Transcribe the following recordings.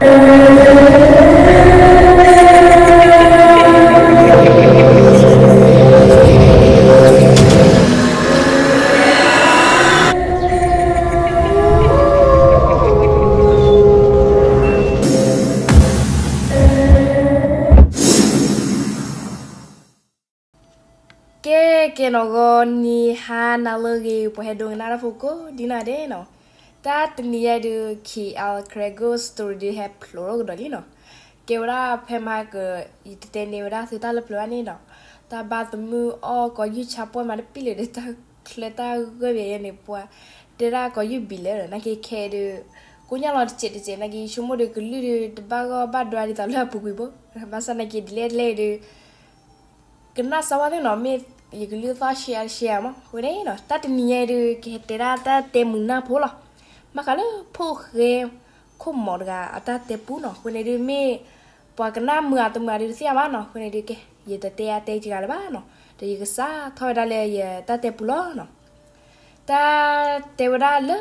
ကဲ ကဲနီၣ်ဂီၤ နံၤဟါနၤလၢအဂ့ၤ ပှၤဟဲဒိကနၣ်တၢ်ဖိကိးဒ်နီၢ်ဒဲးနီၣ်. တၢ်တနံၤအံၤဒုး K L Karen Ghost Story ဒုးဟဲဖျိးထီၣ်ကဒီးလံနီၣ်. ကဲဝဲဒၣ်ဖဲမဟါက ယတတဲန့ၢ်ဝဲဒၣ်သုတၢ်လၢပျၢၤဘၣ်န့ၣ်နီၣ်, တၢ်ဘၣ်သမုၢ်အီၣ်ကီးယုၢ်ဆါပှၢ်မးတပံာ်လၢၤဒီး တၢ်ချၢတၢ်ဂီၢ်ဘၣ်ယဲန့ၣ် ပှၤတဲဒၣ်ကီးယုၢ်ဘံၣ်လၢာ်ဒီး နာ်က့ခဲအံၤဒုး ကိညၢ်လီၤတစဲးတစဲး နာ်က့ဆိကမိၣ်ဒီးကလုၢ်ဒုး တဘၣ်ဂီၢ်ဘၣ်ဒွါဒ်သိးလၢအပူၤကွံာ်ဘၣ်. ဘၣ်ဆၣ်နာ်က့ဒ်လဲၣ်ဒ်လဲၣ်ဒုး ကနၣ်စၢ်ဝဲသ့ၣ်နီၤ မ့ၢ်ယကလုၢ်သီၣ်ရှဲအါရှဲအါမး. အဃိန့ၣ်နီၤ တၢ်တနံၤညါအံၤဒုး ကဟဲတဲဒၣ်တၢ်တဲမုာ်နၢ်ဖိလီၤ. ဘၣ်ဃးလၢဖိၣ်ဃဲ ခိၣ်မီၤတဂၤအတၢ်တဲပူနီၤ. အဃိန့ၣ်ဒုး မ့ၢ်ပှၤကနၣ်မုာ်အတမုာ်ဒုးတသ့ၣ်ညါဘၣ်နီၤ. အဃိန့ၣ်ဒုး ကဲ ယတတဲအါတဲတဂၤလၢၤဘၣ်နီၤ. ဒီးယကစးထီၣ်ဝဲဒၣ်လၢယတၢ်တဲပူလီၤနီၤ. တၢ်တဲဝဲဒၣ်လၢ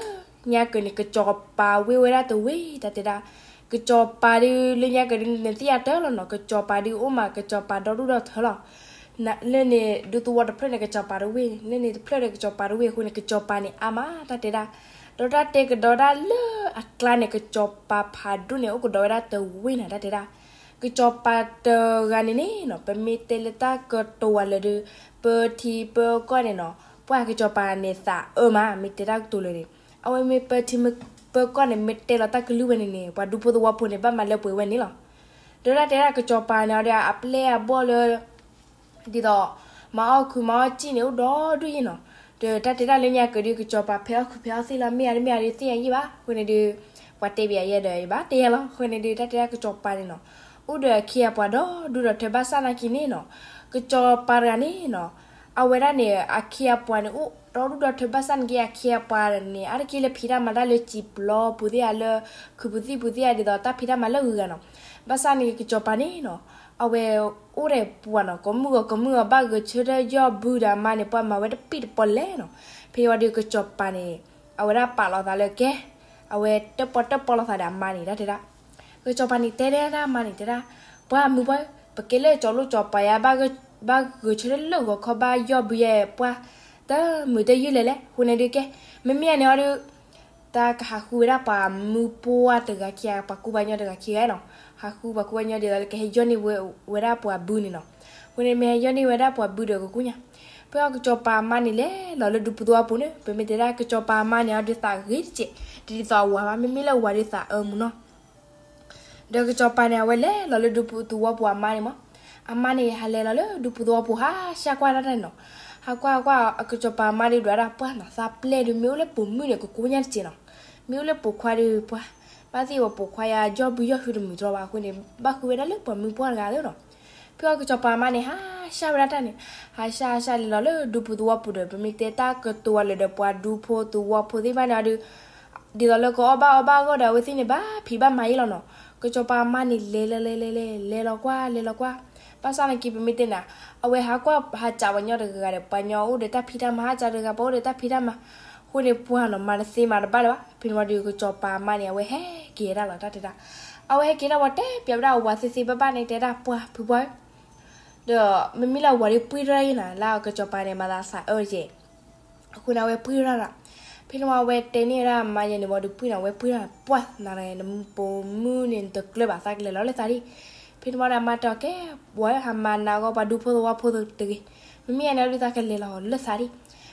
ညါကၢးန့ၣ် ကစီၤပၤဝ့ၢ်ဝဲဒၣ်တဝ့ၢ် တၢ်တဲဒၣ်. ကစီၤပၤဒုးလၢညါကၢးဒုးနသ့ၣ်ညါတၢ်လီၤနီၤ. ကစီၤပၤဒုးအိၣ်မး ကစီၤပၤဒီဒူၣ်ဒီထၢလီၤ. လၢန့ၣ် ဒူသဝီတဖျၢၣ်န့ၣ် ကစီၤပၤတဝ့ၢ်, လၢန့ၣ်တဖျၢၣ်ဒီးကစီၤပၤတဝ့ၢ်အဃိန့ၣ် ကစီၤပၤန့ၣ်အါမး တၢ်တဲဒၣ်. ဒီးတၢ်တဲကဒီးဒၣ်လၢအကျါန့ၣ် ကစီၤပၤဖးဒိၣ်န့ၣ် အိၣ်ကဒီးဝဲဒၣ်တဝ့ၢ်နီၤ တၢ်တဲဒၣ်. ကစီၤပၤတဂၤန့ၣ်န့ၣ်နီၤ ပမ့ၢ်တဲလၢတၢ်ကတိၤဝဲလၢဒုး ပထံပကီၢ်န့ၣ်နီၤ ပှၤကစီၤပၤန့ၣ်သးအၢမး မ့ၢ်တဲတၢ်ကတိၤလၢန့ၣ် အဝဲမ့ၢ်ပထံပကီၢ်န့ၣ် မ့ၢ်တဲလီၤတၢ်ကလုၢ်ဝဲန့ၣ်န့ၣ် ပှၤဒူဖိသဝီဖိန့ၣ် ဘၣ်မၤလၢပှဲၤဝဲန့ၣ်လီၤ. ဒီးတၢ်တဲဒၣ်ကစီၤပၤန့ၣ်ဒီး အပျဲၢ်အဘီၣ်လၢ ဒ်သိး မၤအီၣ်ခုးမၤအီၣ်စံၣ်န့ၣ် အိၣ်ဒီဒူၣ်ယဲၢ်နီၤ. ဒီးတၢ်တဲဒၣ်လၢညါကၢးဒုး ကစီၤပၤဖဲးအီၣ်ခုးဖဲးအီၣ်စံၣ်လီၤ မ့ၢ်အါတမ့ၢ်အါဒုးသ့ၣ်ညါယဲၢ်ဘၣ်. အဃိန့ၣ်ဒုး ပှၤတဲဘၣ်ယဲဒီး ယဘၣ်တဲယဲလီၤ. အဃိန့ၣ်ဒုး တၢ်တဲဒၣ်ကစီၤပၤန့ၣ်နီၤ အိၣ်ဒီးအခ့အပှၤဒီဒူၣ်ဒီထၢဘၣ်ဆၣ်နာ်က့န့ၣ်နီၤ ကစီၤပၤတဂၤန့ၣ်နီၤ အဝဲဒၣ်န့ၣ် အခ့အပှၤန့ၣ် အိၣ်ဒီဒူၣ်ဒီထၢဘၣ်ဆၣ်နာ်က့ အခ့အပှၤန့ၣ် အါတက့ၢ်လၢဖံးတၢ်မၤတၢ်လၢစံာ်ပျီပူၤသ့ၣ်ဧါ လၢခုးပူၤသံၣ်ပူၤသ့ၣ်ဧါ ဒ်သိးတၢ်ဖံးတၢ်မၤလၢအဂုၤအဂၤနီၤ. ဘၣ်ဆၣ်န့ၣ် ကစီၤပၤန့ၣ်နီၤ အဝဲအိၣ်ဒီးပှၤနီၤ ကိးမုၢ်ဂီၤကိးမုၢ်ဂီၤ ဘၣ်ဂဲၤဆၢထၢၣ်ယီၢ်ဘုဒီးအမါန့ၣ် ပှၤမၤဝဲတပံၢ်တပီၢ်လဲၣ်နီၤ. ဖဲဝံၤဒီးကစီၤပၤန့ၣ် အဝဲဒၣ်ပာ်လီၤသးလၢကဲ အဝဲတၢၣ်ပီၣ်တၢၣ်ပီၣ်လိာ်သးဒီးအမါန့ၣ် တၢ်တဲဒၣ်. ကစီၤပၤန့ၣ်တဲဒၣ်အမါန့ၣ်တဲဒၣ် ပှၤမုၢ်ပှၢ် ပကဲလၢကၠီၤလိၣ်ကၠီၤပၤယါ ဘၣ်ဂဲၤဆၢထၢၣ်လၢဂီၤခီ ဘၣ်ယီၢ်ဘုယဲၢ်ပှၤ တမုာ်တယုၢ်လဲၣ်လဲၣ်. အဃိန့ၣ်ဒုးကဲ မ့မ့ၢ်အန့ၣ်အီၤဒုး တၢ်ကဟးဃုဝဲဒၣ်ပှၤမုၢ်ပှၢ်တဂၤခံဂၤ ပှၤကူပှၤကညီတဂၤခံဂၤနီၤ. ဟးဃုပှၤကူပှၤကညီဒ်သိးလၢကဟဲယီၢ်န့ၢ်ဝဲဒၣ်ပှၤဘုန့ၣ်နီၤ. အဃိန့ၣ်မ့ၢ်ဟဲယီၢ်န့ၢ်ဝဲဒၣ်ပှၤဘုဒီးကကူၣ်ညါ. ဖဲအီၤကစီၤပၤအမါန့ၣ်လဲၤလီၤလၢဒူဖိသဝီဖိန့ၣ် ပမ့ၢ်တဲဒၣ်ကစီၤပၤအမါန့ၣ်အီၤဒုးသးဂ့ၤတက့ၢ် တဒ်သိးအဝၤဘၣ် မ့မ့ၢ်လၢအဝၤဒုးသးအၢမုာ်နီၤ. ဒီးကစီၤပၤန့ၣ် အဝဲလဲၤလီၤလၢဒူဖိသဝီဖိအမါန့ၣ်မး. အမါန့ၣ် ဟးလဲၤလီၤလၢဒူဖိသဝီဖိ ဟးဆှၣ်ကွၢ်တၢ်န့ၣ်နီၤ. ဟးကွၢ်ကွၢ် ကစီၤပၤအမါဒုးဒွးဒၣ်ပှၢ်နီၤ သးပျဲၢ်ဒုး မ့ၢ်အိၣ်လၢပိာ်မုၣ်န့ၣ် ကကူၣ်ညါတက့ၢ်နီၤ. မ့ၢ်အိၣ်လၢပိာ်ခွါဒုးပှၢ် ဘၣ်သ့ၣ်ဝဲပိာ်ခွါယါ ယီၢ်ဘုယီၢ်ဟုတမုာ်တြီဘၣ်အဃိန့ၣ် ဘၣ်ဃုဝဲဒၣ်လၢပှၤမုၢ်ပှၢ်တဂၤလၢနီၤ. ဖဲအီၤကစီၤပၤအမါန့ၣ် ဟးဆှၣ်ဝဲဒၣ်တၢ်န့ၣ် ဟးဆှၣ်ဟးဆှၣ်လဲၤလီၤလၢဒူဖိသဝီဖိဒီး ပမ့ၢ်တဲတၢ်ကတိၤဝဲလၢဒီးပှၤဒူဖိသဝီဖိသ့ၣ်တဖၣ်န့ၣ်အီၤဒုး ဒ်သိးလၢကအီၣ်ဘၣ်အီဘၣ်အဂီၢ်ဒီး အဝဲသ့ၣ်န့ၣ်ဘၣ်ဖံးဘၣ်မၤယဲလီၤနီၤ. ကစီၤပၤအမါန့ၣ် လဲၤလဲၤလဲၤလဲၤလဲၤ လဲၤလီၤကွၢ် လဲၤလီၤကွၢ်. ဘၣ်ဆၣ်နာ်က့ ပမ့ၢ်တဲန့ၣ် အဝဲဟးကွၢ်ဟးစးပှၤညီတဂၤဂၤဒီး ပှၤညီအိၣ်ဒီးတၢ်ဖံးတၢ်မၤ ဟးစးတဂၤ ပှၤအိၣ်ဒီးတၢ်ဖံးတၢ်မၤ အဃိန့ၣ်ပှၢ်နီၤ မၤတသ့မၤတဘၣ်လၢၤဘၣ်. ဖဲန့ၣ်ဝံၤဒီး ကစီၤပၤအမါန့ၣ် အဝဲဟဲက့ၤဒၣ်လီၤ တၢ်တဲဒၣ်. အဝဲဟဲက့ၤဒၣ်ဝံၤ တဲပၠးဝဲဒၣ်အဝၤသ့သ့ဘၣ်ဘၣ်န့ၣ် တဲဒၣ်ပှၢ်ဖုပှၢ်ဧၢ ဒီးမ့မ့ၢ်လၢအဝၤဒုးပှံၢ်ထီၣ်ယဲနီၤ လၢကစီၤပၤန့ၣ် မၤသးသးအၢက့ၤ အဃိန့ၣ် အဝဲပှံၢ်ထီၣ်ဒၣ်. ဖဲန့ၣ်ဝံၤ အဝဲတဲန့ၢ်ဝဲဒၣ်အမါယဲန့ၣ်ဝံၤဒီး ပှံၢ်နီၤ အဝဲပှံၢ်ထီၣ် ပှၢ်နၤ နပိာ်မုၣ်န့ၣ် နတကျၢၤဘၣ် သးကလဲၤလီၤလၢသးဒံး. ဖဲန့ၣ်ဝံၤဒီး အမါတဲအီၤ ကဲ ဝဲဟးမၤနၤအဂီၢ် ပှၤဒူဖိသဝီဖိတဂ့ၤ. မ့မ့ၢ်အန့ၣ်ဒုး သးကလဲၤလီၤလၢသးဒံး.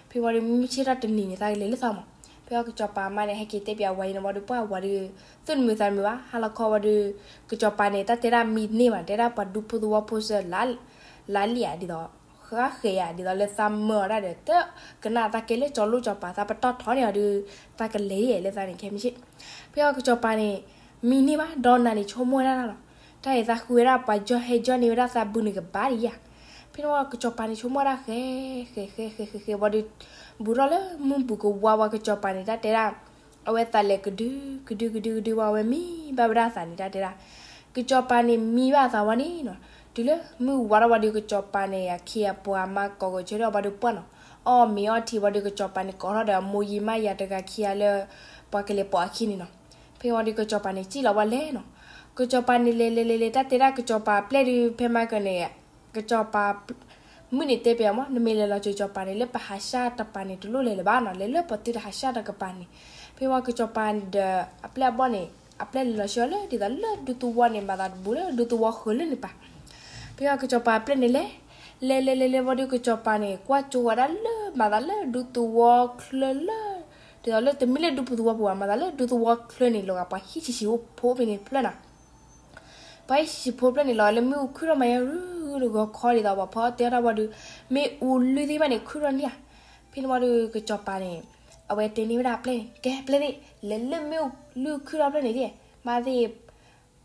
ဖဲဝံၤဒီး မ့မ့ၢ်ဆ့ထီၣ်တနံၤန့ၣ် သးကလဲၤလၢသးမး. ဖဲအီၤကစီၤပၤအမါန့ၣ် ဟဲက့ၤတဲပၠးဝၤယဲန့ၣ်ဝံၤဒီး ပှၢ်ဝၤဒုး သူၣ်တမုာ်သးတမုာ်ဘၣ် ဟါလီၤခီဝံၤဒီး ကစီၤပၤန့ၣ် တၢ်တဲဒၣ်မံန့ၢ်ဘၣ် တဲဒၣ်ပှၤဒူဖိသဝီဖိစၢၤ လါလံဧါ ဒ်သိး ဃါဃဲၤဧါ ဒ်သိးလၢသးမၢအီၤဒၣ်ဒီး တကနၣ်သးကဲလၢကၠီၤလိၣ်ကၠီၤပၤ သးပတီၢ်ထီန့ၢ်အီၤဒုး သးကလဲၤယဲလၢသးန့ၣ် ခဲမုၢ်ဆ့ၣ်. ဖဲအီၤကစီၤပၤန့ၣ် မံန့ၢ်ဘၣ် ဒီးနၤန့ၣ် ဆိကမိၣ်ဝဲဒၣ်လီၤ. တၢ်အံၤသးဃုဝဲဒၣ်ပှၤယီၢ်ဟဲယီၢ်န့ၢ်ဝဲဒၣ်သးဘုန့ၣ်ကဘၣ်ဒံးဧါ. ဖဲန့ၣ်ဝံၤကစီၤပၤန့ၣ် ဆိကမိၣ်ဝဲဒၣ်ဃဲ ဃဲ ဃဲ ဃဲ ဃဲ ဃဲ ဝံၤဒီး ဘူးထီၣ်လၢမုၢ်ပူၤကဝါဝံၤ ကစီၤပၤန့ၣ် တၢ်တဲဒၣ် အဝဲသးလဲၤကဒု ကဒု ကဒု ကဒု ဝံၤ အဝဲမံဘၣ်ဝဲဒၣ်အသးန့ၣ် တၢ်တဲဒၣ်. ကစီၤပၤန့ၣ်မံဘၣ်အသးဝံၤန့ၣ်နီၤ တုၤလၢမုၢ်ဝါထီၣ်ဝံၤဒီး ကစီၤပၤန့ၣ် အခ့အပှၤမါကိးဂဲၤဆၢထၢၣ်ဝံၤဒီးပှၢ်နီၤ အီၣ်မ့ၤအီထံဝံၤဒီး ကစီၤပၤန့ၣ် ကိးထီၣ်ဒီးအမိၢ်ယံၤမါယၤတဂၤခံဂၤလၢ ပှၤကလဲၤပိာ်အခံန့ၣ်နီၤ. ဖဲဝံၤဒီးကစီၤပၤန့ၣ်စံၣ်လီၤဝဲလဲၣ်နီၤ. ကစီၤပၤန့ၣ်လဲၤလဲၤလဲၤလဲၤ တၢ်တဲဒၣ်ကစီၤပၤပျဲၢ်ဒုး ဖဲမၤကန့ၣ် ကစီၤပၤ မုၣ်န့ၣ်တဲပၠးအီၤမး နမ့ၢ်လဲၤလီၤစၢၤကစီၤပၤန့ၣ် လၢပဟးဆှၣ်တပၤန့ၣ် တလိၣ်လဲၤလၢၤဘၣ်နီၤ, လဲၤလၢပှၤသုတဟးဆှၣ်တကပၤန့ၣ်. ဖဲဝံၤကစီၤပၤဒီးအပျဲၢ်အဘီၣ်န့ၣ် အပျဲၢ်လဲၤလီၤဆှၢလၢဒ်သိးလၢဒူသဝီန့ၣ် မၤသးတဘူးလၢဒူသဝီဃၢၤလၢန့ၣ်ပၤ. ဖဲဝံၤကစီၤပၤအပျဲၢ်န့ၣ်လဲၤ လဲၤလဲၤလဲၤလဲၤဝံၤဒီး ကစီၤပၤန့ၣ် ကွၢ်ကၠိဝဲဒၣ်လၢမၤသးလၢဒူသဝီချၢလၢ ဒ်သိးလၢတမ့ၢ်လၢဒူပူၤသဝီပူၤဘၣ်, မၤသးလၢဒူသဝီချၢန့ၣ် လီၤဂာ်ပှၤဟံၣ်ဆံးဆံးဖိဖဲန့ၣ်ဖျၢၣ်နီၤ. ပှၤဟံၣ်ဆံးဆံးဖိဖျၢၣ်န့ၣ် လီၤလၢမ့ၣ်အူခုၣ်ထီၣ်မးယါရူၤ ဂီၤခီဒ်သိးပှၤဖီအီၣ်တဲအီၣ်တၢ်ဝံၤဒီး မ့ၣ်အူလွံၢ်သ့ၣ်တဖၣ်န့ၣ် ခုၣ်ထီၣ်န့ၢ်ဧါ. ဖဲန့ၣ်ဝံၤဒီးကစီၤပၤန့ၣ် အဝဲတဲန့ၢ်ဝဲဒၣ်အပျဲၢ်န့ၣ် ကဲပျဲၢ်သ့ၣ် လဲၤလၢမ့ၣ်အူလွံၢ်ခုၣ်ထီၣ်ဖျၢၣ်န့ၣ်ဒ် မၤသ့ၣ်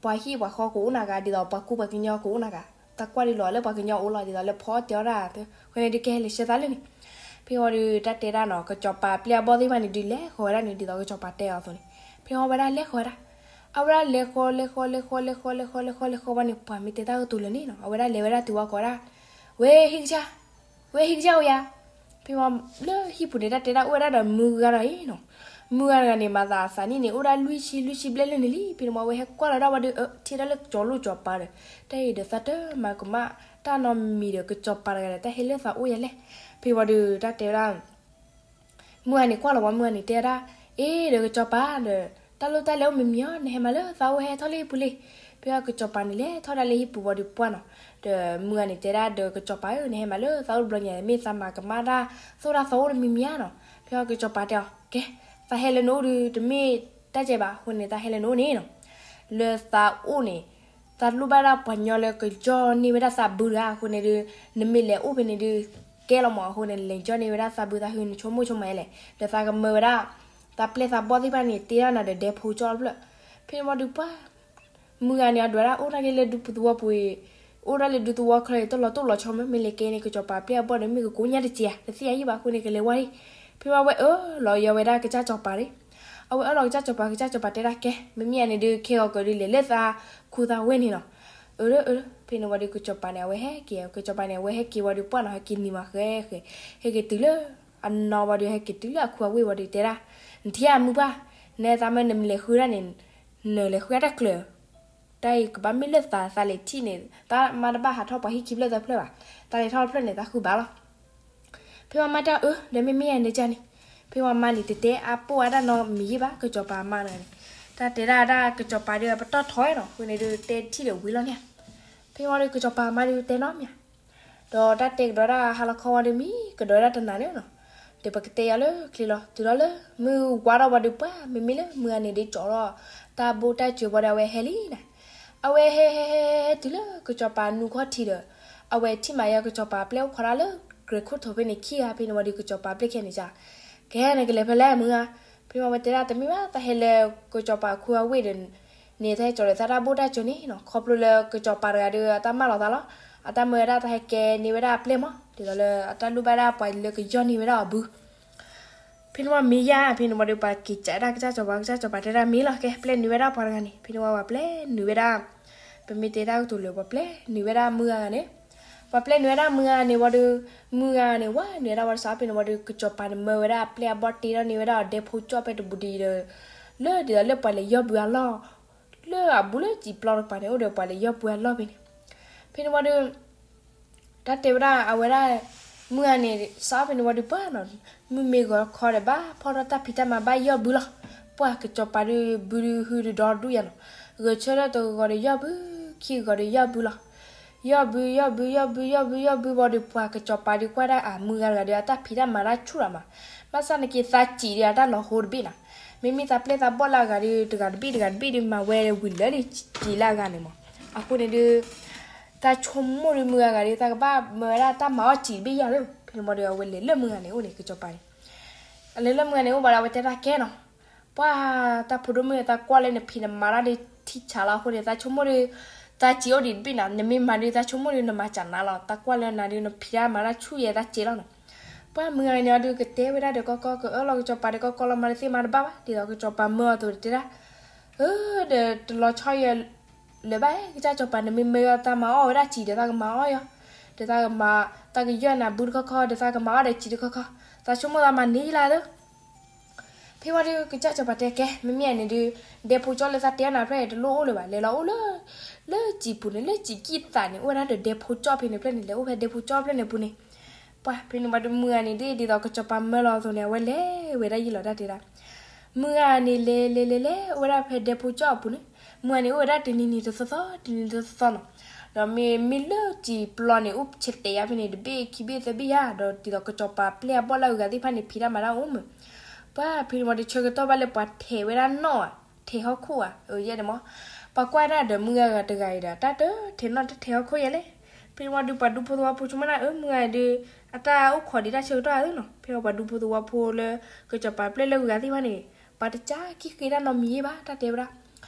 ပှၤဟံၣ်ပှၤဃီကအိၣ်နၤဂၤ ဒ်သိးပှၤကူပှၤကညီကအိၣ်နၤဂၤ, တၢ်ကွၢ်ဒ်လီၤလၢပှၤကညီအိၣ်လီၤ ဒ်သိးလၢဖီအီၣ်တဲအီၣ်တၢ်, အဃိန့ၣ်ဒုးကဟဲလဲၤဆှၢသးလၢန့ၣ်. ဖဲဝံၤဒီးတၢ်တဲဒၣ်နီၤ ကစီၤပၤပျဲၢ်အဘီၣ်သ့ၣ်တဖၣ်န့ၣ်ဒုး လဲၤဃီၤဝဲဒၣ်န့ၣ် ဒ်သိးကစီၤပၤတဲအီၤအသိးန့ၣ်. ဖဲဝံၤဝဲဒၣ်လဲၤဃီၤဝဲဒၣ်, အဝဲဒၣ်လဲၤဃီၤ လဲၤဃီၤ လဲၤဃီၤ လဲၤဃီၤ လဲၤဃီၤ လဲၤဃီၤ လဲၤဃီၤဝံၤန့ၣ် ပှၤမ့ၢ်တဲတၢ်ကတိၤလၢာ်န့ၣ်နီၤ အဝဲဒၣ်လဲၤဝဲဒၣ်တုၤဝဲကိးဝဲဒၣ်, ဝဲဟံၣ်ကစၢ် ဝဲဟံၣ်ကစၢ်ဧိၤယၤ. ဖဲဝံၤလၢဟံၣ်ပူၤန့ၣ် တၢ်တဲဒၣ်အိၣ်ဝဲဒၣ်ဒီးမုၢ်ဂၤဒီးအံၤနီၤ, မုၢ်ဂၤတဂၤန့ၣ် မၤသးအသးနံၣ်န့ၣ် အိၣ်ဒၣ်လွံၢ်ဆံ လွံၢ်ဆံဘျဲၣ်လၢန့ၣ်လံ. ဖဲန့ၣ်ဝံၤအဝဲဟဲကွၢ်လီၤဒၣ်ဝံၤဒီး ထံၣ်ဒၣ်လၢကၠီလိၣ်ကၠီပၤဒီး တၢ်အံၤဒီးသးတမၤကမၣ်တၢ်နီတမံၤဒီး ကစီၤပၤတဂၤဒီး တၢ်ဟဲလၢသးအိၣ်ယၤလဲၣ်. ဖဲဝံၤဒီးတၢ်တဲဝဲဒၣ် မုၢ်ဂၤန့ၣ်ကွၢ်လီၤဝံၤ မုၢ်ဂၤန့ၣ်တဲဒၣ်, အ့ ဒီးကစီၤပၤဒီး တၢ်လိၣ်တၢ်လဲၤအိၣ်မံၤမံၤဧါ, နဟဲမၤလၢသးအိၣ် ဟဲထီၣ်လၢဟံၣ်ပူၤလံ. ဖဲဝံၤကစီၤပၤန့ၣ်လဲၤထီၣ်ဒၣ်လၢဟံၣ်ပူၤဝံၤဒီးပှၢ်နီၤ, ဒီးမုၢ်ဂၤန့ၣ်တဲဒၣ်ဒီးကစီၤပၤဧၢ, နဟဲမၤလၢသးအိၣ်တဘျီညါ မ့ၢ်သးမၤကမၣ်တၢ်သိၣ်တၢ်သီအိၣ်တမံၤမံၤဧါနီၤ. ဖဲဝံၤကစီၤပၤတဲအီၤ, ကဲ, သးဟဲလၢနအိၣ်ဒီး တမ့ၢ်တၢ်ကဲဘၣ်, အဃိန့ၣ် သးဟဲလၢနအိၣ်န့ၣ်နီၤ လၢသးအိၣ်န့ၣ် သးလိၣ်ဘၣ်ဒၣ်ပှၤညီလၢကယီၢ်န့ၢ်ဝဲဒၣ်သးဘုတဂၤ, အဃိန့ၣ်ဒုး နမ့ၢ်လဲၤအိၣ်ဖဲန့ၣ်ဒုး ကဲလီၤမး, အဃိန့ၣ် လဲၤကယီၢ်န့ၢ်ဝဲဒၣ်သးဘုသးဟု နဆိကမိၣ်ဆိကမးလဲၣ်, ဒီးသးကမၢဝဲဒၣ် သးပျဲၢ်သးဘီၣ်သ့ၣ်တဖၣ်န့ၣ် တ့ထီၣ်နၤဒီးဒဲဖိကၠီတဖျၢၣ်. ဖဲန့ၣ်ဝံၤဒီးပှၢ် မုၢ်ဂၤန့ၣ် အဒွးဒၣ်အိၣ်တၢ်က့ၤလၢဒူပူၤသဝီပူၤအံၤ, အိၣ်ဒၣ်လၢဒူသဝီချၢအံၤ တလီၤတိၢ်လီၤဆီမး, မ့ၢ်လဲၤကဲန့ၣ် ကစီၤပၤပျဲၢ်အဘီၣ်ဒီး မ့ၢ်ကကိးညါတစဲးဧါ, တသ့ၣ်ညါယံၣ်ဘၣ်, အဃိန့ၣ် ကလဲၤဝဲလံ. ဖဲဝံၤဝဲအၢၣ်လီၤယီၤဝဲဒၣ်ကစၢ်စီၤပၤန့ၣ်, အဝဲအၢၣ်လီၤကစၢ်စီၤပၤ, ကစၢ်စီၤပၤတဲဒၣ်ကဲ, မ့မ့ၢ်အန့ၣ်ဒုး ခဲဂီၤကဒုးလဲၤလၢသးခူသးဝ့ၢ်န့ၣ်လီၤ. အၢၣ်လၢအၢၣ်လၢ, ဖဲန့ၣ်ဝံၤဒီးကစီၤပၤန့ၣ် အဝဲဟဲက့ၤ, ကစီၤပၤန့ၣ် အဝဲဟဲက့ၤဝံၤဒီးပှၢ်နီၤ ဟဲက့ၤနံၤမးဃဲဃဲ, ဟဲက့ၤတုၤလၢ အနီၢ်ဝံၤဒီး ဟဲက့ၤတုၤလၢအခူအဝ့ၢ်ဝံၤဒီးတဲဒၣ်, နထံၣ်ဧါမုၢ်ပှၢ်, နသးမၢနမ့ၢ်လဲၤဃုဒၣ်န့ၣ်, နလဲၤဃုဒၣ်တၢ်ကျၢၤ, တၢ်အံၤကဘၣ်မ့ၢ်လၢသး, သးလဲၤထံၣ်န့ၣ် တၢ်မၤတဘၣ်ဟးထီၣ်ပှၤဟံၣ်ခံဖျၢၣ်သၢဖျၢၣ်ဘၣ်, သးလဲၤထီၣ်တဖျၢၣ်န့ၣ် သးဃုဘၣ်လီၤ. ဖဲဝံၤမါတၢ်အၢၣ်, ဒီးမ့မ့ၢ်အန့ၣ်ကန့ၣ်, ဖဲဝံၤမါန့ၣ်တတဲအါပိၢ်အါတၢ်နီတမံၤယံၣ်ဘၣ်, ကစီၤပၤမါန့ၣ်, တၢ်တဲဒၣ်ဒၣ်ကစီၤပၤဒီးပတီၢ်ထီနီၤ, အဃိန့ၣ်ဒုးတဲထံၣ်ဒီးဝံၤလီၤန့ၣ်. ဖဲဝံၤဒီးကစီၤပၤမါဒုးတဲနီတမံၤဧါ, ဒီးတၢ်တဲကဒီးဒၣ်ဟါလီၤခီဝံၤဒီးမံကဒီးဒၣ်တနၤန့ၣ်နီၤ, ဒီးပကတဲယၤလၢချ့လီၤ, တုၤလီၤလၢမုၢ်ဝါထီၣ်ဝံၤဒီးပှၢ် မ့မ့ၢ်လၢမုၢ်ဂၤန့ၣ်ဒုးကၠီထီၣ် တၢ်ဘိတၢ်စၢၤဝံၤဒီးအဝဲဟဲလံနၤ. အဝဲဟဲဟဲဟဲဟဲတုၤလၢကစီၤပၤနူခီၣ်ထံးဒီး, အဝဲထံၣ်မးယၤကစီၤပၤပျဲၢ်အိၣ်ခိးတၢ်လၢ ကြဲးခိၣ်ထိးဖဲန့ၣ်ခံဂၤ, ဖဲန့ၣ်ဝံၤဒီးကစီၤပၤပျဲၢ်ခဲန့ၣ်က, ကဲနကလဲၤဖဲလဲၣ်မုၢ်ဧါ. ဖဲန့ၣ်ဝံၤတဲဒၣ်တမ့ၢ်ဘၣ် တၢ်ဟဲလၢကစီၤပၤခူအဝ့ၢ်ဒီး န့ၣ်တၢ်ဟဲကၠီဒီးသးတၢ်ဘိတၢ်စၢၤန့ၣ်နီၤ, ခီဖျိလၢကစီၤပၤတဂၤဒီးအတၢ်မၢလီၤသးလီၤ, အတၢ်မၢဝဲဒၣ်တၢ်ဟဲကဲန့ၢ်ဝဲဒၣ်အပျဲၢ်မး, ဒ်သိးလၢအတၢ်လိၣ်ဘၣ်ဒၣ်ပှၤလၢကယီၢ်န့ၢ်ဝဲဒၣ်အီၤဘု ဖဲန့ၣ်ဝံၤမ့ၢ်ယါ, ဖဲန့ၣ်ဝံၤဒီးပှၤက့ၤကးဒၣ်ကစၢ်စီၤပၤ, ကစၢ်စီၤပၤတဲဒၣ်မ့ၢ်လီၤ, ကဲပျဲနုာ်ဝဲဒၣ်ပှၤတဂၤန့ၣ်, ဖဲန့ၣ်ဝံၤပှၤပျဲနုာ်ဝဲဒၣ်, ပမ့ၢ်တဲတၢ်ကတိၤလၢပှၤပျဲနုာ်ဝဲဒၣ်မုၢ်ဂၤန့ၣ်, ပှၤပျဲနုာ်ဝဲဒၣ်မုၢ်ဂၤန့ၣ်ဝံၤဒီး, မုၢ်ဂၤန့ၣ်ဝဲနုာ်ဝဲဒၣ်ဝံၤဒီးစး ဖဲန့ၣ်ဝံၤဒီးကစီၤပၤန့ၣ်မၢဝဲဒၣ်ပျဲၢ်အဘီၣ်တ့ထီၣ်န့ၢ်ဝဲဒၣ်အီၤဒဲဖိကၠီဖဲတဘူးဒီး, လၢဒ်သိးလၢပှၤလဲၤယီၢ်ဘုအလီၢ်, လၢအဘူးလၢစံာ်ပျီတကပၤန့ၣ် အိၣ်ဒီးပှၤလဲၤယီၢ်ဘုအလီၢ်ဖဲန့ၣ်, ဖဲန့ၣ်ဝံၤဒီး တၢ်တဲဝဲဒၣ်အဝဲဒၣ်, မုၢ်ဂၤန့ၣ် စးဖဲန့ၣ်ဝံၤဒီးပှၢ်နီၤ, မုၢ်မ့ၢ်ဂီၤခီဒီးဘၣ်ဖီၣ်ထီၣ်တၢ်ဖံးတၢ်မၤဘၣ်ယီၢ်ဘုလီၤ, ပှၢ်ကစီၤပၤဒီးဘုဒုဟုဒီးဒီဒူၣ်ယၤနီၤ, ဂဲၤဆၢထၢၣ်တဂီၤဒီးယီၢ်ဘု, ခံဂီၤဒီးယီၢ်ဘုလီၤ, ယီၢ်ဘု ယီၢ်ဘု ယီၢ်ဘု ယီၢ်ဘု ယီၢ်ဘုဝံၤဒီးပှၢ်ကစီၤပၤဒီးကွၢ်ဒၣ်အမုၢ်ဂၤတဂၤဒီး အတၢ်ဖံးတၢ်မၤတၢ်ဆူၣ်လီၤမး, ဘၣ်ဆၣ်နာ်က့သးစံးဒီးအတၢ်လီၤဟိတဘ့ၣ်နီၤ, မ့မ့ၢ်သးပျဲၢ်သးဘီၣ်လၢအဂၤဒီး တဂၤတဘ့ၣ်တဂၤတဘ့ၣ်ဒီးမၤဝဲဝံၤလၢာ်လံစံးလၢအဂၤန့ၣ်မး, အဃိန့ၣ်ဒီး သးဆိကမိၣ်ဒီးမုၢ်ဂၤဂၤဒီး သးကဘၣ်မၢဝဲဒၣ်တၢ်မၤအီၣ်စံးတဘ့ၣ်ယၤလၢ, ဖဲန့ၣ်ဝံၤဒီးအဝဲလဲၤလၢမုၢ်ဂၤန့ၣ်အိၣ်န့ၣ် ကစီၤပၤန့ၣ်, အလဲၤလၢမုၢ်ဂၤန့ၣ်အိၣ်ဘၣ်ဒီးအဝဲတဲဒၣ်ကဲနီၤ, ပှၢ်တၢ်ဖိဒိၣ်မုၣ်သးကွၢ်လၢနဖံးနမၤတၢ်ဒီးထံဆးလီၤအဃိန့ၣ် သးဆိကမိၣ်ဒီး, သးစံးအိၣ်ဒံးတဘ့ၣ်နီၤ, နမ့ၢ်မၤဒီးသးဆိကမိၣ်ဒီးနမၤစၢ်နၤလီၤ, သးကွၢ်လၢနၤဒီးနဖံးတၢ်မၤတၢ်ဆူၣ်ယဲသးစဲးလီၤနီၤ, ပှၢ်မုၢ်ဂၤန့ၣ်အီၤဒီးကတဲဝဲဒၣ်ဒီးကီကီ ကအၢၣ်လီၤကစီၤပၤဒီးကီကီလီၤ မၤတသ့မၤတဘၣ်ဘၣ်, ဒ်သိးကစီၤပၤမၢအီၤအသိးတဲဒၣ်, အၢ ဒီးတလီၤဆီယဲလၢၤဘၣ်, ကစၢ်စီၤပၤ နမ့ၢ်မၢအီၤတၢ်မၤအီၣ်ဝဲဒၣ်စံးဒီးသးကမၤအီၣ်ယီၤ, ဒီးသးကမၤ, သးကယီၢ်နၤဘုတခီခီ ဒီးသးကမၤအီၣ်ဒီးစံးတခီခီ, သးဆိကမိၣ်သးမၤန့ၢ်ယလၢ်လၢ ဖဲဝံၤဒီး ကစၢ်စီၤပၤတဲကဲ မ့မ့ၢ်န့ၣ်ဒုး ဒဲဖိကၠီလၢသးတဲအီၤနၤဖျၢၣ်တလိၣ်အိၣ်လၢၤဘၣ် လဲၤလီၤအိၣ်လၢ လၢစံာ်ပူၤန့ၣ် လၢစံာ်ကံၢ်သးန့ၣ် အိၣ်ဝဲဒၣ်ဒီးဒဲဖိကၠီဖဲန့ၣ်ဖျၢၣ်န့ၣ် လဲၤအိၣ်ဖဲဒဲဖိကၠီဖျၢၣ်န့ၣ်ပူၤန့ၣ်. ပှၤဖဲန့ၣ်ဝံၤဒီး မုၢ်ဂၤန့ၣ်ဒ် ဒ်သိးကစီၤပၤမၢလီၤအသိးန့ၣ် အဝဲလဲၤဝဲဒၣ်ယံာ်လီၤတၢ်တဲဒၣ် မုၢ်ဂၤန့ၣ်လဲၤလဲၤလဲၤလဲၤ အိၣ်ဝဲဒၣ်ဖဲဒဲဖိကၠီအပူၤန့ၣ် မုၢ်ဂၤန့ၣ်အိၣ်ဝဲဒၣ်တနံၤနံၤတသီသီ တနံၤနံၤတသီသီနီၤ. ဒီးမ့မ့ၢ်လၢစံာ်ပျီန့ၣ် အိၣ်ဆဲးတဲာ်ယါဖဲန့ၣ် တဘ့ၣ်ခံဘ့ၣ်သၢဘ့ၣ်ယါ ဒီးဒ်သိးကစီၤပၤပျဲၢ်အဘီၣ်လၢအဂၤသ့ၣ်တဖၣ်န့ၣ် ဖံးတၢ်မၤတၢ်အိၣ်မုာ်. ပှၤဖဲန့ၣ်ဝံၤဒီး ဆၢကတီၢ်ဘၣ်လၢပှၤထဲးဝဲဒၣ်နီၣ်ဧါ ထဲးဟီၣ်ခိၣ်ဧါ ယဲန့ၣ်မး ပှၤကွၢ်ဒၣ်ဒီးမုၢ်ဂၤတဂၤအံၤဒီး တၢ်တထဲးနီၣ်တထဲးဟီၣ်ခိၣ်ယဲလဲၣ်. ဖဲန့ၣ်ဝံၤဒီး ပှၤဒူဖိသဝီဖိဆိကမိၣ်ဒၣ် အၢ မုၢ်ဂၤအံၤဒီး အတၢ်အိၣ်ခိးဒံးတၢ်ဆၢကတီၢ်ဧါနီၤ. ဖဲဝံၤပှၤဒူဖိသဝီဖိလၢ ကစီၤပၤပျဲၢ်လၢအဂၤသ့ၣ်တဖၣ်န့ၣ် ပှၤတကးက့ၤဃ့တၢ်နီတမံၤယဲဘၣ် တၢ်တဲဝဲဒၣ်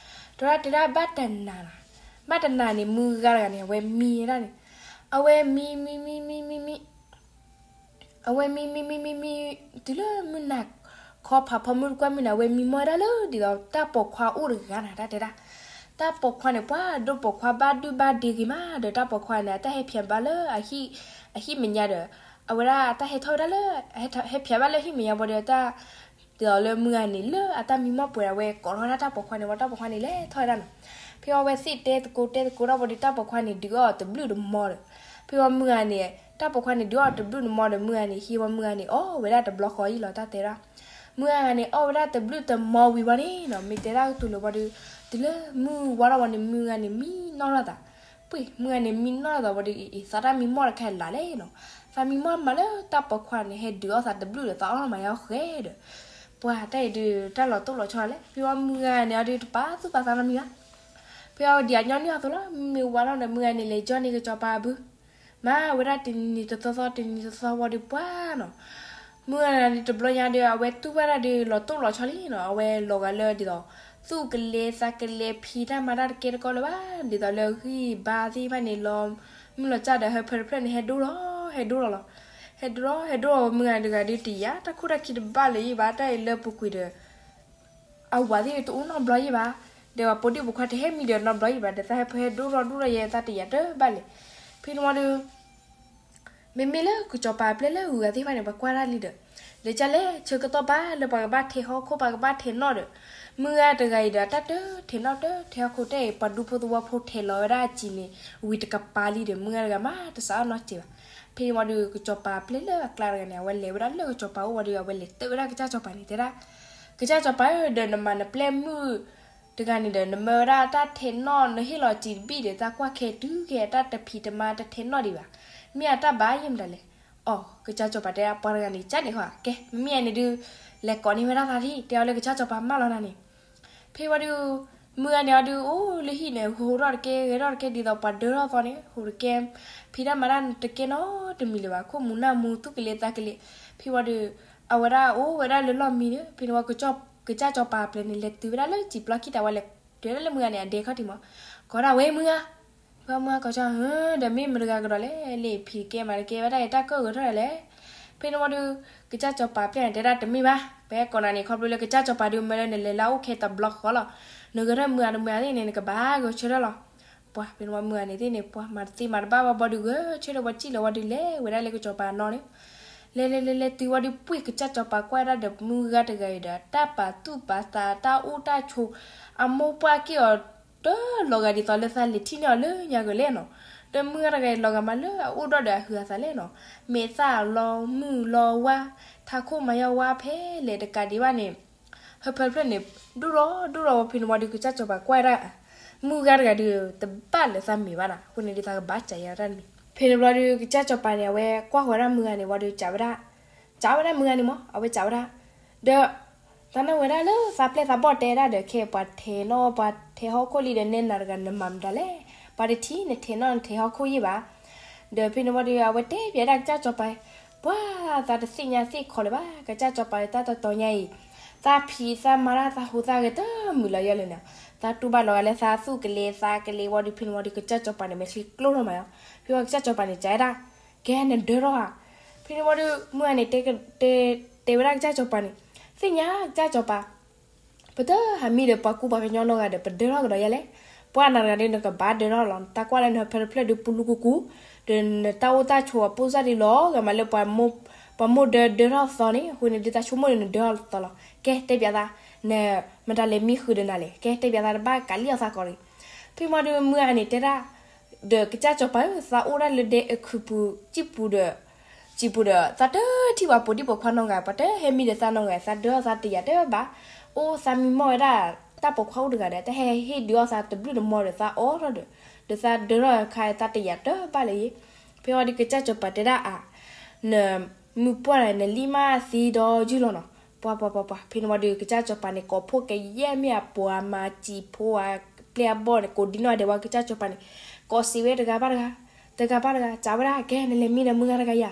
တဲဝဲဒၣ်တဲဒၣ်ဘၣ်တနၤနီၤ. ဘၣ်တနၤန့ၣ် မုၢ်ဂၤတဂၤန့ၣ် အဝဲမံဝဲဒၣ်န့ၣ် အဝဲမံမံမံမံမံမံ အဝဲမံမံမံမံမံ တုၤလၢမုၢ်နၤ ခီဖးဖီမုၢ်တကွၢ်မုၢ်န့ၣ် အဝဲမံမီၢ်ဝဲဒၣ်လၢဒ်သိးတၢ်ပိာ်ခွါအိၣ်တဂၤနၤ တၢ်တဲဒၣ်. တၢ်ပိာ်ခွါန့ၣ် ပှၤဒိၣ်ပိာ်ခွါဘၣ်ဒုၣ်ဘၣ်ဒ့ဂ့ၤမး ဒီးတၢ်ပိာ်ခွါန့ၣ် အတၢ်ဟဲဖျဲးဘၣ်လၢ အဟံၣ်မဲာ်ညါဒီး အဝဲဒၣ်အတၢ်ဟဲထီၣ်ဝဲဒၣ်လၢ ဟဲဖျဲးဘၣ်လၢဟံၣ်မဲာ်ညါဘၣ်ဒီးတၢ် ဒ်သိးလၢမုၢ်ဂၤန့ၣ် လၢအတၢ်မံမီၢ်ပှဲၤ အဝဲကိးထီၣ်ဝဲဒၣ်တၢ်ပိာ်ခွါန့ၣ်ဝံၤ တၢ်ပိာ်ခွါန့ၣ်လဲၤထီၣ်ဝဲဒၣ်နီၤ. ဖဲဝံၤအဝဲသ့ၣ်တဲသကိးတဲသကိးထီၣ်ဝံၤဒီး တၢ်ပိာ်ခွါန့ၣ်ဒုးအီၣ်တဘျုးတမီၤဒီး ဖဲဝံၤမုၢ်ဂၤန့ၣ် တၢ်ပိာ်ခွါန့ၣ်ဒုးအီၣ်တဘျုးတမီၤဒီး မုၢ်ဂၤန့ၣ် ဟံးဝံၤမုၢ်ဂၤန့ၣ် အီၣ်ဝဲဒၣ်တဘျီဃီအံၤလီၤ တၢ်တဲဒၣ်. မုၢ်ဂၤန့ၣ် အီၣ်ဝဲဒၣ်တဘျုးတမီၤဝံၤဝံၤန့ၣ်နီၤ မ့ၢ်တဲဒၣ်ကတိၤလၢဝံၤဒီး တုၤလၢမုၢ်ဝါထီၣ်ဝံၤန့ၣ် မုၢ်ဂၤန့ၣ်မံနီၣ်ထီၣ်သး ပှ့ၤ မုၢ်ဂၤန့ၣ်မံနီၣ်ထီၣ်သးဝံၤဒီး အံၤ သးတၢ်မံမီၢ်တခါလၢ်လဲၣ်နီၤ. သးမံမီၢ်မးလၢတၢ်ပိာ်ခွါန့ၣ် ဟဲဒုးအီၣ်သးတဘျုးဒီး သးအီၣ်မၤယါဃဲဒီး ပှၤတၢ်အံၤဒုး တၢ်လီၤတိၢ်လီၤဆီလဲၣ်. ဖဲဝံၤမုၢ်ဂၤန့ၣ်အီၤဒုး တပာ်သူၣ်ပာ်သးနီတမံၤဘၣ်. ဖဲဝံၤဒ်အညီနုၢ်အသိးလီၤ မ့ၢ်ဝါထီၣ်ဒီး မုၢ်ဂၤန့ၣ်လဲၤကၠီန့ၢ်ကစီၤပၤအဘု မၤဝဲဒၣ်တနံၤတသီသီ တနံၤတသီသီဝံၤဒီးပှၤနီၤ မုၢ်ဂၤန့ၣ်တဘျီညါဒီး အဝဲတူၢ်ဘၣ်တၢ်ဒီးလီၤတိၢ်လီၤဆီလံနီၤ. အဝဲလီၤဂာ်လၢဒ်သိး သူၣ်ကလဲၤသးကလဲၤ ဖံးတၢ်မၤတၢ်တကဲတကီလၢၤဘၣ် ဒ်သိးလၢဂံၢ်ဘါသ့ၣ်တဖၣ်န့ၣ် လီၤမုၢ်လီၤကၢ်ဒီး ဟၢဖၢတဖျၢၣ်န့ၣ် ဟဲဒိၣ်လီၤ ဟဲဒိၣ်လီၤလီၤ ဟဲဒိၣ်လီၤ ဟဲဒိၣ်လီၤ မုၢ်ဂၤတဂၤဒီးတယာ် တၢ်ခိၣ်တၢ်ခံတဘၣ်လၢၤယံၤဘၣ် တၢ်အံၤလၢပူၤကွံာ်ဒီး အဝၤသ့ၣ်တအိၣ်နီတဘျီယံၤဘၣ်, ဒီးပှၤပိာ်ဒံၣ်ပိာ်ခွါတဟဲမံဒီးနီတဘျီယံၤဘၣ်, ဒီးသးဟဲဖဲဟဲဒိၣ်ထီၣ်ဒိၣ်ထီၣ်ယဲသးတယာ်တဘၣ်လဲၣ်. ဖဲန့ၣ်ဝံၤဒီး မ့မ့ၢ်လၢကစီၤပၤအပျဲၢ်လၢအဂၤသ့ၣ်တဖၣ်န့ၣ် ပှၤကွၢ်တၢ်လံဒီး လဲၤကၢ်လဲၣ်ဆၢကတီၢ်ဘၣ်လၢပှၤကဘၣ်ထဲးနီၣ် ပှၤကဘၣ်ထဲးနီၣ်ဒီး မုၢ်ဂၤတဂၤအံၤဒီး တၢ်တထဲးနီၣ်တထဲးဟီၣ်ခိၣ်တဲအံၤ ပှၤဒူဖိသဝီဖိထဲးလီၤဝဲဒၣ်အစံာ်န့ၣ် ဝံၤတကပၤလံဒီး မုၢ်ဂၤတဂၤမးတစးထီၣ်နီတစဲးဘၣ်. ဖဲန့ၣ်ဝံၤဒီး ကစီၤပၤအပျဲၢ်လၢအကျါတဂၤန့ၣ် အဝဲလဲၤဝဲဒၣ်လၢကစီၤပၤအအိၣ်ဝံၤဒီး အဝဲလဲၤတဲဝဲဒၣ်ကစၢ်စီၤပၤန့ၣ် တဲဒၣ် ကစၢ်စီၤပၤဧၢ, ဒီးနမၤနပျဲၢ်မုၣ်တဂၤန့ၣ်ဒီး နမၢဝဲဒၣ်တၢ်ထဲးနီၣ် နဟ့ၣ်လီၤစံာ်တဘ့ၣ်ဒီး သးကွၢ်ခဲတုၤခဲအတၢ်တဖံးတမၤတထဲးနီၣ်ဒံးဘၣ်. မ့ၢ်အတၢ်ဘၣ်ယဲၢ်မတၤလဲၣ်. အိ ကစၢ်စီၤပၤတဲ ပှၤတဂၤန့ၣ် ကန့ၣ်ဃီ ကဲ မ့မ့ၢ်န့ၣ်ဒုး လဲၤကိးန့ၢ်ဝဲဒၣ်သးလံ တဲအီၤလၢကစၢ်စီၤပၤမၢလီၤနၤန့ၣ် ဖဲဝံၤဒီး မုၢ်ဂၤန့ၣ်အီၤဒုး အိၣ်လၢဟံၣ်န့ၣ် ဟိထီၣ်တကဲ ဂဲၤထီၣ်တကဲ ဒ်သိးပှၤဒၢထီၣ်သီန့ၣ် ဟိတကဲ ဖံးတၢ်မၤတၢ်တကဲနီတမံၤလၢၤဘၣ် ခိၣ်မူနၢ်မူသူၣ်ကလဲၤသးကလဲၤ. ဖဲဝံၤဒီး အဝဲဒၣ်အိၣ်ဝဲဒၣ်လၢလီၢ်မံဒီး ဖဲန့ၣ်ဝံၤ ကစၢ်စီၤပၤအပျဲၢ်န့ၣ် လဲၤတုၤဝဲဒၣ်လၢစံာ်ပျီခံတၢ်ဝဲလဲၤ တုၤဝဲဒၣ်လၢမုၢ်ဂၤန့ၣ် အဒဲခီၣ်ထံးမး ကိးဒၣ်ဝဲမုၢ်ဂၤ ဖဲမုၢ်ဂၤကိးကၠီ ဒီးမ့ၢ်မတၤတဂၤကဒီးလဲၣ် လၢဖံးတကဲမၤတကဲဝဲဒၣ်အံၤ တၢ်ကၢၣ်ဂဲၤထီၣ်ဒ်လဲၣ်. ဖဲန့ၣ်ဝံၤဒီး ကစၢ်စီၤပၤအပျဲၢ်န့ၣ် တဲဒၣ်တမ့ၢ်ဘၣ် ပဟဲကိးနၤန့ၣ် ခီဖျိလၢကစၢ်စီၤပၤဒုးမၢလၢနလဲၤလၢအအိၣ်ခဲတဘျီဃီလီၤ. နဂဲၤထီၣ်မုၢ်ဂၤတမုၢ်ဂၤသ့ၣ်န့ၣ် နကဘၣ်ဂဲၤဆၢထၢၣ်လီၤ. ပှၤဖဲန့ၣ်ဝံၤမုၢ်ဂၤန့ၣ်သ့ၣ်န့ၣ် ပှၤမၤတသ့မၤတဘၣ်ဘၣ်ဘီဒုး ဂဲၤဆၢထၢၣ်ဝဲစံၣ်လီၤဝံၤဒုးလဲၤဝဲဒၣ်လၢကစီၤပၤအနီၢ်န့ၣ် လဲၤလဲၤလဲၤလဲၤတုၤဝံၤဒီး ပှ့ၢ်ကစၢ်စီၤပၤကွၢ်ဒၣ်ဒီးမုၢ်ဂၤတဂၤအံၤဒီး တၢ်ပာ်သူၣ်ပာ်သး တၢ်အိၣ်တၢ်ဆိး အမိၢ်ပှၢ်က့ၢ်အီၤ တလီၤဂာ်ဒ်သိးလၢသးလဲၤထံၣ်န့ၢ်အီၤလၢညါဂၤလဲၣ်နီၤ. ဒီးမုၢ်ဂၤတဂၤအံၤလီၤဂာ်မးလၢအအိၣ်ဒီးအဟုးအသးလဲၣ်နီၤ. မဲာ်သၣ်လီၤမုၢ်လီၤဝါ ထးခိၣ်မၤယါဝါဖဲလဲၣ်တကးဒံးဘၣ်န့ၣ် ဟၢဖၢတဖျၢၣ်န့ၣ် ဒိၣ်ထီၣ်ဒိၣ်ထီၣ်ဝဲဖဲန့ၣ်ဝံၤဒီး ကစၢ်စီၤပၤကွၢ်ဒၣ် မုၢ်ဂၤတဂၤဒီး တဘၣ်လၢသးမ့ၢ်ဘၣ်နီၤ. အဃိန့ၣ်ဒီးသးကဘၣ်စံးယါတၢ်တမံၤ ဖဲန့ၣ်ဘျီဒီး ကစၢ်စီၤပၤန့ၣ် အဝဲကွၢ်ဃီၤဝဲဒၣ်မုၢ်ဂၤန့ၣ်ဝံၤဒီး စံးဝဲဒၣ် စံးဝဲဒၣ်မုၢ်ဂၤန့ၣ်မး အဝဲစံးဝဲဒၣ် ဒီး သးနၢ်ဝဲဒၣ်လၢသးပျဲၢ်သးဘီၣ်တဲဒၣ်ဒီး ခဲပှၤထဲးနီၣ်ပှၤထဲးဟီၣ်ခိၣ်လံဒီး နဲနၤတဂၤ နမၤမတၤလဲၣ်. ပှၤတထံၣ်နထဲးနီၣ်နထဲးဟီၣ်ခိၣ်ယံၣ်ဘၣ်. ဒီးဖဲန့ၣ်ဝံၤဒီး အဝဲတဲဘၣ်ဒၣ်ကစၢ်စီၤပၤ ပှၤသးတသ့ၣ်ညါသ့ၣ်ခီလၢၤဘၣ်. ကစၢ်စီၤပၤတၢ်တတီၤညါအံၤ သးဖံးသးမၤတၢ်သးဟူးသးဂဲၤတမုာ်လီၤယဲလၢၤန့ၣ် သးတူၢ်ဘၣ်လီၤဂာ်လၢသးသူၣ်ကလဲၤသးကလဲၤဝံၤဒီး ဖဲန့ၣ်ဝံၤဒီး ကစၢ်စီၤပၤန့ၣ် မဲာ်ချံကျိထီၣ်မးလီၤ. ဖဲဝံၤကစၢ်စီၤပၤန့ၣ် စံးဝဲဒၣ် ကဲနဒၢထီၣ်ဧါ. ဖဲန့ၣ်ဝံၤဒီး မုၢ်ဂၤန့ၣ် တဲဝဲဒၣ်ကစၢ်စီၤပၤန့ၣ် သ့ၣ်ညါကစၢ်စီၤပၤ ပတဟးမံဒီးပှၤကူပှၤကညီနီတဂၤဒီး ပဒၢထီၣ်ကဒီးယဲလဲၣ်. ပှၤနၤတဂၤဒီး နကဘၣ်ဒၢထီၣ်လီၤ. နတၢ်ကွၢ်လၢနဟၢဖၢတဖျၢၣ်ဒီးပူၤလူၤကူကူ ဒီးနတၢ်အိၣ်တၢ်ဆိးအပိၢ်စၢ်ဒ်လီၤဂာ်မးလၢပှၤမိၢ် ပှၤမိၢ်ဒၢဒၢထီၣ်သီန့ၣ် အဃိန့ၣ်ဒုးသးဆိကမိၣ်န့ၣ် နဒၢထီၣ်သီလီၤ. ကဲတဲပၠးသး, နမတၤလဲၤမံဃုာ်ဒီးနၤလဲၣ်, ကဲတဲပၠးသးတဘၣ်ကးလံၣ်အီၣ်သးကီးတဂ့ၤ. ဖဲမီဒုးမုၢ်ဂၤန့ၣ်တဲဒၣ်, ဒီးကစၢ်စီၤပၤဧၢ, သးအိၣ်ဒၣ်လၢဒဲအခုးပူၤ စံၣ်ပူၤဒီး စံၣ်ပူၤဒီး သးတထံၣ်ပှၤပိာ်ဒံၣ်ပိာ်ခွါနီတဂၤ, ပှၤတဟဲမံဒီးသးနီတဂၤ, သးဒၢထီၣ်သးတယာ်တဘၣ်. အိၣ်သးမံမီၢ်ဝဲဒၣ် တၢ်ပိာ်ခွါအိၣ်တဂၤဒီး တဟဲဟ့ၣ်ဒုးအီၣ်သးတဘျုးတမီၢ်ဒီးသးအီၣ်ထီၣ်ဒီး, ဒီးသးဒၢထီၣ်ခါသးတယာ်တဘၣ်လၢၤအံၤ. ဖဲဝံၤဒီးကစၢ်စီၤပၤတဲဒၣ်အါ, နမုၢ်ပှၢ်န့ၣ် နလံၣ်မးသံဒီးယုၢ်လီၤနီၤ. ပှၤပှၤပှၤပှၤ ဖဲန့ၣ်ဝံၤဒီးကစၢ်စီၤပၤန့ၣ် ကိးဖှိၣ်ကယဲၢ်မ့ၢ်အပှၤမၤစံာ်ဖိအပျဲၢ်အဘီၣ်န့ၣ် ကိးဒံနီၢ်ဒဲးဝံၤ ကစၢ်စီၤပၤန့ၣ် ကိးစံးဝဲတဂၤဘၣ်တဂၤ, တဂၤဘၣ်တဂၤ, စံးဝဲဒၣ် ကဲ နလဲၤမံဒီးမုၢ်ဂၤတဂၤယၤ,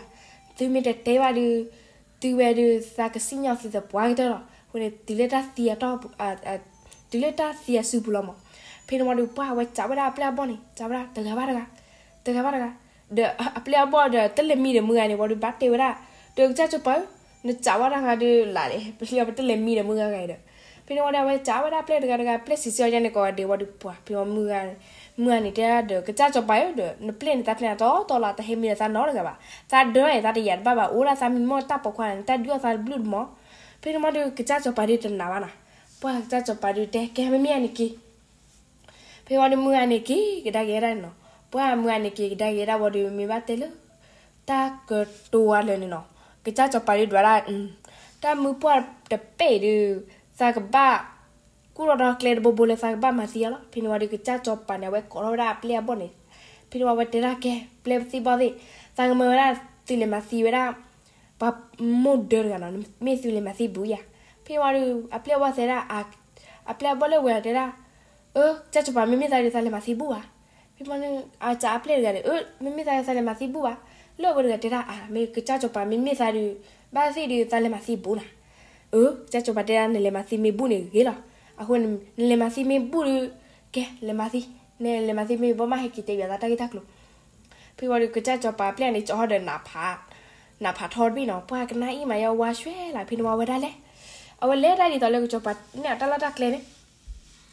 သုမ့ၢ်တတဲဘၣ်ဒီး သုဝဲဒီးသးကစံၣ်ညီၣ်သုသပှၢ်ကတၢၢ်လီၤ. အဃိန့ၣ် တုၤလၢတၢ်သံအတီၢ်ပူၤ တုၤလၢတၢ်သံအစုပူၤလီၤမး. ဖဲန့ၣ်ဝံၤဒီးပှၢ်ဝဲစံးဝဲဒၣ်အပျဲၢ်အဘီၣ်န့ၣ် စံးဝဲဒၣ် တဂၤဘၣ်တဂၤ, တဂၤဘၣ်တဂၤ, ဒီးအပျဲၢ်အဘီၣ်ဒီးတလဲၤမံဒီးမုၢ်ဂၤန့ၣ် ဝံၤဒီးဘၣ်တဲဝဲဒၣ်, ဒီးကစၢ်စီၤပၤဧၢ, နစံးဝဲဒၣ်တဂၤဒီးလၢ်လၢ် ပလံၤအီၤပတလဲၤမံဒီးမုၢ်ဂၤဂၤဒီး, ဖဲန့ၣ်ဝံၤဒီးအဝဲစံးဝဲဒၣ်အပျဲၢ်တဂၤတဂၤ ပျဲၢ်စံးဆၢအီၤန့ၣ် ကိးဂၤဒဲးဝံၤဒီးပှၢ် ဖဲမုၢ်ဂၤ, မုၢ်ဂၤန့ၣ်တဲဒၣ်ဒီး ကစၢ်စီၤပၤဧၢ, ဒီးနပျဲၢ်န့ၣ် သးပျဲၢ်နၤတီတီလီၤ, တဟဲမံဒီးသးနီတဂၤဘၣ်, သးဒၢန့ၣ် သးတယာ်တဘၣ်ဘၣ်, အိၣ်ဒၣ်သးမံမီၢ်တၢ်ပိာ်ခွါန့ၣ် တၢ်ဒုးအီၣ်သးတဘျုးတမီၢ်. ဖဲန့ၣ်ဝံၤဒီးကစၢ်စီၤပၤဒီးတနာ်ဘၣ်နီၤ. ပှၢ်ကစၢ်စီၤပၤဒီးတဲ ကဲ မ့မ့ၢ်အန့ၣ်က့ၤ ဖဲဝံၤဒီးမုၢ်ဂၤန့ၣ်က့ၤကဒါက့ၤဝဲဒၣ်န့ၣ်နီၤ. ပှၢ်မုၢ်ဂၤန့ၣ်က့ၤကဒါက့ၤဝဲဒၣ်ဝံၤဒီး မ့ၢ်ဘၣ်တဲလၢ တၢ်ကတိၤဝဲလၢာ်န့ၣ်နီၤ. ကစၢ်စီၤပၤဒီးဒွးဒၣ်, တၢ်မုၢ်ပှၢ်တပဲာ်ဒီး သးကဘၣ် ကူၣ်ထီၣ်ဒီးကျဲတဘိဘိလၢသးကဘၣ်မၤသံအီၤလီၤ. ဖဲန့ၣ်ဝံၤဒီးကစၢ်စီၤပၤန့ၣ် အဝဲကိးထီၣ်ဝဲဒၣ်အပျဲၢ်အဘီၣ်န့ၣ်, ဖဲန့ၣ်ဝံၤအဝဲတဲဒၣ် ကဲ ပျဲၢ်သ့ၣ်ဘီၣ်သ့ၣ်, သးကမၢဝဲဒၣ်သုလဲၤမၤသံဝဲဒၣ် ပှၤမိၢ်ဒၢတဂၤနီၤ, မ့ၢ်သုလဲၤမၤသံဘူးယၤ. ဖဲန့ၣ်ဝံၤဒီး အပျဲၢ်အဘီၣ်တဲဒၣ်, အပျဲၢ်အဘီၣ်လၢဝဲတဲဒၣ်, အၢ ကစၢ်စီၤပၤ မ့မ့ၢ်သးဒီးသးလဲၤမၤသံဘူးဘၣ်. ဖဲန့ၣ်ဝံၤဒီး အစံးအပျဲၢ်တဂၤဒီး အၢ မ့မ့ၢ်သးဒီးသးလဲၤမၤသံဘူးဘၣ်. လၢအဝဲတဂၤတဲဒၣ် အါ မ့ၢ်ကစၢ်စီၤပၤ မ့မ့ၢ်သးဒီး ဘၣ်သ့ၣ်ဒီးသးလဲၤမၤသံဘူးနၤ. အၢ ကစၢ်စီၤပၤတဲဒၣ် နလဲၤမၤသံမ့ၢ်ဘူးန့ၣ်ဂ့ၤလီၤ. အဃိန့ၣ် နလဲၤမၤသံမ့ၢ်ဘူးဒီး ကဲ လဲၤမၤသံ, နလဲၤမၤသံမ့ၢ်ဘူး မ့ၢ်ဟဲက့ၤတဲဘၣ်သးတၢ်ဂ့ၢ်တၢ်ကျိၤ. ဖဲဝံၤဒီးကစၢ်စီၤပၤအပျဲၢ်န့ၣ် ကၠီဟီၣ်ဒီး နးဖးထီတဘ့ၣ်နီၤ, ပှၢ်ကနၣ်အံၤမးယဝဲ ဝါဆွဲလၢ ဖဲန့ၣ်ဝံၤအဝဲဒၣ်လဲၤ, အဝဲလဲၤဒၣ်ဒ်သိးလၢကစၢ်စီၤပၤန့ၣ်အတၢ်လီၢ်တၢ်ကျဲန့ၣ်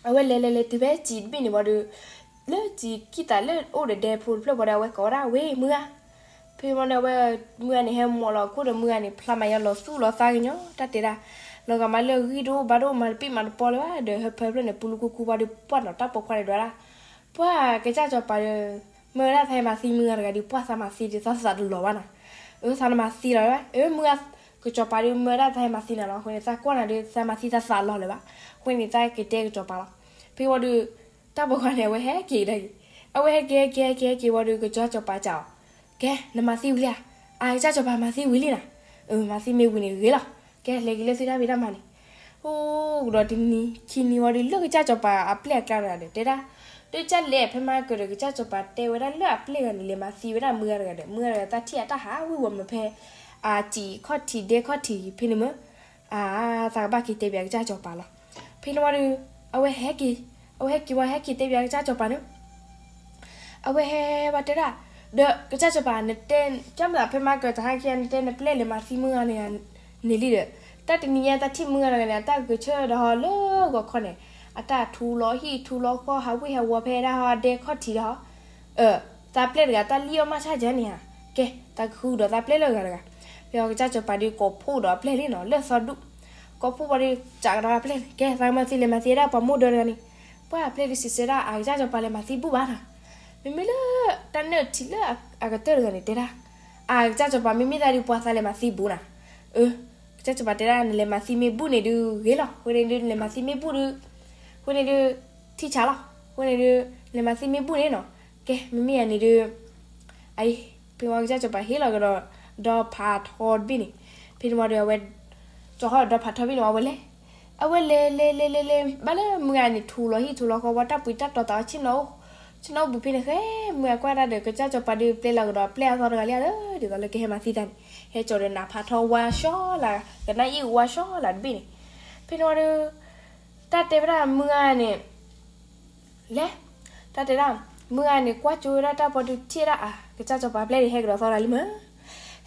အဝဲလဲၤလဲၤလဲၤတုၤဖဲစံာ်တဘ့ၣ်န့ၣ်ဝံၤဒီး လၢစံာ်ကံၢ်သးလၢအိၣ်ဒီးဒဲဖိတဖျၢၣ်ဝံၤဒီး အဝဲကိးဝဲဒၣ် ဝ့ၢ်မုၢ်ဂၤ. ဖဲန့ၣ်ဝံၤဒီး အဝဲ မုၢ်ဂၤန့ၣ် ဟဲမိၢ်လီၤခိၣ်ဒီး မုၢ်ဂၤန့ၣ် ဖျါမးယဝဲလီၤသူၣ်လီၤသးကညီၤ တၢ်တဲဒၣ်, လီၤဂာ်မးလၢဂံၢ်တအိၣ်ဘါတအိၣ် မၤတပ့ၢ်မၤတပီလၢၤဘၣ်ဒီး ဟၢဖၢဖျၢၣ်န့ၣ် ပူၤလူၤကူကူဘၣ်ဒီး ပှၢ်နီၤ တၢ်ပိာ်ခွါန့ၣ်ဒွးဒၣ် ပှၢ်ကစၢ်စီၤပၤဒီး မၢဝဲဒၣ်သးဟဲမၤသံမုၢ်ဂၤတဂၤဒီး ပှၢ်သးမၤသံဒီးသးသးတလီၤဘၣ်နီၤ. အၢ သးနမၤသံလီၤဘၣ်, အၢ မုၢ်ဂၤ, ကစၢ်စီၤပၤဒီးမၢဝဲဒၣ်သးဟဲမၤသံနၤလီၤ. အဃိန့ၣ် သးကွၢ်နၤဒီး သးမၤသံသးသးလီၤလၢၤဘၣ်. အဃိန့ၣ် သးက့ၤတဲကစၢ်စီၤပၤလီၤ. ဖဲဝံၤဒီး တၢ်ပိာ်ခွါန့ၣ် အဝဲဟဲက့ၤကဒါက့ၤ, အဝဲဟဲက့ၤဟဲက့ၤဟဲက့ၤဝံၤဒီး ကစၢ်စီၤပၤစံးအီၤ, ကဲ နမၤသံဝံၤလံဧါ. အၢ ကစၢ်စီၤပၤ မၤသံဝံၤလံနၤ. အၢ မၤသံမ့ၢ်ဝံၤန့ၣ်ဂ့ၤလီၤ. ကဲ လဲၤက့ၤလၢသုတၢ်ဖံးတၢ်မၤန့ၣ် အိၣ်ကဒီးတနံၤခံနံၤဝံၤဒီး လၢကစၢ်စီၤပၤအပျဲၢ်အကျါတဂၤဒီး တဲဒၣ်, ဒီးကၢ်လဲၣ် ဖဲမၤကၢၤဒီး ကစၢ်စီၤပၤတဲဝဲဒၣ်လၢအပျဲၢ်ဂၤန့ၣ် လဲၤမၤသံဝဲဒၣ်မုၢ်ဂၤတဂၤဒီး မုၢ်ဂၤတဂၤတၢ်ထံၣ်အတၢ်ဟးဝ့ၤဝီၤမးဖဲ အစံာ်ခီၣ်ထံးဒဲခီၣ်ထံးဖဲန့ၣ်မး, အၢ သးကဘၣ်က့ၤတဲပၠးကစၢ်စီၤပၤလီၤ. ဖဲန့ၣ်ဝံၤဒီး အဝဲဟဲက့ၤ, အဝဲဟဲက့ၤဝံၤဟဲက့ၤတဲပၠးကစၢ်စီၤပၤန့ၣ် အဝဲဟဲဝဲတဲဒၣ်, ဒီးကစၢ်စီၤပၤ နတဲ, ကၢ်မၤသးဖဲမၤကၢၤတဟါခံဂၤ နတဲနပျဲၢ်လဲၤမၤသံမုၢ်ဂၤန့ၣ်လံဒီး, တၢ်တနံၤညါတၢ်ထံၣ်မုၢ်ဂၤတဂၤန့ၣ် အတၢ်ဂဲၤဆၢထၢၣ်ဒီးဟီလၢဂီၤခီန့ၣ်, အတၢ်ထူလီၤဟံၣ်ထူလီၤဃီ ဟးဝ့ၤဟးဝီၤဖဲဒၣ်ဟီဒဲခီၣ်ထံးဒီးဟီ, အၢ သးပျဲၢ်တဂၤ တၢ်လံၣ်အီၣ်မးဆါယဲန့ၣ်ဧါ, ကဲ သးကဃုကဒီးသးပျဲၢ်လၢဂၤတဂၤ. ဖဲအီၤကစၢ်စီၤပၤဒီးကိးဖှိၣ်ဒီးအပျဲၢ်လံနီၤ လၢသီဒူၣ်, ကိးဖှိၣ်ဝံၤဒီး စံးကဒီးအပျဲၢ်န့ၣ် ကဲ သးကမၤသံလဲၤမၤသံဝဲဒၣ်ပှၤမိၢ်ဒၢတဂၤန့ၣ်, ပှၢ်အပျဲၢ်ဒီးစံးဆၢဒၣ် အၢ ကစၢ်စီၤပၤလဲၤမၤသံဘူၣ်ဘၣ်နီၤ, မ့မ့ၢ်လၢ တၢ်နၢၣ်ထံးလၢအကတၢၢ်တဂၤန့ၣ် တဲဒၣ်, အၢ ကစၢ်စီၤပၤ မ့မ့ၢ်သးဒီး ပှၢ်သးလဲၤမၤသံဘူၣ်နီၤ, အၢ ကစၢ်စီၤပၤတဲဒၣ် နလဲၤမၤသံမ့ၢ်ဘူၣ်န့ၣ်ဒုးဂ့ၤလီၤ, အဃိန့ၣ်ဒုး နလဲၤမၤသံမ့ၢ်ဘူၣ်ဒုး, အဃိန့ၣ်ဒုး ထံၣ်ဆါလီၤ, အဃိန့ၣ်ဒုး နလဲၤမၤသံမ့ၢ်ဘူၣ်န့ၣ်နီၤ, ကဲ မ့မ့ၢ်ယၤန့ၣ်ဒုး အအံၤ ဖဲဝံၤကစၢ်စီၤပၤဟ့ၣ်လီၤကဒီး ဒီဖးထီတဘ့ၣ်န့ၣ်, ဖဲန့ၣ်ဝံၤဒီးအဝဲ ကၠီဟီၣ်ဒီဖးထီဘ့ၣ်န့ၣ် အဝဲလဲၤ, အဝဲလဲၤလဲၤလဲၤလဲၤလဲၤ ဘၣ်လၢမုၢ်ဂၤန့ၣ် ထူလီၤဟံၣ်ထူလီၤဃီဝံၤ တၢ်ပှံၤတၢ်တီၤသးအီၤ ဆ့ၣ်နီၤအိၣ်ပူၤဖဲန့ၣ် ဃဲမုၢ်ဂၤကွၢ်တၢ်ဒီး ကစၢ်စီၤပၤဒုးပျဲလီၤကဒီးပျဲအသီတဂၤလံဒီး ဒ်သိးလၢကဟဲမၤသံတၢ်န့ၣ် ဟဲကၠီဒီးနးဖးထီဝါဆှီလၢ် ကနၣ်အံၣ်ဝါဆှီလၢ်တဘ့ၣ်န့ၣ်, ဖဲန့ၣ်ဝံၤဒီး တၢ်တဲဝဲဒၣ်မုၢ်ဂၤန့ၣ် လဲၤ, တၢ်တဲဒၣ် မုၢ်ဂၤန့ၣ် ကွၢ်ကၠိဝဲဒၣ်တၢ်ပီဒုးထံၣ်ဒၣ်အါ ကစၢ်စီၤပၤပျဲၢ်ဒုးဟဲကဒီးသီတဂၤလံမး,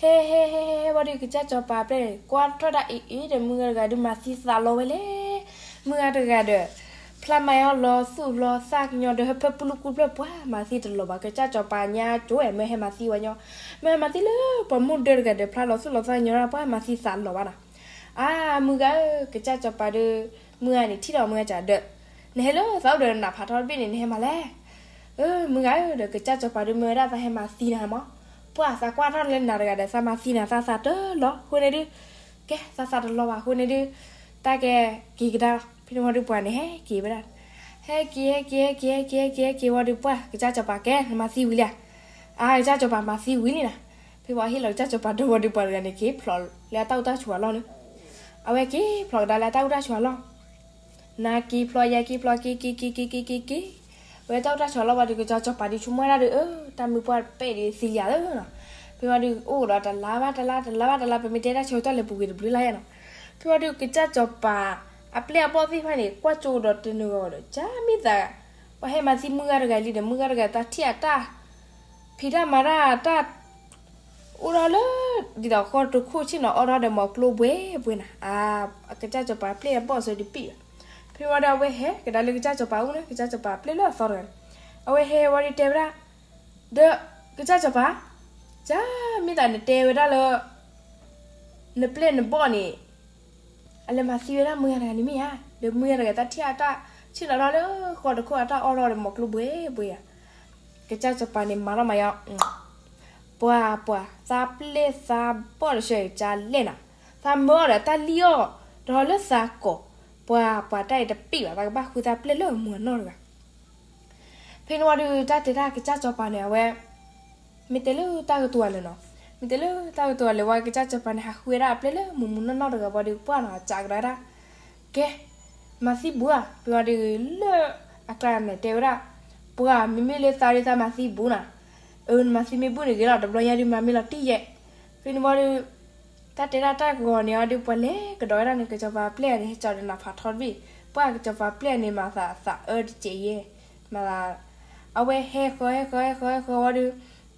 ဟဲဟဲဟဲဟဲဝံၤဒီး ကစၢ်စီၤပၤပျဲၢ်န့ၣ် ကွၢ်ထီၣ်ဒၣ်အ့ၣ်အ့ၣ်ဒီး မုၢ်ဂၤတဂၤဒုးမၤသံသးလီၤဝဲလဲၣ်, မုၢ်ဂၤတဂၤဒီး ဖျါမၤအီၤလီၤသူၣ်လီၤသးကညီဒီး ဟၢဖၢပူၤလူၤကူဖျၢၣ် ပှၤမၤသံတလီၤဘၣ်. ကစၢ်စီၤပၤညါကၠိဝဲ မ့ၢ်ဟဲမၤသံဝဲညီ, မ့ၢ်ဟဲမၤသံလၢပှၤမုၣ်ဒၢတဂၤဒီး ဖျါလီၤသူၣ်လီၤသးကညီဒၣ် ပှၤမၤသံသးလီၤဘၣ်နီၤ. အါ မုၢ်ဂၤဧၢ, ကစၢ်စီၤပၤဒီး မုၢ်ဂၤန့ၣ် ထံၣ်ဒီးမုၢ်ဂၤစၢ်ဒီး, နဟဲလၢသးအိၣ်ဒီးနးဖးထီတဘ့ၣ်န့ၣ် နဟဲမၤလဲၣ်. အၢ မုၢ်ဂၤဧၢ, ဒီးကစၢ်စီၤပၤဒီးမၢဝဲဒၣ်သးဟဲမၤသံနၤမး, ပှၤသးကွၢ်ထီၣ်လၢနၤတဂၤဒီး သးမၤသံနၤ သးသးတလီၤ. အဃိန့ၣ်ဒုး ကဲ သးသးတလီၤဘၣ်. အဃိန့ၣ်ဒုး တၢ်ကဲက့ၤကဒါလီၤ. ဖဲန့ၣ်ဝံၤဒီး ပှၤန့ၣ်ဟဲက့ၤဝဲဒၣ်, ဟဲက့ၤ ဟဲက့ၤ ဟဲက့ၤ ဟဲက့ၤ ဟဲက့ၤ ဟဲက့ၤဝံၤဒီး ပှၤ ကစၢ်စီၤပၤ ကဲ နမၤသံဝံၤလံဧါ. အါ ကစၢ်စီၤပၤမၤသံဝံၤလံနၤ. ဖဲဝံၤဟ့ၣ်လီၤကစၢ်စီၤပၤဒီးဝံၤဒီး ပှၤတဂၤန့ၣ် က့ၤဖျိးလၢအတၢ်အိၣ်တၢ်ဆိးအလီၢ်န့ၣ်, အဝဲက့ၤဖျိးကဒါလၢအတၢ်အိၣ်တၢ်ဆိးအလီၢ် နၤက့ၤဖျိး ယၤက့ၤဖျိး က့ၤက့ၤက့ၤက့ၤက့ၤက့ၤက့ၤ, ဝဲတၢ်အိၣ်တၢ်ဆိးလီၢ်ဝံၤဒီး ကစၢ်စီၤပၤဒုးဆိကမိၣ်ဝဲဒၣ်ဒီး အၢ တၢ်မုၢ်ပှၢ်တပဲာ်ဒုးသံလံဧါလီၤ. ဖဲဝံၤဒီး အိၣ်ဒီးတလါဘၣ်တလါ တလါဘၣ်တလါ ပမ့ၢ်တဲတၢ်ဆၢကတီၢ်လဲၤပူၤကွံာ်တဘျုးလါယါနီၤ. ဖဲဝံၤဒီး ကစၢ်စီၤပၤ အပျဲၢ်အဘီၣ်သ့ၣ်တဖၣ်န့ၣ် ကွၢ်ကၠိဒီးတနုာ်ဂီၤဒီး ကမံသး ပှၤဟဲမၤသံမုၢ်ဂၤတဂၤလံဒီး မုၢ်ဂၤတဂၤသးထံၣ်အတၢ် ဖံးတၢ်မၤတၢ်တၢ် အိၣ်ဒီးလၢ ဒ်သိးဃီတခိၣ် ဆ့ၣ်နီၤအီၣ်ထီၣ်ဒီးမီၤကျိဘှဲဘှဲနၤ, အါ ကစၢ်စီၤပၤပျဲၢ်အဘီၣ်စၢၤတပံၣ်ဘၣ်. ဖဲဝံၤဒီး အဝဲဟဲကဒါလၢကစၢ်စီၤပၤအအိၣ်န့ၣ် ကစၢ်စီၤပၤပျဲၢ်လၢအသီတဂၤန့ၣ်, အဝဲဟဲဝံၤဒီးတဲဝဲဒၣ် ဒီး ကစၢ်စီၤပၤ ကမံသးနတဲဝဲဒၣ်လၢ နပျဲၢ်နဘီၣ်န့ၣ် အလဲၤမၤသံဝဲဒၣ်မုၢ်ဂၤတဂၤန့ၣ်မ့ၢ်ဧါ, ဒီးမုၢ်ဂၤတဂၤသးထံၣ်အတၢ် ဆ့ၣ်နီၤထီၣ်လၢဃီတခိၣ်အတၢ်အီၣ်ထီၣ်ဒီးမီၤကျိဘှဲဘှဲဧါ. ကစၢ်စီၤပၤန့ၣ်မၤထီၣ်မၤယါ, ပှၤ ပှၤ သးပျဲၢ်သးဘီၣ်တဆၢကၠါလဲၣ်နၤ, သးမၢအီၤဒီးတၢ်လံၣ်အီၣ် ဒီးလၢသးကိာ်, ပှၤ ပှၤတၢ်အံၤတပံၣ်ဘၣ် သးကဘၣ်ဃုသးပျဲၢ်လၢမုၢ်အနီၢ်တဂၤ ဖဲန့ၣ်ဝံၤဒီး တၢ်တဲတၢ်ကစၢ်စီၤပၤန့ၣ် အဝဲ မ့ၢ်တဲလၢတၢ်ကတိၤအလၢာ်နီၤ, မ့ၢ်တဲလၢတၢ်ကတိၤအလၢာ်ဝံၤ ကစၢ်စီၤပၤန့ၣ် ဟးဃုဝဲဒၣ်အပျဲၢ်လၢမုၢ်မုၢ်နီၢ်နီၢ်တဂၤဝံၤဒီး ပှၤနီၤ စးကဒါဝဲဒၣ်, ကဲ မၤသံဘူးဧါ. ဖဲဝံၤဒီး လၢအကျါန့ၣ်တဲဝဲဒၣ်, ပှၤ မ့မ့ၢ်လၢသးဒုးသးမၤသံဘူးနၤ, အၢ နမၤသံမ့ၢ်ဘူးန့ၣ်ဂ့ၤလီၤ တဘျီညါဒုးမၤမ့ၢ်လီၤတံၢ်ယဲၢ်. ဖဲန့ၣ်ဝံၤဒီး တၢ်တဲဒၣ်တၢ်ကဂီၤန့ၣ်အီၤဒီး ပှၤလဲၤကဒီးဝဲဒၣ်န့ၣ် ကစီၤပၤပျဲၢ်န့ၣ် ဟဲကၠီဒီးနးဖးထီတဘ့ၣ်, ပှၤကစီၤပၤပျဲၢ်န့ၣ် မၤသးသးအၢတစဲးယဲၢ်, မၤသး အဝဲဟဲဃီဟဲဃီဟဲဃီဟဲဃီဝံၤဒီး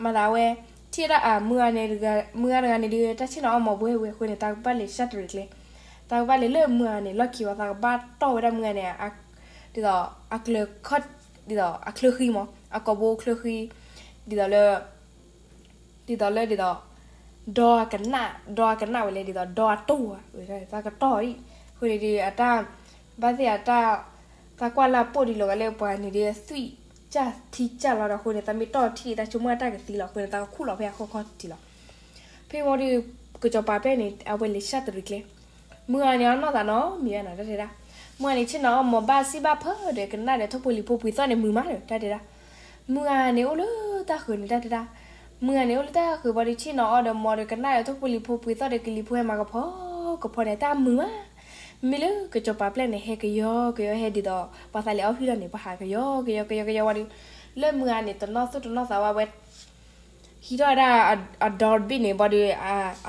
မၤသးအဝဲ ထံၣ်ဝဲဒၣ်အမုၢ်ဂၤန့ၣ် မုၢ်ဂၤတဂၤန့ၣ်ဒုး တၢ်ဆ့ၣ်နီၤအီၣ်မီၤဘှဲဘှဲအဃိန့ၣ် သးကဘၣ်လဲၤဆၣ်တရံးကျဲ, သးကဘၣ်လဲၤလၢမုၢ်ဂၤန့ၣ် လီၢ်ခံဝံၤ သးကဘၣ်တီၢ်ဝဲဒၣ်မုၢ်ဂၤန့ၣ် ဒ်သိး အကျၢၤခီၣ် ဒ်သိးအချၢဃံမး အကိာ်ဘိချၢဃံ ဒ်သိးလၢ ဒ်သိးလၢဒ်သိး ဒီအကနၣ် ဒီအကနၣ်ဝဲလဲၣ် ဒ်သိးဒီအတိၢ်ဧါ, သးကတီၢ်အံၤ, အဃိန့ၣ်ဒုး အတၢ် ဘၣ်သ့ၣ်အတၢ် သးကွၢ်လၢအပိၢ်ဒံးလီၤဂာ်လၢပှၤန့ၣ်ဒုး သွံၣ်ကၢ်ထံကၢ်လီၤဒီး အဃိန့ၣ် သးမ့ၢ်တီၢ်ထံၣ် သးဆိကမိၣ်တၢ်ကသံလီၤ အဃိန့ၣ် သးကခူၣ်လီၤဖဲအဃီခီၣ်ထံးလီၤ. ဖဲမ့ၢ်ဒီး ကစီၤပၤပျဲၢ်န့ၣ် အဝဲလဲၤဆၣ်တရံးကျဲ မုၢ်ဂၤန့ၣ် အနီၢ်သးနီတမံၤဘၣ်နီၤ တၢ်တဲဒၣ်, မုၢ်ဂၤန့ၣ် ဆ့ၣ်နီၤအီၣ်မီၤဘၣ်စံၣ်ဘၣ်ဖၢဒီး ကနၣ်ဒီးထိၣ်ဖိလံၤဖိပှ့ၤသီၣ်န့ၣ်မုာ်မးဒီး တၢ်တဲဒၣ်, မုၢ်ဂၤန့ၣ် အိၣ်လၢတၢ်ဃုာ်န့ၣ် တၢ်တဲဒၣ်, မုၢ်ဂၤန့ၣ် အိၣ်လၢတၢ်ဃုာ်ဘၣ်ဒီး ဆ့ၣ်နီၤအီၣ်ဒီးမီၤဒီး ကနၣ်ဒီးထိၣ်ဖိလံၤဖိပှ့ၤသီၣ်ဒီး ကလံၤဖိဟဲမၤကဖီကဖီန့ၣ် တၢ်မုာ်မး. မ့မ့ၢ်လၢကစီၤပၤပျဲၢ်န့ၣ် ဟဲကယီကယီဟဲဒ်သိး ပှၤသးလဲၤအီၣ်ဟံၣ်လီၤန့ၣ် ပှၤဟးကယီကယီကယီကယီဝံၤဒီး လၢမုၢ်ဂၤန့ၣ် တနီၣ်သူၣ်တနီၣ်သးဝဲ ဟံးထီၣ်ဝဲဒၣ်အဒီတဘ့ၣ်န့ၣ် ဘၣ်ဒီး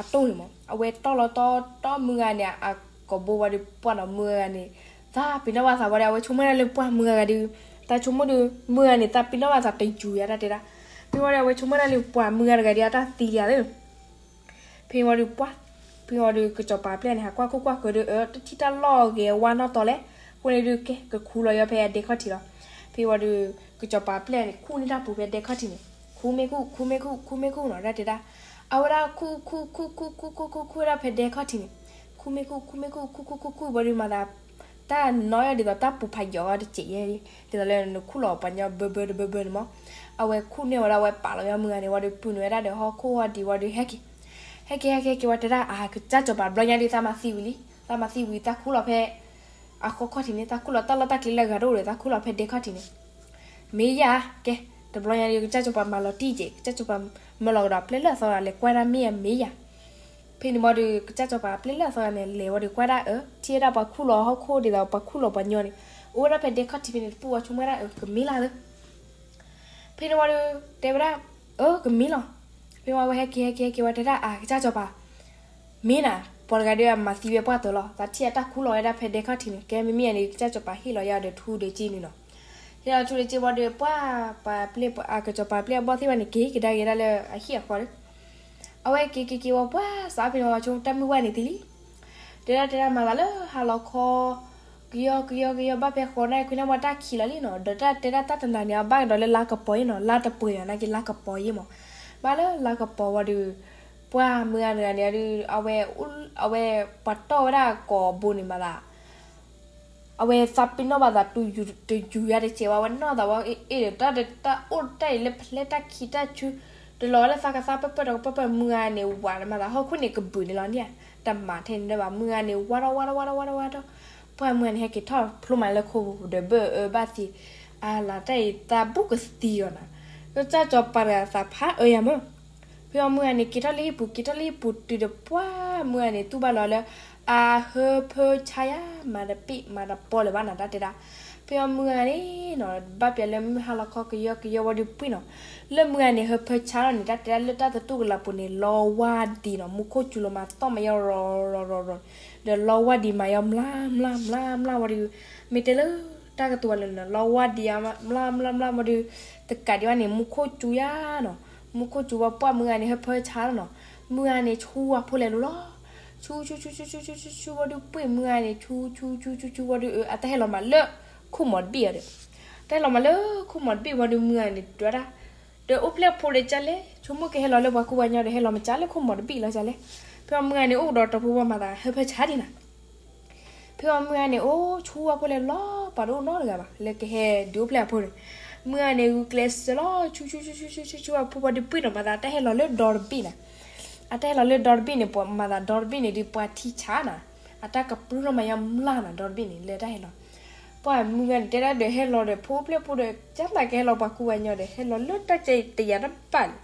အတိၢ်န့ၣ်မး အဝဲတီၢ်လီၤတီတီမုၢ်ဂၤန့ၣ် အကိာ်ဘိဘၣ်ဒီး ပှၢ်နီၤမုၢ်ဂၤန့ၣ် သးပ့ၤနီၣ်ဘၣ်သးဘၣ်ဒီး အဝဲဆိကမိၣ်ဒၣ်လၢပှၢ်မုၢ်ဂၤဂၤဒီး သးဆိကမိၣ်ဒီး မုၢ်ဂၤန့ၣ် သးပ့ၤနီၣ်ဘၣ်သးတယူၤယါတၢ်တဲဒၣ်. ဖဲဝံၤဒီး အဝဲဆိကမိၣ်ဒၣ်လၢပှၢ်မုၢ်ဂၤတဂၤဒီး အတၢ်သံလံဧါသ့ ဖဲဝံၤဒီးပှၢ် ဖဲဝံၤဒီး ကစီၤပၤပျဲၢ်န့ၣ် ဟးကွၢ်ခိၣ်ကွၢ်ဃၢၤဒီး အၢ တထံၣ်တၢ်လီၢ်ဂဲၤဝါနီၢ်တီလဲၣ်. အဃိန့ၣ်ဒီး ကဲ ကခူၣ်လီၤယီၤဖဲအဒဲခီၣ်ထံးလီၤ. ဖဲဝံၤဒီး ကစီၤပၤပျဲၢ်န့ၣ် ခူၣ်န့ၢ်တၢ်ပူၤဖဲဒဲခီၣ်ထံးန့ၣ် ခူၣ်မ့ၢ်ခူၣ် ခူၣ်မ့ၢ်ခူၣ် ခူၣ်မ့ၢ်ခူၣ်နီၤ တၢ်တဲဒၣ်. အဝဲဒၣ်ခူၣ်ခူၣ်ခူၣ်ခူၣ်ခူၣ်ခူၣ်ခူၣ်ခူၣ်ဝဲဒၣ်ဖဲဒဲခီၣ်ထံးန့ၣ် ခူၣ်မ့ၢ်ခူၣ် ခူၣ်မ့ၢ်ခူၣ် ခူၣ်ခူၣ်ခူၣ်ခူၣ်ဝံၤဒီး မၤသး တၢ်နီၣ်ယီၣ်ဒ်သိးတၢ်ပူၤဖးယီၤဝဲတစဲးယဲၢ် ဒ်သိးလၢနခူၣ်လီၤပှၤညီဘၢဘၢတဘၢဘၢန့ၣ်မး. အဝဲခူၣ်န့ၢ်ဝဲဒၣ် အဝဲပာ်လီၤဝဲမုၢ်ဂၤန့ၣ်ဝံၤဒီး ပုၢ်နုာ်ဝဲဒၣ်ဒီးဟီၣ်ခိၣ်ဟီၣ်ဒံးဝံၤဒီး ဟဲက့ၤ ဟဲက့ၤ ဟဲက့ၤ ဟဲက့ၤဝံၤတဲဒၣ် အါ ကစၢ်စီၤပၤ တဘျီညါဒီး သးမၤသံဝံၤလံ သးမၤသံဝံၤ သးခူၣ်လီၤဖဲ အဃီခီၣ်ထံးန့ၣ် သးခူၣ်လီၤတၢ်လီၢ်တၢ်ကျဲလၢအဂၤတအိၣ်ဒီး သးခူၣ်လီၤဖဲဒဲခီၣ်ထံးန့ၣ် မ့ၢ်ယၤ ကဲ တဘျီညါဒီး ကစၢ်စီၤပၤမၤလီၤတံၢ်က့ၤ ကစၢ်စီၤပၤမၢလီၤကဒီး ပျဲၢ်လၢအသီဂၤ လဲၤကွၢ်ဒၣ်မ့ၢ်ဧါ မ့ၢ်ယၤ. ဖဲန့ၣ်ဝံၤဒီး ကစၢ်စီၤပၤပျဲၢ်လၢအသီဂၤန့ၣ် လဲၤဝံၤဒီးကွၢ်ဒၣ်အၢ ထံၣ်ဝဲဒၣ်ပှၤခူၣ်လီၤဟီၣ်ခိၣ်ဒ်သိး ပှၤခူၣ်လီၤပှၤညီန့ၣ် အိၣ်ဝဲဒၣ်ဖဲဒဲခီၣ်ထံးဖဲန့ၣ်တပူၤ ဝံၤဆိကမိၣ်ဝဲဒၣ်အၢ ကမ့ၢ်လၢ်သၢ ဖဲန့ၣ်ဝံၤဒီး တဲဝဲဒၣ် အၢ ကမ့ၢ်လီၤ. ဖဲဝံၤဝဲဟဲက့ၤ ဟဲက့ၤ ဟဲက့ၤဝံၤတဲဒၣ် အါ ကစၢ်စီၤပၤ မ့ၢ်နၤ ပှၤတဂၤဒီးအမၤသံဝဲပှၢ်တၢၢ်လီၤ. သးထံၣ်အတၢ်ခူၣ်လီၤဝဲဒၣ်ဖဲဒဲခီၣ်ထံးန့ၣ် ကဲမ့မ့ၢ်အန့ၣ် ကစၢ်စီၤပၤဟ့ၣ်လီၤယၤဒီးထူဒီးက့န့ၣ်နီၤ. ဟ့ၣ်လီၤထူဒီးက့ဝံၤဒီး ပှၢ် ပှၤပျဲၢ် အကစီၤပၤပျဲၢ်အဘီၣ်သ့ၣ်တဖၣ်န့ၣ် က့ၤကဒါက့ၤဒၣ်လၢအဟံၣ်အဃီဒီး အဝဲက့ၤက့ၤက့ၤဝံၤ ပှၢ် စးဖဲန့ၣ်ဝံၤဆိကမိၣ်တၢ်မုၢ်ဝဲန့ၣ်သံလံ. တဲဒၣ်တဲဒၣ်မၤသးလၢဟါလီၤခီ ကယီကယီကယီ ဘၣ်ဖဲဃိးနၣ်ရံၣ်ခွံနၣ်ရံၣ်ဝံၤ တၢ်ခံးလီၤလံနီၤ, ဒီးတၢ်တဲဒၣ်တၢ်တနၤန့ၣ် အဘၣ်ကဒီးလၢလါကပီၤယ့ၣ်နီၤ, လါတပှဲၤယၤနာ်က့ လါကပီၤယ့ၣ်မး. ဘၣ်လၢလါကပီၤဝံၤဒီး ပှၢ်မုၢ်ဂၤတဂၤန့ၣ်ဒီး အဝဲ အဝဲပှၤတီၢ်ဝဲဒၣ်ကိာ်ဘိန့ၣ်မးသး အဝဲသးပ့ၤနီၣ်ဘၣ်သး တယူၤယၤတစဲးဝဲ အဝဲနီၢ်သးဝဲအ့ၣ်ဒီး တၢ်အိၣ်တၢ်အံၤလၢဖဲလဲၣ် တၢ်ခံးတၢ်ဆူ တလီၤဝဲလၢသးကသါပၢၢ်ပၢၢ်ဒီးကပၢၢ်ပၢၢ် မုၢ်ဂၤန့ၣ် ဝးမးသး ဟီၣ်ခိၣ်န့ၣ်ကဘုးန့ၣ်လီၤန့ၣ်, တမၤထဲန့ၣ်ဒီးဘၣ် မုၢ်ဂၤန့ၣ် ဝးထီၣ်ဝးထီၣ်ဝးထီၣ်ဝးထီၣ်ဝးထီၣ်, ပှၢ်မုၢ်ဂၤန့ၣ် ဟဲက့ၤထီၣ်ဖျိမးလၢခိပူၤဒီး ဘၢၣ်အၢဘၣ်သံ, အလၤတၢ်အံၤသးဘူးကသံအီၤနၤ, ကစၢ်စီၤပၤတဂၤသးဖးအၢယၤမး. ဖဲအီၤမုၢ်ဂၤန့ၣ် က့ၤထီၣ်လၢဟံၣ်ပူၤ က့ၤထီၣ်လၢဟံၣ်ပူၤတုၤဒီး ပှၢ်မုၢ်ဂၤန့ၣ် တူၢ်ဘၣ်လီၤလၢ အဟၢဖၢဆါယၤ မၤတပ့ၢ်မၤတပီလၢၤဘၣ်နၤ တၢ်တဲဒၣ်. ဖဲအီၤမုၢ်ဂၤန့ၣ်နီၤ ဘၣ်ပျဲလၢမုၢ်ဟါလီၤခီကယီကယီဝံၤဒီးပှ့ၤနီၤ, လၢမုၢ်ဂၤန့ၣ် ဟၢဖၢဆါလီၤန့ၣ် တၢ်တဲဒၣ်လၢတၢ်သတူၢ်ကလာ်ပူၤန့ၣ် လီဝါဒံနီၤ, မူခိၣ်စူၤလီၤမၤသီၣ်မၤယီၤရီၤရီၤရီၤရီၤ, ဒီးလီဝါဒံမၤယီၤမျၢ်မျၢ်မျၢ်မျၢ်မျၢ်ဝံၤဒီး မ့ၢ်တဲလၢတၢ်ကတိၤဝဲလၢနီၤ လီဝါဒံအမျၢ်မျၢ်မျၢ်ဝံၤဒီး တကးဒံးဘၣ်န့ၣ် မူခိၣ်စူၤယၤနီၤ, မူခိၣ်စူၤဝံၤ ပှၢ်မုၢ်ဂၤန့ၣ် ဟၢဖၢဆါလီၤနီၤ, မုၢ်ဂၤန့ၣ် ဆူအဖိလဲၤလိၤလီၤ, ဆူဆူဆူဆူဆူဆူဆူဆူဝံၤဒီးပှ့ၤ မုၢ်ဂၤန့ၣ် ဆူဆူဆူဆူဆူဝံၤဒီး အတၢ်ဟဲလီၤမးလၢခိၣ်မီၤတဘ့ၣ်အီၤဒီး တၢ်ဟဲလီၤမးလၢခိၣ်မီၤတဘ့ၣ်ဝံၤဒီး မုၢ်ဂၤန့ၣ်ဒွးတၢ်, ဒီးအိၣ်ဖျဲၣ်ဖိဒီးကလဲၣ် ဆိကမိၣ်ကဟဲလီၤလၢပှၤကူပှၤကညီဒီး ဟဲလီၤမးကလဲၣ်ခိၣ်မီၤတဘ့ၣ်လီၤကလဲၣ်. ဖဲအီၤမုၢ်ဂၤန့ၣ် အိၣ်ကဒီးတီၤဖိဝံၤမၤသး ဟၢဖၢဆါဒံးနၤ ဖဲအီၤမုၢ်ဂၤန့ၣ် အိၣ်ဆူအဖိလဲၤလီၤ ပှၤတအိၣ်နီတဂၤဘၣ် လၢကဟဲဒုးအိၣ်ဖျဲၣ်အဖိန့ၣ်, မုၢ်ဂၤန့ၣ် ဂုာ်ကျဲးစၢးလီၤ ဆူဆူဆူဆူဆူဆူဆူအဖိဝံၤဒီးပှ့ၤနီၤ မၤသးတၢ်ဟဲလီၤလၢဒီတဘ့ၣ်နၤ, အတၢ်ဟဲလီၤလၢဒီတဘ့ၣ်န့ၣ် ပှၤမၤသးဒီတဘ့ၣ်န့ၣ်ဒီး ပှၤထံဆါနၤ, အတၢ်ကပြုၢ်ထီၣ်မၤယီၤမျၢ်နၤ ဒီတဘ့ၣ်န့ၣ် လၢတၢ်ဟဲလီၤ ပှၢ်မုၢ်ဂၤန့ၣ် တဲဒၣ်ဒီးဟဲလီၤဒီး ဖိဖျဲၣ်ဖိဒီး ကၢ်သးကဟဲလီၤ ပှၤကူပှၤကညီဒီး ဟဲလီၤလၢတၢ်ကဲတယၤတဘၣ်န့ၣ်,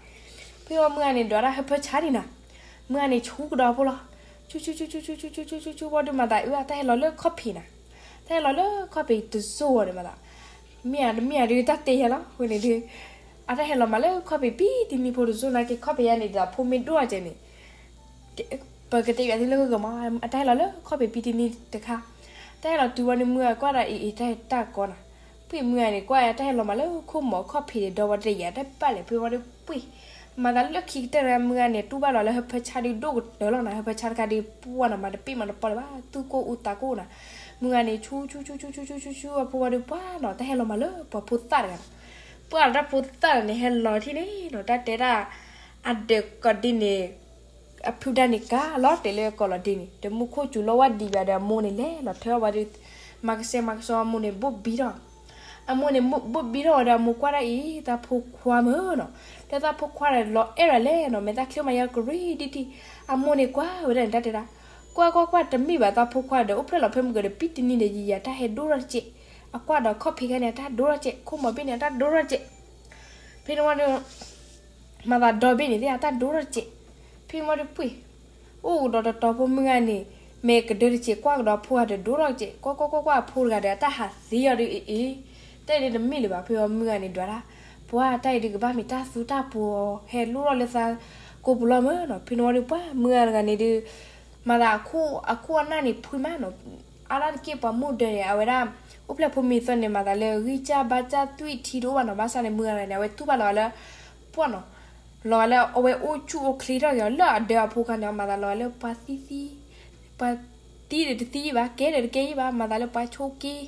ဖဲအီၤမုၢ်ဂၤန့ၣ် ဒွးတၢ်ဟၢဖၢဆါဒံးနၤ, မုၢ်ဂၤန့ၣ် ဆူကဒီးဖိလီၤ, ဆူဆူဆူဆူဆူဆူဆူဆူဆူဆူဝံၤဒီး မၤသးအၢ အတၢ်ဟဲလီၤလၢခီၣ်ဖံးနၤ, တၢ်ဟဲလီၤလၢခီၣ်ဖံးတစိၢ်ဝံၤဒီး မၤသး မ့ၢ်ဧါတမ့ၢ်ဧါဒီး တၢ်တဲယၤလီၤ အဃိန့ၣ်ဒီး အတၢ်ဟဲလီၤမးလၢခီၣ်ဖံး ပံတနံၤဖိတစိၢ်နာ်က့ ခီၣ်ဖံးယါန့ၣ်ဒီး အဖိမ့ၢ်ဒိၣ်ထီၣ်ကဲးန့ၣ် ပကတဲယၤသုလၢဂၢၢ်မး အတၢ်ဟဲလီၤလၢခီၣ်ဖံး ပံတနံၤတခါ, တၢ်ဟဲလီၤတုၤဝံၤဒီး မုၢ်ဂၤကွၢ်ဒီး အံၤအံၤ တၢ်တၢ်ကီနၤ, ပှ့ၤမုၢ်ဂၤန့ၣ် ကွၢ်တၢ်ဟဲလီၤမးလၢခိၣ်မီၤ ခီၣ်ဖံးဒီး ဒီဝဲတယၤတဘၣ်လဲၣ် ဖဲဝံၤဒီးပှ့ၤ မၤသးလၢခံကတၢၢ်တဂၤ မုၢ်ဂၤန့ၣ် တူၢ်ဘၣ်လီၤလၢဟၢဖၢဆါဒုးဒိၣ်ကတၢၢ်လီၤနၤ, ဟၢဖၢဆါတခါဒုး ပှၢ်နီၤ မၤတပ့ၢ်မၤတပီလၢၤဘၣ် သူၣ်ကိၢ်အူသးကိၢ်နၤ, မုၢ်ဂၤန့ၣ် ဆူဆူဆူဆူဆူဆူဆူဆူဆူ အဖိဝံၤဒီးပှၢ်နီၤ တၢ်ဟဲလီၤမးလၢပှၤဖိသၣ်တဂၤနီၤ, ပှၢ်ဒီးတၢ်ဖိသၣ်န့ၣ် ဟဲလီၤထံၣ်န့ၣ်နီၤ တၢ်တဲဒၣ် အဒၢးကီးဒ့န့ၣ် အဖုဒၣ်န့ၣ်ကးလီၤတဲာ်လၢကီးလီၤဒ့န့ၣ် ဒီးမူခိၣ်စူၤလီၤဝဲဒံးဘၣ်ဒီး အမိၢ်န့ၣ်လဲၤလီၤထၢဝံၤဒီး မၤကစဲမၤကစီ အမိၢ်န့ၣ်ဘိၣ်ဘံထီၣ်, အမိၢ်န့ၣ်ဘိၣ်ဘံထီၣ်ဝံၤဒီး အမိၢ်ကွၢ်ဒၣ်အံၤ သးဖိခွါမ့ၢ်နီၤ, ဒီးသးဖိခွါဒီးလီၤအဲၣ်ဒိးလဲၣ်နီၤ မ့ၢ်သးချ့မးယါကရံၣ်ဒံၣ်ဒံၣ်, အမိၢ်န့ၣ်ကွၢ်ဝဲဒၣ်န့ၣ် တၢ်တဲဒၣ် ကွၢ်ကွၢ်ကွၢ် တမ့ၢ်ဘၣ်သးဖိခွါဒီး အိၣ်ဖျဲၣ်လီၤဖဲမုၢ်ကဒီး ပံတနံၤဒီးယံာ်ယံာ် တၢ်ဟဲဒိၣ်ထီၣ်တစဲး, အကွၢ်ဒီးခီၣ်ဖံးခဲန့ၣ် အတၢ်ဒိၣ်ထီၣ်တစဲး, ခိၣ်မီၤဘ့ၣ်န့ၣ် အတၢ်ဒိၣ်ထီၣ်တစဲး ဖဲန့ၣ်ဝံၤဒီး မၤသးဒီဘ့ၣ်န့ၣ်သ့ၣ် အတၢ်ဒိၣ်ထီၣ်တစဲး, ဖဲန့ၣ်ဝံၤဒီးပှ့ၤ, အိၣ်ကဒီးတတီၤဖိမုၢ်ဂၤန့ၣ် မ့ၢ်ကဒၢတစဲး ကွၢ်ကဒီးအဖိဂၤဒီးဒိၣ်ထီၣ်တစဲး, ကွၢ်ကွၢ်ကွၢ်ကွၢ် အဖိတဂၤဒီး အတၢ်ဟးသံအီၤဒီး အ့ၣ်အ့ၣ်, တၢ်အံၤဒ်တမ့ၢ်လၢၤဘၣ် ဖဲဝံၤမုၢ်ဂၤန့ၣ်ဒွးတၢ်, ပှၤတၢ်အံၤဒုးကဘၣ်မ့ၢ်တၢ်သူတၢ်ပှီၤ ဟဲလိၣ်ထီၣ်လၢသးကိးပူၤလီၤမ့ၢ်နီၤ, ဖဲန့ၣ်ဝံၤဒီးပှၤမုၢ်ဂၤတဂၤန့ၣ်ဒုး မၤသးအခိၣ်အနၢ်န့ၣ်ဖှံမးနီၤ, အါဒၣ်တက့ၢ်ပှၤမိၢ်ဒၢန့ၣ် အဝဲဒၣ် အိၣ်ဖျဲၣ်ဖိမံၤသၢန့ၣ် မၤသးလၢဂံၢ်စၢ်ဘါစၢ်သွံၣ်ထံတအိၣ်ဘၣ်နီၤ, ဘၣ်ဆၣ်န့ၣ် မုၢ်ဂၤတဂၤန့ၣ် အဝဲတူၢ်ဘၣ်လီၤဂာ်လၢ ပှၢ်နီၤ, လီၤဂာ်လၢအဝဲအိၣ်ဆူၣ်အိၣ်ချ့ထီၣ်က့ၤအီၤ လၢအဒၢအဖိခွါန့ၣ် မၤသးလီၤဂာ်လၢပှၤသံသံ ပှၤသံဒီးတသံယံၣ်ဘၣ် ကဲဒီးတကဲယံၣ်ဘၣ် မၤသးလၢပှၤဆိးက့,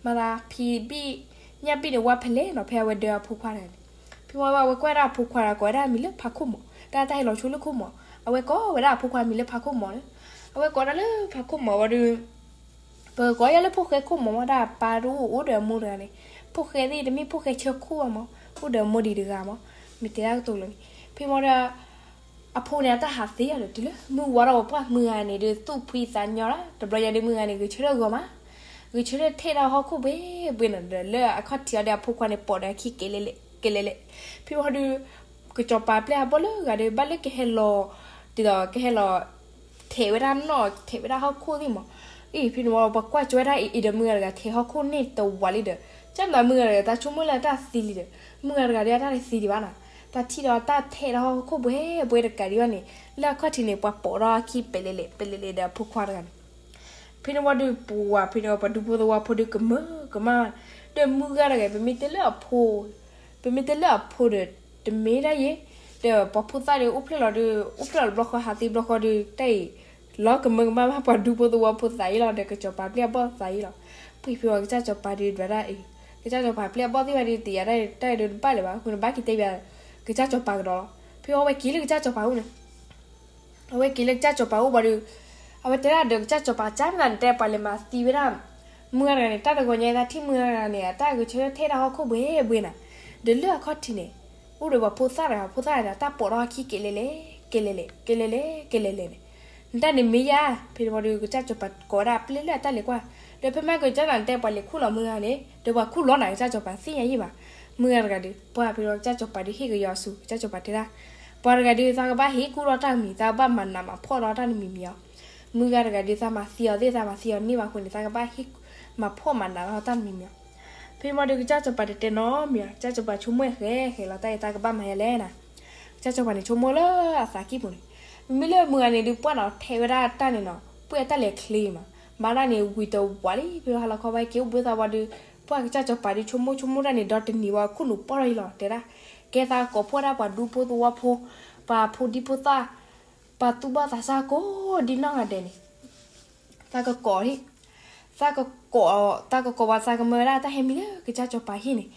မၤသးဖံးဘ့ၣ်ညၣ်ဘ့ၣ်န့ၣ် ဝါဖဲလဲၣ်နီၤ ဖဲအဝဲဒၢအဖိခွါတဂၤန့ၣ်, ဖဲဝံၤအဝဲကွၢ်ဝဲဒၣ်အဖိခွါတဂၤ ကိးဝဲဒၣ်အမံၤလၢဖးခိၣ်မီၤ, တၢ်တၢ်ဟဲလီၤဆိလၢခိၣ်မီၤ, အဝဲကိးဝဲဒၣ်အဖိခွါအမံၤလၢဖးခိၣ်မီၤန့ၣ်, အဝဲကိးဒၣ်လၢဖးခိၣ်မီၤဝံၤဒီး ပကိးယၤလၢဖိၣ်ဃဲခိၣ်မီၤဝဲဒၣ် ပၢ်တအိၣ်အိၣ်ဒီးအမိၢ်တဂၤန့ၣ်, ဖိၣ်ဃဲသ့ၣ်တမ့ၢ်ဖိၣ်ဃဲဆၢခိၣ်ဘၣ်မီၤ, အိၣ်ဒီးအမိၢ်ဒံးတဂၤမီၤ, မ့ၢ်တဲဒၣ်ကတိၤလီၤန့ၣ်, ဖဲမီၤဒီး အဖိန့ၣ် အတၢ်ဟးသ့အီၤဒီး တုၤလၢမုၢ်ဝါထီၣ်ဝဲပှၢ်မုၢ်ဂၤန့ၣ်ဒီး သူၣ်ဖှံသးညီလီၤ, တဘျီညါဒီးမုၢ်ဂၤန့ၣ် ဂဲၤဆၢထၢၣ်ဂီၤမး, ဂဲၤဆၢထၢၣ်ထဲးဒီးဟီၣ်ခိၣ်ဘှ့ဘှ့နီၤ, ဒီးလၢအခီၣ်ထံးအီၤဒီးအဖိခွါန့ၣ် ပိာ်ဒီးအခံကဲလဲၣ်လဲၣ် ကဲလဲၣ်လဲၣ်, ဖဲမီၤဒီး ကစီၤပၤပျဲၢ်အဘီၣ်လၢဂၤဒီး ဘၣ်လၢကဟဲလီၤ ဒ်သိးကဟဲလီၤ ထဲးဝဲဒၣ်နီၣ် ထဲးဝဲဒၣ်ဟီၣ်ခိၣ်သ့ၣ်မး, အံၤ ဖဲန့ၣ်ဝံၤ ပှၤကွၢ်ကၠီဝဲဒၣ်အံၤဒီး မုၢ်ဂၤတဂၤထဲးဟီၣ်ခိၣ်န့ၣ်တဝးလံဒီး ကၢ်မၤမုၢ်ဂၤတဂၤ တၢ်ဆိကမိၣ်လၢတၢ်သံလံဒီး မုၢ်ဂၤတဂၤဒီးအတၢ်တသံဒံးဘၣ်နီၤ, တၢ်ထံၣ်ဒီးတၢ်ထဲးဒီးဟီၣ်ခိၣ်ဘှ့ဘှ့တကးဒံးဘၣ်န့ၣ် လၢအခီၣ်ထံးန့ၣ် ပှၤပိာ်ဒီးအခံပဲလဲၣ်လဲၣ် ပဲလဲၣ်လဲၣ်ဒီးအဖိခွါတဂၤန့ၣ် ဖဲန့ၣ်ဝံၤဒီး ပှၤဖဲန့ၣ်ဝံၤ ပှၤဒူဖိသဝီဖိဒီးကမၢကမၣ်, ဒီးမုၢ်ဂၤတဂၤ ပမ့ၢ်တဲလၢအဖိ, ပမ့ၢ်တဲလၢအဖိဒီး တမ့ၢ်ဒၣ်ယဲ, ဒီးပှၤဖိသၣ်ဒီးအိၣ်ဖျဲၣ်လီၤဒီး အိၣ်ဖျဲၣ်လီၤတဘျီဃီ ဟးသ့တဘျီဃီဒီး တၢ်အံၤ လီၤကမၢကမၣ်ဘၣ်ပှၤဒူဖိသဝီဖိသးအံၤလီၤ, ဒီးကစီၤပၤပျဲၢ်အဘီၣ်သးအံၤလီၤ. ပှ့ၤဖဲဝဲကစၢ်စီၤပၤဒုးဒွးဒၣ်အံၤ, ကစၢ်စီၤပၤပျဲၢ်အဘီၣ်သ့ၣ်တဖၣ်ဒုးသ့ၣ်ညါတၢ်အံၤဒုးတဘၣ်လၢၤဘၣ်, အဃိန့ၣ်ဘၣ်က့ၤတဲဘၣ် ကစၢ်စီၤပၤကဒီးလီၤ. ဖဲဝဲက့ၤလၢကစၢ်စီၤပၤအိၣ်န့ၣ် အဝဲက့ၤလၢကစၢ်စီၤပၤအိၣ်ဘၣ်ဒီး အဝဲတဲဒၣ်ဒီးကစၢ်စီၤပၤ ကၢ်မနုၤနတဲပှၤလဲၤမၤသံဝဲဒၣ် မုၢ်ဂၤတဂၤန့ၣ် တၢ်တဂီၤညါအသးထံၣ်မုၢ်ဂၤတဂၤန့ၣ် အတၢ်ဂဲၤဆၢထၢၣ်ထဲတၢ်ဟီၣ်ခိၣ်ဘှ့ဘှ့နၤ, ဒီးလၢအခီၣ်ထံးန့ၣ် အိၣ်ဒီးပှၤဖိသၣ်တဂၤ ဖိသၣ်တဂၤန့ၣ် အတၢ်ပိာ်ထီၣ်အခံကဲလဲလဲ ကဲလဲလဲ ကဲလဲလဲ ကဲလဲလဲန့ၣ်, နတၢ်န့ၣ်မ့ၢ်ယါ, ဖဲန့ၣ်ဝံၤဒီးကစၢ်စီၤပၤကိးဝဲဒၣ်ပျဲၢ်လၢအတၢ်လဲၤကွၢ်, ဒီးဖဲမ့ၢ်ကစၢ်စီၤပၤတဲပှၤလဲၤခူၣ်လီၤမုၢ်ဂၤန့ၣ် ဒီးပှၤခူၣ်လီၤနၤ ကစၢ်စီၤပၤသ့ၣ်ညါယံၣ်ဘၣ်, မုၢ်ဂၤတဂၤဒီး ပှၤဖဲန့ၣ်ကစၢ်စီၤပၤဒုးဟ့ၣ်ကယီၤအစိၤ ကစၢ်စီၤပၤတဲဒၣ် ပှၤတဂၤဒုး သးကဘၣ်ဟ့ၣ်ကူၣ်ထီၣ်တၢ်တမံၤ သးကဘၣ်မၤနးမၤဖှီၣ်ထီၣ်တၢ်တမံၤမံၤအီၤ, မုၢ်ဂၤတဂၤဒုး သးမၤသံအီၤသ့ၣ် သးမၤသံအီၤန့ၢ်ဘၣ်အဃိန့ၣ် သးကဘၣ်ဟ့ၣ်မၤဖှီၣ်မၤနးထီၣ်တၢ်တမံၤမံၤအီၤ, ဖဲမ့ၢ်ဒီးကစၢ်စီၤပၤတတဲနီတမံၤ, ကစၢ်စီၤပၤဆိကမိၣ်ဃဲဃဲလီၤ တၢ်အံၤသးကဘၣ်မၤယါလဲၣ်နၤ, ကစၢ်စီၤပၤန့ၣ်ဆိကမိၣ်လၢအသးကံၢ်ပူၤန့ၣ်, မ့မ့ၢ်လၢမုၢ်ဂၤန့ၣ်ဒုး ပှၢ်နီၤထဲဝဲဒၣ်တၢ်န့ၣ်နီၤ ပှဲၤတၢ်လဲၤချ့မး, ဘၣ်ဒၣ်န့ၣ်ဝံၤတဝးလံ ဖဲဟါလီၤခီဝဲက့ၤအိၣ်ဘှံးသးဝံၤဒီး ပှၢ်ကစၢ်စီၤပၤဒုးဆိကမိၣ်ဆိကမိၣ်တၢ်န့ၣ် ဒီတနံၤဝံၤခိၣ်နူာ်ပီၢ်ထီၣ်အံၤလီၤ တဲဒၣ်, ကဲသးကကိးဖှိၣ်ဒၣ်ပှၤဒူဖိသဝီဖိ, ပှၤဖိဒံဖိသၣ်, ပှၤသူၣ်ဘီၣ်သးစၢ်ကိးဒ်နီၢ်ဂၤဒဲးန့ၣ် သးကကိး, သးကကိး, သးကကိးဝံၤသးကမၢဝဲဒၣ်တၢ်ဟဲမံလၢကစၢ်စီၤပၤဟံၣ်န့ၣ်,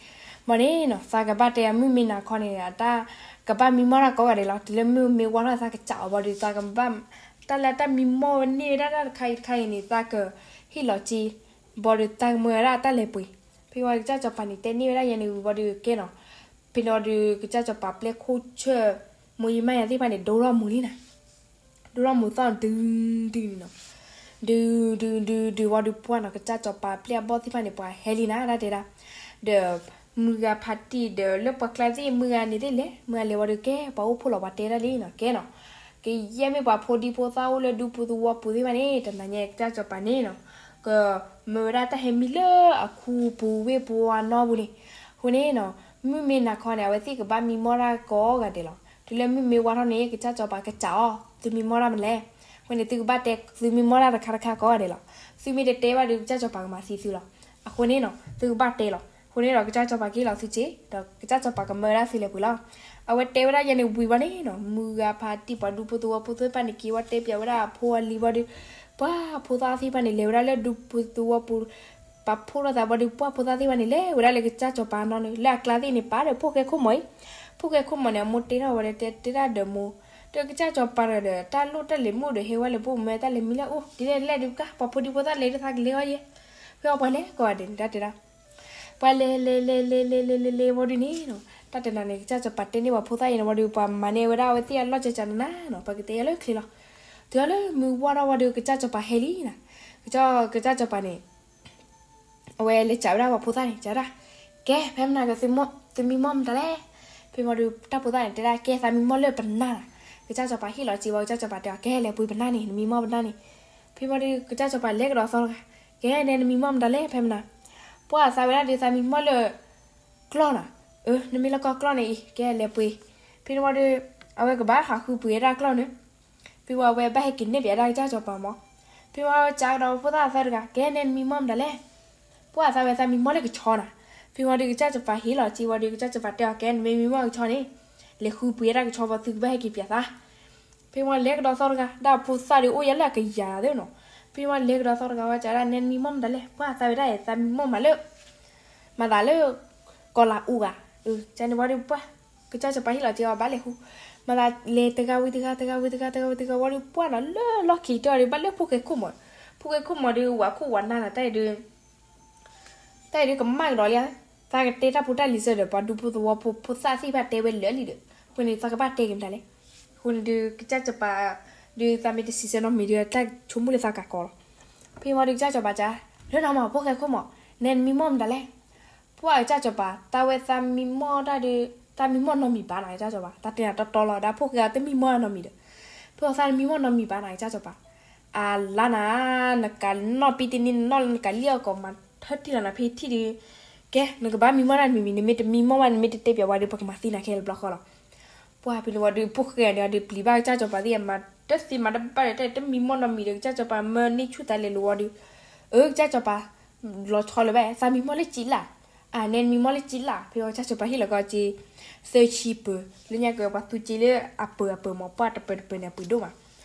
မ့ၢ်န့ၣ်နီၤ သးကဘၣ်တဲအမုၢ်မ့ၢ်နၤခီန့ၣ် အတၢ်ကဘၣ်မံမီၢ်တၢ်ကိးဂၤဒဲးလီၤ တုၤလၢမုၢ်မ့ၢ်ဝါထီၣ်သးကစးအီၤဘၣ်ဒီး သးကဘၣ်, တၢ်လၢတၢ်မံမီၢ်ဝဲန့ၢ်ဝဲဒၣ်တၢ်တခါအံၤတခါအံၤန့ၣ် သးကဟ့ၣ်လီၤစ့, ဘၣ်ဒီးသးကမၢဝဲဒၣ်တၢ်လဲၤပှ့ၤ, ဖဲဝံၤကစၢ်စီၤပၤန့ၣ်တဲန့ၢ်ဝဲဒၣ်ယဲန့ၣ်ဝံၤဘၣ်ဒီးကဲနီၤ, ဖဲန့ၣ်ဒီးကစၢ်စီၤပၤပျဲၢ်ခိၣ်ဆၢၣ်, မိၢ်ယံမါယၤသ့ၣ်တဖၣ်န့ၣ် ဒိထီၣ်မူၤလံနၤ ဒိထီၣ်မူၤသီၣ်ဒုဒုန့ၣ်နီၤ, ဒုဒုဒုဒုဝံၤဒီးပှၢ်နီၤ ကစၢ်စီၤပၤပျဲၢ်အဘီၣ်သ့ၣ်တဖၣ်န့ၣ် ပှၤဟဲလံနၤ တၢ်တဲဒၣ်, ဒီးမုၢ်ဂၤဖးတံၢ်ဒီးလၢပှၤကျါသ့ၣ်မုၢ်ဂၤန့ၣ်သ့ၣ်လဲၤ, မုၢ်ဂၤလဲၤဝံၤဒီးကဲ ပှၤအိၣ်ဖှိၣ်လီၤ ပှၤတဲဒၣ်လံနီၤ ကဲနီၤ, ကယဲၢ်မ့ၢ်ပှၤဖိဒံဖိသၣ်အိၣ်လၢဒူဖိသဝီပူၤသ့ၣ်တဖၣ်န့ၣ် တနၤညါကစၢ်စီၤပၤန့ၣ်နီၤ, ကမၢဝဲဒၣ်တၢ်ဟဲမံလၢအခူပူၤဝ့ၢ်ပူၤအနီပူၤန့ၣ်, အဃိန့ၣ်နီၤ, မုၢ်မ့ၢ်နၤခီန့ၣ် အဝဲသ့ၣ်ကဘၣ်မံမီၢ်တၢ်ကိးဂၤဒဲးလီၤ တုၤလၢမုၢ်မ့ၢ်ဝါထီၣ်န့ၣ် ကစၢ်စီၤပၤကစးအီၤ သုမံမီၢ်တၢ်မနုၤလဲၣ်, အဃိန့ၣ် သုကဘၣ်တဲသုမံမီၢ်တၢ်တခါတခါကိးဂၤဒဲးလီၤ, သုမ့ၢ်တတဲဘၣ်ဒီး ကစၢ်စီၤပၤကမၤသံသုလီၤ, အဃိန့ၣ်နီၤ သုကဘၣ်တဲလီၤ, အဃိန့ၣ်ဒီး ကစၢ်စီၤပၤကဟ့ၣ်လီၤသုစ့, ဒီးကစၢ်စီၤပၤကမၢဝဲဒၣ်သုလဲၤပှ့ၤလီၤ, အဝဲတဲဝဲဒၣ်ယဲန့ၣ်ဝံၤဘၣ်န့ၣ်နီၤ မုၢ်ဂၤဖးတံၢ်ပှၤဒူဖိသဝီဖိသ့ၣ်တဖၣ်န့ၣ် က့ၤဝဲတဲပၠးဝဲဒၣ်အဖိအလံၤဘၣ်ဒီး ပှၢ်ဖိသၣ်သ့ၣ်တဖၣ်န့ၣ် လဲၤဝဲဒၣ်လၢဒူဖိသဝီပူၤ ပာ်ဖှိၣ်ထီၣ်သးဘၣ်ဒီး ပှၢ်ဖိသၣ်သ့ၣ်တဖၣ်န့ၣ် လဲၤဝဲဒၣ်လၢကစၢ်စီၤပၤအနီၢ်န့ၣ် လၢအကျါသ့ၣ်န့ၣ် ပာ်ဒီးဖိၣ်ဃဲခိၣ်မီၤအံၤ, ဖိၣ်ဃဲခိၣ်မီၤန့ၣ် အမိၢ်တဲထီၣ်ဝဲဒီးတဲတဲဒၣ်ဒီးမိၢ်, ဒီးကစၢ်စီၤပၤဒီး တၢ်လိၣ်တၢ်လဲၤမုၣ်ဒီး ဟဲဝဲလၢပအိၣ်မၢတၢ်လဲၤမံလၢအိၣ် ဒ်လဲၣ်ဒ်လဲၣ်ဒုးကါ ပှၤဖိဒံဖိသၣ်လဲၤဒ်သးကလဲၤအီၤယဲ, ဖဲအပှၤလဲၤကိးဂၤဒဲးန့ၣ် တၢ်တဲဒၣ် ပှၤလဲၤလဲၤလဲၤလဲၤလဲၤလဲၤလဲၤလဲၤဝံၤဒုးန့ၣ်နီၤ တၢ်တနၤန့ၣ် ကစၢ်စီၤပၤတဲန့ၢ်ပှၤဖိသၣ်အံၤန့ၣ်ဝံၤဒီး ပှၤမၤန့ၢ်ဝဲဒၣ်အဝဲသ့ၣ်အလီၢ်ကၢကၢနၤနၤနီၤ ပှၤကတဲယၤလၢချ့လီၤ, တုၤလၢမုၢ်ဝါထီၣ်ဝံၤဒီး ကစၢ်စီၤပၤဟဲလံနၤ, ကစၢ်စီၤပၤန့ၣ် အဝဲလဲၤစံးဝဲဒၣ်ပှၤဖိသၣ်န့ၣ် စံးဝဲဒၣ်, ကဲ ဖဲမနၤက သုမံမီၢ်မတၤလဲၣ်, ဖဲမ့ၢ်ဒီးတၢ်ဖိသၣ်န့ၣ် တဲဒၣ် ကဲ သးမံမီၢ်လၢပနၢ်နၤ, ကစၢ်စီၤပၤဟ့ၣ်လီၤစ့ဝံၤ ကစၢ်စီၤပၤတဲအီၤ ကဲ လဲၤပှ့ၤပနၢ်န့ၣ် နမံမီၢ်ပနၢ်န့ၣ်, ဖဲမ့ၢ်ဒီး ကစၢ်စီၤပၤလဲၤကဒီးသီတဂၤ, ကဲ နဲနမံမီၢ်မတၤလဲၣ် ဖဲမနၤ, ပှၢ်သးဝဲဒၣ်ဒီး သးမံမီၢ်လၢ ကျီၢ်နၤ, အၢ နမ့ၢ်လၢကီၢ်ကျီၢ်န့ၣ်အံၤ ကဲ လဲၤပှ့ၤ, ဖဲန့ၣ်ဝံၤဒီး အဝဲကဘၣ်ဟးဃုပှ့ၤဝဲဒၣ်ကျီၢ်န့ၣ် ဖဲဝံၤအဝဲဘၣ်ဟဲက့ၤနဲၣ်ပၠးဒၣ်ကစၢ်စီၤပၤမး, ဖဲဝံၤအဝဲစံးကဒီးဖိသၣ်အသၢတဂၤ ကဲ နဲနမံမီၢ်မတၤလဲၣ်, ပှၢ်သးဝဲသးမံမီၢ်လၢကဆီနၤ, ဖဲဝံၤဒီးကစၢ်စီၤပၤဟ့ၣ်လီၤစ့ဝံၤဒီး ကစၢ်စီၤပၤတဲအီၤ ကဲ နမ့ၢ်မံမီၢ်ကဆီန့ၣ် လဲၤဃုပှ့ၤဝဲဒၣ်ကဆီဘၣ် သုကဘၣ်ဟဲက့ၤပၠးသး ဖဲဝံၤလဲၤကဒီးသီတဂၤ ဒၣ်ဖိသၣ်ဒီးအိၣ်ယဲလၢအကယၤသ့နီၤ, ဖဲဝံၤလဲၤကဒီးသီတဂၤဝဲစံးဒၣ် နဲနမံမီၢ်မတၤလဲၣ်, ပှၢ်သးဝဲဒၣ်အံၤ သးမံမီၢ်မးလၢ မၤသးလၢ ကီၤလၤအူဂၤ, ကန့ၣ်ဝံၤဒီးပှၢ် ကစၢ်စီၤပၤဟ့ၣ်လီၤစ့အီၤဘၣ်လဲၤဃု, မၤသးလဲၤတဂၤဝံၤတဂၤ တဂၤဝံၤတဂၤ တဂၤဝံၤတဂၤဝံၤဒီးပှၢ်နီၤ လၢလီၢ်ခံးတၢ်ဒီး ဘၣ်လၢဖိၣ်ဃဲခိၣ်မီၤ, ဖိၣ်ဃဲခိၣ်မီၤဒီး ဝၤခိၣ်ဝၤနၢ်နၤ တၢ်အံၤဒုး တၢ်အံၤဒုးကမၣ်ကဒီးလံဧါ, သးကတဲတၢ်ဖိတၢ်လံၤစၢၤဒီး ပှၤဒူဖိသဝီဖိ ဖိသၣ်သ့ၣ်တဖၣ်တဲဝဲလၢာ်လံဒီး အဃိန့ၣ် သးကဘၣ်တဲက့ၤမတၤလဲၣ်, အဃိန့ၣ်ဒုး ကစၢ်စီၤပၤ ဒုးသးမ့ၢ်တစံးဆၢနီတမံၤဒီး တၢ်ဆိကမိၣ်လၢသးကးကီးလီၤ, ဖဲဝံၤဒီးကစၢ်စီၤပၤစံး လၢနီၤမး ဖိၣ်ဃဲခိၣ်မီၤ နဲနမံမီၢ်မတၤလဲၣ် ပှၢ်ကစၢ်စီၤပၤ သးဝဲသးမံမီၢ်တၢ်ဒီး သးမံမီၢ်နီတမံၤဘၣ်နၤ ကစၢ်စီၤပၤ တၢ်တဲနၤတီတီလီၤ ဒီးဖိၣ်ဃဲအတမံမီၢ်နီတမံၤဒီး ဖဲအီၤသးမံမီၢ်နီတမံၤဘၣ်နၤ ကစၢ်စီၤပၤ အလါနၤ နကးနီၣ်ပံတနံၤ နနီၣ်လၢနကးလံၣ်အီၣ်ကီးမၤထၢထံၣ်လီၤနၤ ဖဲထံၣ်ဒီး ကဲ နကဘၣ်မံမီၢ်တၢ်တမံၤမံၤ နမ့ၢ်တမံမီၢ်ဘၣ် နမ့ၢ်တတဲပၠးဝဲဒီး ပကမၤသံနၤခဲလၢာ်ဘျီဃီလီၤ ပှၢ်ဖဲန့ၣ်ဝံၤဒီး ဖိၣ်ဃဲဒီး ဒုးပျံၤဘၣ်ကစၢ်စီၤပၤသ့ၣ် မၤတသ့မၤတဘၣ်ဒီး တမံမီၢ်နီတမံၤဒီး ကစၢ်စီၤပၤမၢန့ၢ်ဆူၣ်သးလဲၤလိာ်ဝံၤဒီး အၢ ကစၢ်စီၤပၤ လီၤဆီလၢၤဘၣ် သးမံမီၢ်လၢကၠံလၢ် အန့ၣ်နမံမီၢ်လၢကၠံလၢ် ဖဲဝံၤကစၢ်စီၤပၤဟ့ၣ်လီၤကီးကၠံ သၢဆံပၢၤ လၢညါကပှၤသူကၠံလၢအပၢၤအပၢၤမး ပှၢ်တပၢၤတပၢၤန့ၣ် အပှ့ၤဒိၣ်မး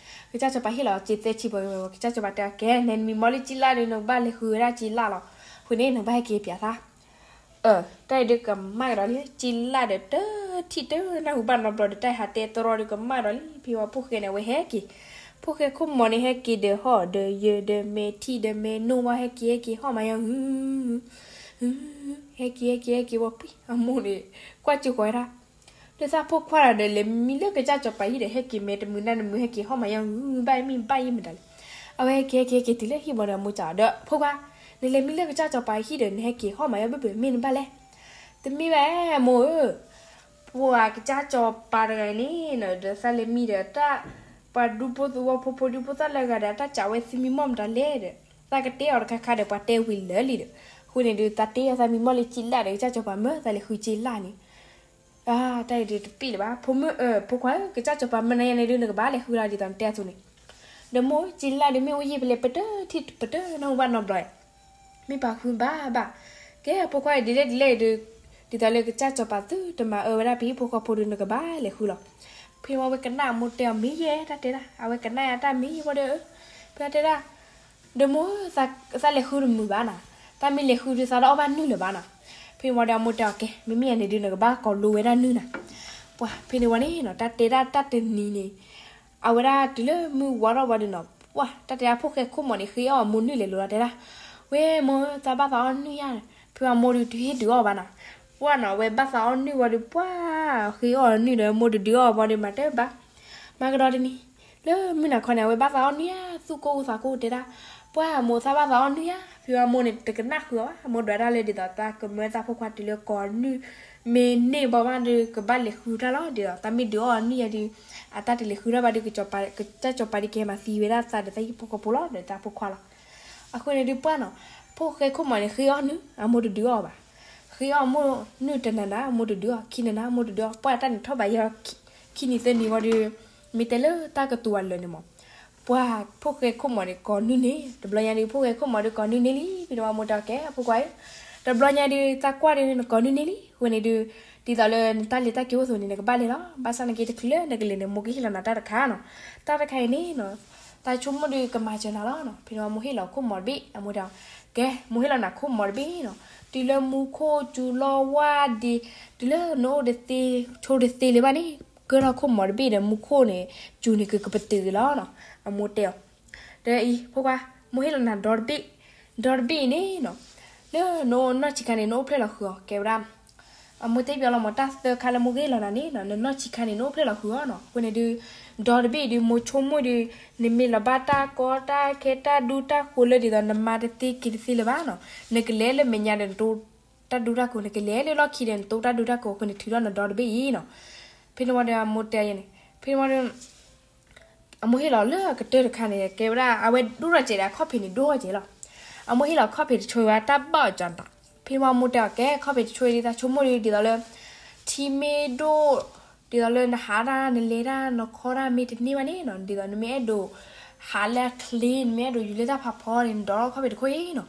ကစၢ်စီၤပၤဟ့ၣ်လီၤစ့သၢဆံဘၣ်, ကစၢ်စီၤပၤတဲအီၤ ကဲ နမံမီၢ်လၢကၠံလၢ်ဒီး နကဘၣ်လဲၤဃုဝဲဒၣ်ကၠံလၢ်လီၤ. အဃိန့ၣ် နကဘၣ်ဟဲက့ၤပၠးသး. အၢ တၢ်အံၤဒုးကမၣ်ကဒီးလံ, ကၠံလၢ်ဒီးတထံၣ်တနၢ်ဟူဘၣ်နီတဘျီဒီး တၢ်ဟးတဲတရီဒီးကမၣ်ဒီးလံ. ဖဲဝံၤဖိၣ်ဃဲန့ၣ် အဝဲဟဲက့ၤ, ဖိၣ်ဃဲခိၣ်မီၤန့ၣ် ဟဲက့ၤဒီးဟီၣ်ဒီးယၢၤဒီးမဲာ်ထံၣ်ဒီးမဲာ်နိၢ်ဝဲ ဟဲက့ၤ ဟဲက့ၤ ဟီၣ်မးယီၤ ဟု ဟု ဟဲက့ၤ ဟဲက့ၤ ဟဲက့ၤဝံၤ ပှံၢ် အမိၢ်န့ၣ် ကွၢ်စူၢ်ဃီၤဝဲဒၣ် လၢသးဖိခွါဒီး လဲၤမံလၢကစၢ်စီၤပၤဟံၣ်ဒီး ဟဲက့ၤမဲာ်တမုာ်နါတမုာ် ဟဲက့ၤဟီၣ်မးယီၤ ဟု ဘၣ်မ့ၢ်ဘၣ်ယံမတၤလဲၣ်. အဝဲဟဲက့ၤ ဟဲက့ၤ ဟဲက့ၤတုၤလၢဟံၣ်ဘီဒီး အမိၢ်စံးဒီး ဖိခွါ, နလဲၤမံလၢကစၢ်စီၤပၤဟံၣ်ဒီး နဟဲက့ၤဟီၣ်မးယီၤဘၣ်ဘၣ် မ့ၢ်နဘၣ်လဲၣ်. တမ့ၢ်ဘၣ် အမိၢ်ဧၢ, ပှၤကစၢ်စီၤပၤတဂၤအံၤန့ၣ် ဒီးသးလဲၤမံဒီးတၢ် ပှၤဒူဖိသဝီဖိ ဖိဒူဖိသၣ်လၢအဂၤဒီး အတၢ်စံးဝဲသုမံမီၢ်မတၤလဲၣ်ဒီး သးကတဲအီၤတခါခါဒီး ပှၤတဲဝံၤလၢာ်လံဒီး အဃိန့ၣ်ဒုး သးတဲအီၤသးမံမီၢ်လၢကၠံလၢ်ဒီး ကစၢ်စီၤပၤမၢ သးလဲၤဃုကၠံလၢ်န့ၣ် တၢ်အံၤဒုးတပ့ၢ်လၢၤဘၣ်. ဖိခွါဧၢ, ကစၢ်စီၤပၤမၢနၤယၤန့ၣ်ဒုး နကဘၣ်လဲၤဃုလီၤဒ်သိးနတဲအသိးန့ၣ်. ဒီးမိၢ် ကၠံလၢ်ဒုး မ့ၢ်အိၣ်ယံာ်ဖဲလဲၣ် ပတထံၣ်ပတနၢ်ဟူဘၣ်နီတဘျီ မ့ၢ်ပာ်ဃုဘၣ်ဘၣ်. ကဲ ဖိခွါအံၤ ဒ်လဲၣ်ဒ်လဲၣ်အံၤဒုး ဒ်သိးလၢကစၢ်စီၤပၤသုတမၤအၢဝဲဒၣ်ပဟံၣ်ဖိဃီဖိဒီး နကဘၣ်လဲၤဃုလီၤ. ဖဲန့ၣ်ဝံၤအဝဲကနၣ်အမိၢ်တဲအီၤ မ့ၢ်ယဲ တၢ်တဲဒၣ် အဝဲကနၣ်ယၤတၢ်မ့ၢ်ယဲဝံၤဒီး ဖဲတဲဒၣ် ဒီးမိၢ်ဧၢ, သးလဲၤဃုတမုာ်ဘၣ်နီၤ, တၢ်မ့ၢ်လဲၤဃုဒုး သးတအီၣ်ဘၣ်နုၢ်လၢၤဘၣ်နီၤ. ဖဲန့ၣ်ဝံၤဒီးအမိၢ်တဲအီၤ ကဲ မ့မ့ၢ်ယၤန့ၣ်ဒုး နကဘၣ်ကိးလိဝဲဒၣ်နုၢ်နီၤ. ပှၤ ဖဲန့ၣ်ဝံၤန့ၣ်နီၤ တၢ်တဲဒၣ်တၢ်တနံၤန့ၣ် အဝဲဒၣ်တုၤလၢမုၢ်ဝါထီၣ်ဝံၤဒီးနီၤ ပှၤ တၢ်တဲဒၣ်ဖိၣ်ဃဲခိၣ်မီၤန့ၣ် ဃ့အီၣ်အမိၢ်နုၢ်လဲၤလိၤလီၤ တဲဒၣ်, ဝဲမိၢ်ဧၢ သးဘၣ်သးအီၣ်နုၢ်ယါ. ဖဲအမိၢ်ဒုးတဟ့ၣ်ဒုးအီၣ်ဘၣ်နီၤ. ပှၤနီၤ အဝဲဘၣ်သးအီၣ်နုၢ်ဝံၤဒီး ပှၤ ဃ့အီၣ်အနုၢ်ဒီး မိၢ်တဒုးအီၣ်ဘၣ်ဒီး မၤတၢ်ဘၣ်. မၤကဒီးတနံၤ လၢမုၢ်နၤခီန့ၣ် အဝဲဘၣ်သးအီၣ်နုၢ်ယါ သူၣ်ကိၢ်သးကိၢ်တဲဒၣ်, ပှၤမိၢ် သးဘၣ်သးအီၣ်နုၢ်ယါ. ဖဲအမိၢ်န့ၣ် တကနၣ်ဃုာ်အီၤဘၣ်, အမိၢ်ဒွးတၢ်လၢဒ်သိး သးကမၢသးဖိခွါတုၤလၢကိးနုၢ် မ့ၢ်န့ၢ်ဘၣ်ဘၣ်ဒီး ကဘၣ်လဲၤဃုတၢ်လီၤ. ဒ်သိး တၢ်မ့ၢ်ဒုးအီၣ်အနုၢ်ယါဒီး အတၢ်တလဲၤဃုထီၣ်ဘၣ်ဒီး ကစၢ်စီၤပၤဒုးကဟဲမၤသံဝဲဒၣ်သးဒီးသးဟံၣ်ဖိဃီဖိလီၤ ဒီးသးဖိခွါလီၤ. အဃိန့ၣ်ဒုးပှၤနီၤ, ဖိၣ်ဃဲခိၣ်မီၤန့ၣ် ဃ့အီၣ်နုၢ် အမိၢ်တဒုးအီၣ်ဘၣ်. ဃ့အီၣ်အမိၢ်နုၢ်တနၤနၤ အမိၢ်တဒုးအီၣ်, ခံနၤနၤ အမိၢ်တဒုးအီၣ်, ပှၤတၢ်န့ၣ်ထီၣ်ဘးယဲၢ် ခံနံၤသၢနံၤဝံၤဒီး မ့ၢ်တဲလၢတၢ်ကတိၤအလၢာ်န့ၣ်မး ပှၤဖိၣ်ဃဲခိၣ်မီၤန့ၣ် ကိးနုၢ်န့ၣ် တဘျီညါဒုး ဖိၣ်ဃဲခိၣ်မီၤဒုးကိးနုၢ်န့ၢ်လံ. ဖဲန့ၣ်ဝံၤအမိၢ်တဲအီၤ ကဲ ဖိခွါဧၢ, တဘျီညါဒုး သးကွၢ်ဒုးနကိးနုၢ်န့ၢ်လံ. အဃိန့ၣ်ဒုး ဒ်သိးလၢနတၢ်လဲၤတၢ်က့ၤအိၣ်အသိးန့ၣ် နကဘၣ်လဲၤလီၤ. ဘၣ်ဆၣ်နာ်က့ တချုးလၢနကလဲၤန့ၣ် မိၢ်ကဟ့ၣ်လီၤနၤတၢ်တခါနီၤ. တၢ်တခါအံၤန့ၣ်နီၤ သးဆိကမိၣ်ဒုးကမၤစၢၤနၤလီၤနီၤ. ဖဲန့ၣ်ဝံၤမိၢ်ဟ့ၣ်လီၤခိၣ်မီၤတဘ့ၣ်, အမိၢ်တဲအီၤ ကဲ မိၢ်ဟ့ၣ်လီၤနၤခိၣ်မီၤတဘ့ၣ်နီၤ, တုၤလၢမူခိၣ်စူၤလီၤဝါဒံး, တုၤလၢနအိၣ်တသ့ ဆိတသ့လၢၤဘၣ်န့ၣ် ကၢထီၣ်ခိၣ်မီၤတဘ့ၣ်ဒီး မူခိၣ်န့ၣ် စူၤန့ၣ် ကကပတုာ်က့ၤလီၤနီၤ. အမိၢ်တဲအီၤ ဒီးအံၤ ဖိခွါ, မိၢ်ဟ့ၣ်လီၤနၤဒီတဘ့ၣ်, ဒီတဘ့ၣ်အံၤန့ၣ်နီၤ လၢနအိၣ်နီၢ်ဆံးခါန့ၣ် နအိၣ်ဖျဲၣ်လီၤဃုာ်အီၤ ကဲဝဲဒၣ် အမိၢ်တဲပၠးလီၤမး တၢ်သၢခါလၢမိၢ်ကဟ့ၣ်လီၤနၤန့ၣ်နီၤ နနီၢ်ဆံးခါန့ၣ် နအိၣ်ဖျဲၣ်လီၤဃုာ်အီၤနီၤ. အဃိန့ၣ်ဒုး ဒီတဘ့ၣ်ဒုး မိၢ်ဆိကမိၣ်ဒုး နမ့ၢ်လီၤဘၣ်တၢ်ကီတၢ်ခဲတၢ်ဒူတၢ်ဃိးလၢဒ်သိး နမၤတသ့က့ၤတသ့လၢၤဘၣ်နီၤ, နကလဲၤလၢမဲာ်ညါဒီးနတိၢ်တၢ်ဒူတၢ်ဃိး, နကလဲၤလၢလီၢ်ခံဒီးနတိၢ်တၢ်ဒူတၢ်ဃိး အဃိန့ၣ်ထုးထီၣ်နဒီတဘ့ၣ်အံၤနီၤ. ဖဲန့ၣ်ဝံၤဒီးအမိၢ်တဲယဲန့ၣ် ဖဲန့ၣ်ဝံၤဒီး အမိၢ်ဟ့ၣ်လီၤလၢအကတၢၢ်တခါန့ၣ် ကဲဝဲဒၣ် အဝဲဒိၣ်ထီၣ်စဲးဒီးအခီၣ်ဖံးန့ၣ် ဒိၣ်ထီၣ်စဲးလီၤ. အမိၢ်ဟ့ၣ်လီၤခီၣ်ဖံးတဆိဝဲ တၢ်ဘၣ်အီၤကၠီတၢ်. ဖဲန့ၣ်ဝံၤအမိၢ်တဲအီၤ ကဲ ခီၣ်ဖံးတဆိဒ်သိး ဆိကမိၣ်ဒ်သိးလၢ ထံမ့ၢ်ဒိၣ် ဒ်သိးလၢနဟးဒၣ်နလဲၤဒၣ်နခီဒၣ်မ့ၢ်တန့ၢ်ဘၣ်န့ၣ်နီၤ, ဒ်သိးနမ့ၢ်အဲၣ်ဒိး ဟးလၢအချ့ နမ့ၢ်အဲၣ်ဒိးယူၤလၢတၢ်ဖးဖီန့ၣ် နဒိးထီၣ်ခီၣ်ဖံးတခိၣ်အံၤနီၤ.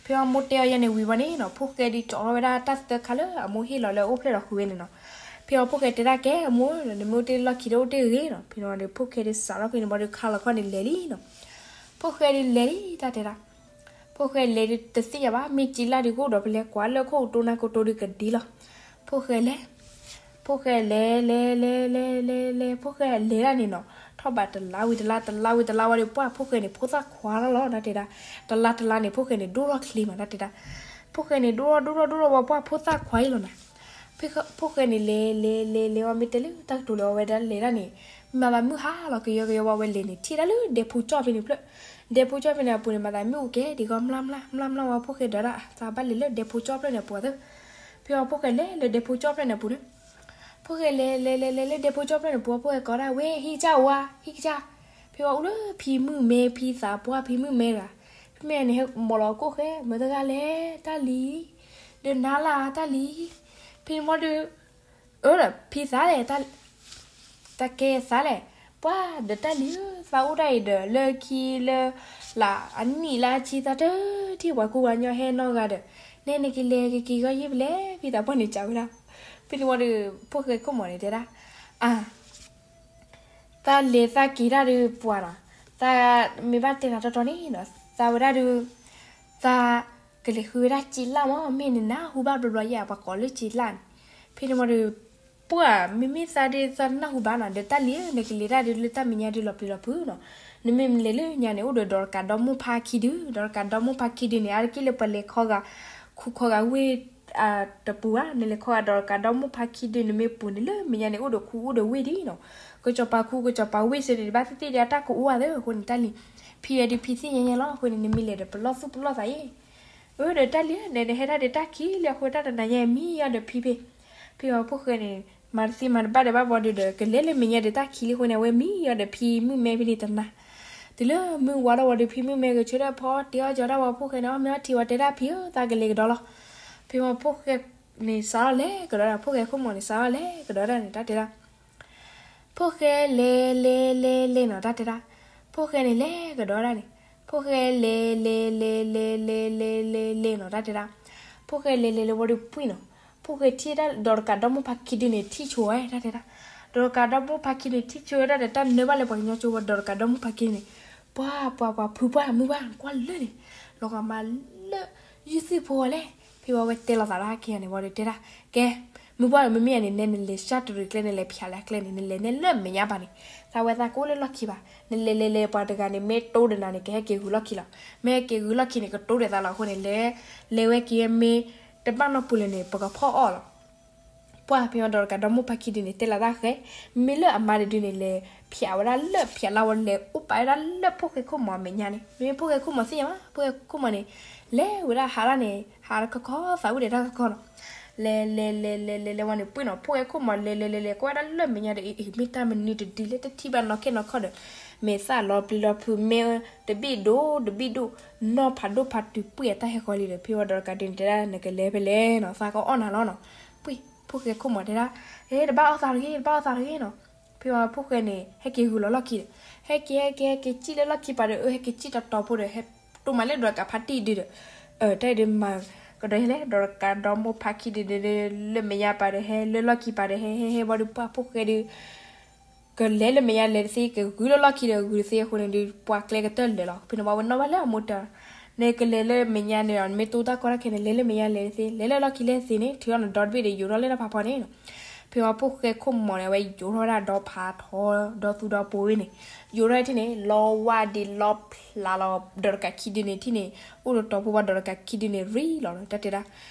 ဖဲန့ၣ်ဝံၤအမိၢ်တဲအီၤယဲန့ၣ်ဝံၤဝံၤန့ၣ်နီၤ ဖိၣ်ဃဲဒုးကၠီထီၣ်ဝဲဒၣ်တၢ်သၢခါလၢအမိၢ်ဟ့ၣ်လီၤလၢအိၣ်ဖျဲၣ်လီၤဃုာ်ဝဲန့ၣ်နီၤ. ဖဲန့ၣ်ဝံၤဖိၣ်ဃဲတဲဒၣ် ကဲအမိၢ် နမ့ၢ်အိၣ်တ့ၢ်လီၢ်ခံဒီးအိၣ်တ့ၢ်ဂ့ၤနီၤ. ဖဲန့ၣ်ဝံၤဒီး ဖိၣ်ဃဲဒုးစးထီၣ်ဖဲန့ၣ်ဝံၤဒီးခါလီၤခီၣ်န့ၣ်လဲၤလံနီၤ. ဖိၣ်ဃဲဒုးလဲၤလံ တၢ်တဲဒၣ် ဖိၣ်ဃဲလဲၤဒုးတသ့ၣ်ညါဘၣ် မ့ၢ်ကၠံလၢ်ဒုးကအိၣ်ဒီးဖဲလဲၣ် ကွၢ်လၢခိၣ်ကတိၤနၢ်ကတိၤဒုးကဒံလီၤ. ဖိၣ်ဃဲလဲၤ ဖိၣ်ဃဲလဲၤ လဲၤ လဲၤ လဲၤ လဲၤ လဲၤ လဲၤ ဖိၣ်ဃဲလဲၤဒၣ်န့ၣ်နီၤ ထီၣ်ဘးတလါဝံၤတလါ တလါဝံၤတလါဝံၤဒီး ပှၢ်ဖိၣ်ဃဲန့ၣ် ဖိသၣ်ခွါလီၤလီၤ တၢ်တဲဒၣ်. တလါတလါန့ၣ် ဖိၣ်ဃဲန့ၣ် ဒိၣ်ထီၣ်ချ့မး တၢ်တဲဒၣ်. ဖိၣ်ဃဲန့ၣ် ဒိၣ်ထီၣ် ဒိၣ်ထီၣ် ဒိၣ်ထီၣ်ဝံၤ ပှၢ်ဖိသၣ်ခွါအံၤလီၤနၤ. ဖိၣ်ဃဲန့ၣ် လဲၤ လဲၤ လဲၤ လဲၤဝံၤ မ့ၢ်တဲလၢတၢ်ကတိၤလၢအဝဲဒၣ်လဲၤဒၣ်န့ၣ် မၤသးမုၢ်ဟါလီၤ ကယီကယီဝံၤ အဝဲလဲၤန့ၣ် ထံၣ်တၢ်လၢဒဲဖိကၠီၣ်ဖဲန့ၣ်ဖျၢၣ်. ဒဲဖိကၠီၣ်ဖဲန့ၣ်အပူၤန့ၣ် မၤသးမုၢ်အိၣ်ကဲ ဒ်ကီမျၢ်မျၢ် မျၢ်မျၢ်ဝံၤ ဖိၣ်ဃဲဒၣ်ဒၣ် သးဘၣ်လဲၤလၢဒဲဖိကၠီၣ်ဖျၢၣ်န့ၣ်အပူၤသၢ. ဖဲဝံၤဖိၣ်ဃဲလဲၤလၢဒဲဖိကၠီၣ်ဖျၢၣ်န့ၣ်အပူၤန့ၣ် ဖိၣ်ဃဲလဲၤ လဲၤ လဲၤ လဲၤလၢဒဲဖိကၠီၣ်ဖျၢၣ်န့ၣ်အပူၤ ဖိၣ်ဃဲကိးဒၣ် ဝဲ ဟံၣ်ကစၢ်ဝါ ဟံၣ်ကစၢ်. ဖဲဝံၤအိၣ်လၢဖံမုၣ်မဲ ဖံသးပှၢ် ဖံမုၣ်မဲတဂၤ. ဖဲမ့ၢ်န့ၣ် ဟဲမီၤလီၤကိၣ်ဃဲ မတၤတဂၤလဲၣ် တၢ်လံၤ ဒီးနၤလၢ်တၢ်လံၤ. ဖဲန့ၣ်ဝံၤဒီး အၢ ဖံသးလဲၣ် တၢ်ကဲသးလဲၣ်. ပှၢ်ဒီးတၢ်လံၤဧၢ သးအိၣ်တၢ်အံၤဒီး လၢခံလၢ လၢအနံၣ်လၢအဆံသးတထံၣ် ပှၤကူပှၤကညီဟဲနီတဂၤဒီး နဲနကလဲၤကက့ၤဂီၢ်ယ့ၢ်ဖဲလဲၣ် ဖံသးပှၢ်န့ၣ်စံးဝဲဒၣ်. ဖဲန့ၣ်ဝံၤဒီး ဖိၣ်ဃဲခိၣ်မီၤန့ၣ်တဲဒၣ် အါ သးလဲၤသးက့ၤတၢ်ဒီးပှၤနီၤ, သးမ့ၢ်ဘၣ်တဲနၤတီတီန့ၣ်နီၤ, သးဝဲဒၣ်ဒုး, သးကလဲၤဃုဝဲဒၣ်စ့လၣ်မး, မ့ၢ်နနၢ်ဟူဘၣ်ဘျီဘျီယၤ ပှၤကိးလၢစ့လၣ်န့ၣ်. ဖဲန့ၣ်ဝံၤဒီး ပှၢ် မ့မ့ၢ်သးဒုး သးနၢ်ဟူဘၣ်နီၤ, ဒီးတၢ်လံၤဧၢ, နကလဲၤတၢ်ဒုးလၢတၢ်မဲာ်ညါဒုးလီၤပျံၤလီၤဖုးနီၤ. နမ့ၢ်လဲၤလၢညါန့ၣ် အိၣ်ဒီးဒီးရကၤဒီမိၢ်ဖါခံဒု, ဒီးရကၤဒီမိၢ်ဖါခံဒုန့ၣ် အါတက့ၢ်လၢပှၤလဲၤခီဂာ်ခူခီဂာ်ဝ့ၢ်တပူၤဧါ, နလဲၤခီဂာ်ဒီးရကၤဒီမိၢ်ဖါခံဒုန့ၣ် မ့ၢ်ပူၤန့ၣ်လၢမဲာ်ညါန့ၣ် အိၣ်ဒီးခူအိၣ်ဒီးဝ့ၢ်ဒ်နီၤ. ကစီၤပၤခူကစီၤပၤဝ့ၢ်စ့ၢ်န့ၣ် ဘၣ်သ့ၣ်သ့ၣ်ဒၣ်တၢ်ကအိၣ်ဧါသ့ၣ်, အဃိန့ၣ်တၢ်လံၤ, ဖံအဒုးဖံသ့ၣ်ညါညါလီၤ, အဃိန့ၣ် နမ့ၢ်လဲၤဒီးပလီၢ်သူၣ်ပလီၢ်သးယဲ အၢ ဒီးတၢ်လံၤဧၢ, နဟဲဒၣ်ဒီးတၢ်ခံးလံအဃိ တၢ်တနၤညါမံယီၤဒီးဖံဖဲ, ဖဲဝံၤဖိၣ်ဃဲန့ၣ် မၤတသ့မၤတဘၣ်ဒီးဘၣ်ဘီဒုးဒီး ကလဲၤလၢမဲာ်ညါဒီးတၢ်ခံးလံအဃိန့ၣ် အဝဲမံယီၤဒီးဖံမုၣ်မဲဖဲန့ၣ်တနၤ, တုၤလၢမုၢ်ဝါထီၣ်ဝံၤဒီး ဖံမုၣ်မဲကဆၢထၢၣ်ဖီတ့အီၣ်ကၠီဒၣ်ဝဲဖိၣ်ဃဲန့ၣ် အီၣ်မ့ၤအီထံဝံၤတဲဒၣ်ဖံဧၢ သးကလဲၤကဒီးလီၤ. ဖဲဝံၤဖိၣ်ဃဲန့ၣ်စးထီၣ်လဲၤကဒီးဒၣ်, ဖိၣ်ဃဲခိၣ်မီၤန့ၣ် စးထီၣ်လဲၤကဒီးဒၣ်န့ၣ် တၢ်တဲဒၣ် ဖိၣ်ဃဲလဲၤလဲၤလဲၤလဲၤနီၤ တၢ်တဲဒၣ်, ဖိၣ်ဃဲန့ၣ်လဲၤကဒီးဒၣ်န့ၣ်, ဖိၣ်ဃဲလဲၤလဲၤလဲၤလဲၤလဲၤလဲၤလဲၤလဲၤနီၤ တၢ်တဲဒၣ်, ဖိၣ်ဃဲလဲၤလဲၤလဲၤဝံၤဒီးပှံၢ်နီၤ, ဖိၣ်ဃဲထံၣ်ဒၣ်ဒီးရကၤဒီမိၢ်ဖါခံဒုန့ၣ် ထံၣ်ဆိဝဲ တၢ်တဲဒၣ်, ဒီးရကၤဒီမိၢ်ဖါခံဒုန့ၣ် ထံၣ်ဆိဝဲဒၣ်ဒီး တၢ်နၢဘၣ်လၢပှၤကညီကၠိဝဲဒီးရကၤဒီမိၢ်ဖါခံဒုန့ၣ်, ပှၤပှၤပှၤဖုပှၢ်မုၢ်ပှၢ်ကွၢ်လၢာ်န့ၣ်, လီၤဂာ်မးလၢ ယုၢ်သံၣ်ဖိဝဲလဲၣ်. ဖဲဝံၤဝဲတဲလီၤသးလၢဟဲက့ၤယၤန့ၣ်ဝံၤဒီးတဲဒၣ်, ကဲ, မုၢ်ပှၢ်ဧၢ မ့မ့ၢ်ယၤန့ၣ် နဲနလဲၤဆှၢတရံးကျဲ နလဲၤဖျးလၢကျဲန့ၣ် နလဲၤနဲလၢမဲာ်ညါပၤန့ၣ်, သးဝဲသးကအိၣ်လၢလီၢ်ခံဘၣ်, နလဲၤလဲၤလဲၤပှၤတဂၤန့ၣ် မ့ၢ်တိဒီးနၤန့ၣ် ကဟဲက့ၤဂုၤလီၢ်ခံလီၤ, မ့ၢ်ဟဲက့ၤဂုၤလီၢ်ခံန့ၣ် ကတိၤဒဲးသးလီၤအဃိန့ၣ် လဲၤ, လဲၤဝဲက့ၤမ့ၢ်တဘၣ်နီတပူၤလၢၤန့ၣ် ပကဖီၣ်အီၣ်လီၤ. ပှၢ်ဖဲဝံၤဒီးရကၤဒီမိၢ်ဖါခံဒုန့ၣ် တဲလီၤသးဃဲ, မ့ၢ်လၢအမါတဒုန့ၣ် လဲၤဖျးဝဲဒၣ်လၢဖျးလၢ်ဝဲလဲၤအိၣ်ပာ်ဝဲဒၣ်လၢဖိၣ်ဃဲခိၣ်မီၤအမဲာ်ညါန့ၣ်, မ့မ့ၢ်ဖိၣ်ဃဲခိၣ်မီၤသ့ၣ်ညါမး, ဖိၣ်ဃဲခိၣ်မီၤန့ၣ် လဲၤဝဲဒၣ်ဟးဒၣ်န့ၣ် ဟးတခီခီ သးဝံၣ်ဒီးတၢ်ခီခီနီၤ, လဲၤလဲၤလဲၤလဲၤလဲၤလဲၤဝဲန့ၣ် ပှံၢ်နီၤ ဖိၣ်ဃဲခိၣ်မီၤလဲၤလဲၤလဲၤလဲၤကွၢ်ဝဲဒၣ်လၢမဲာ်ညါဒီး အ့ မ့ၢ်တၢ်မနုၤတဒုလဲၣ် တထံၣ်ဘၣ်နီၢ်ခဲနီၢ်ခီဒီး မဲာ်သၣ်လီၤပျံၤလီၤဖုး မဲာ်တဘ့ၣ်ဒိၣ်တဘ့ၣ်ဒိၣ် နီၢ်ဖးဒိၣ်ဖးတုၤပှံၢ်အတၢ်ဟဲဃီလံဒီး ဖဲဝံၤဒီးရကၤဒုန့ၣ်တဲဒၣ် နကလဲၤဖဲလဲၣ်နီၤ သးကအီၣ်နၤလီၤနီၤ, ပှံၢ် ဖိၣ်ဃဲခိၣ်မီၤတဲဒၣ်, အ့ တဘၣ်အီၣ်သးတဂ့ၤ တဘၣ်အီၣ်သးတဂ့ၤနီၤ, ဖဲဝံၤဖိၣ်ဃဲန့ၣ် ဟဲက့ၤဂုၤလီၤလီၢ်ခံဒီး ဟဲက့ၤဟဲက့ၤဟဲက့ၤစံၣ်လၢလီၢ်ခံပၤဒီး အၢ ဟဲက့ၤစံၣ်တီတီဖိဒီး ဟဲတိၢ်မးလၢဒီးကးဖါတံၢ်ဒုဒီး တၢ်ဒုးမၤကဒီးဟဲလဲၣ် ဒီးရကၤဒီမိၢ်ဖါခံဒုဒီး လၢမဲာ်ညါပၤဒီး ဟဲလၢလီၢ်ခံပၤဒီး ဟဲဟဲဟဲဝံၤဒီးပှၢ်ဖိၣ်ဃဲဒု ကလဲၤလၢမဲာ်ညါလဲၤတသ့ ကဂုၤလၢလီၢ်ခံဒီး ဂုၤတသ့အဃိန့ၣ်ဒုး ပှၤကျဲကတၢၢ်လၢာ်လီၤ. ဖဲန့ၣ်ဝံၤဝဲနီၣ်ဘၣ်လၢအမိၢ်တၢ် နကလဲၤလၢမဲာ်ညါန့ၣ်ဒီး နမ့ၢ်တိၢ်တၢ်ကီတၢ်ခဲန့ၣ် လဲၤလၢမဲာ်ညါလဲၤတသ့ လဲၤလၢလီၢ်ခံလဲၤတသ့န့ၣ် ထုးထီၣ်နဒီတဘ့ၣ်ဒီး ယိးထီၣ်လၢတၢ်ဖးဖီန့ၣ်နီၤ. ဖဲဝံၤဖိၣ်ဃဲခိၣ်မီၤန့ၣ် အဝဲယိးထီၣ်ဝဲဒၣ်ဒီဖးထီ ဒီသူဒီပိၤဝဲန့ၣ် ယိးထီၣ်ထံၣ်န့ၣ် လီဝါဒံးလီဖျးလီၤ ဒီးတကးခံဒုန့ၣ်ထံၣ်န့ၣ် အိၣ်ဒီးတီၤဖိဝဲဒီးတကးခံဒုန့ၣ်ရံလီၤ တၢ်တဲဒၣ်.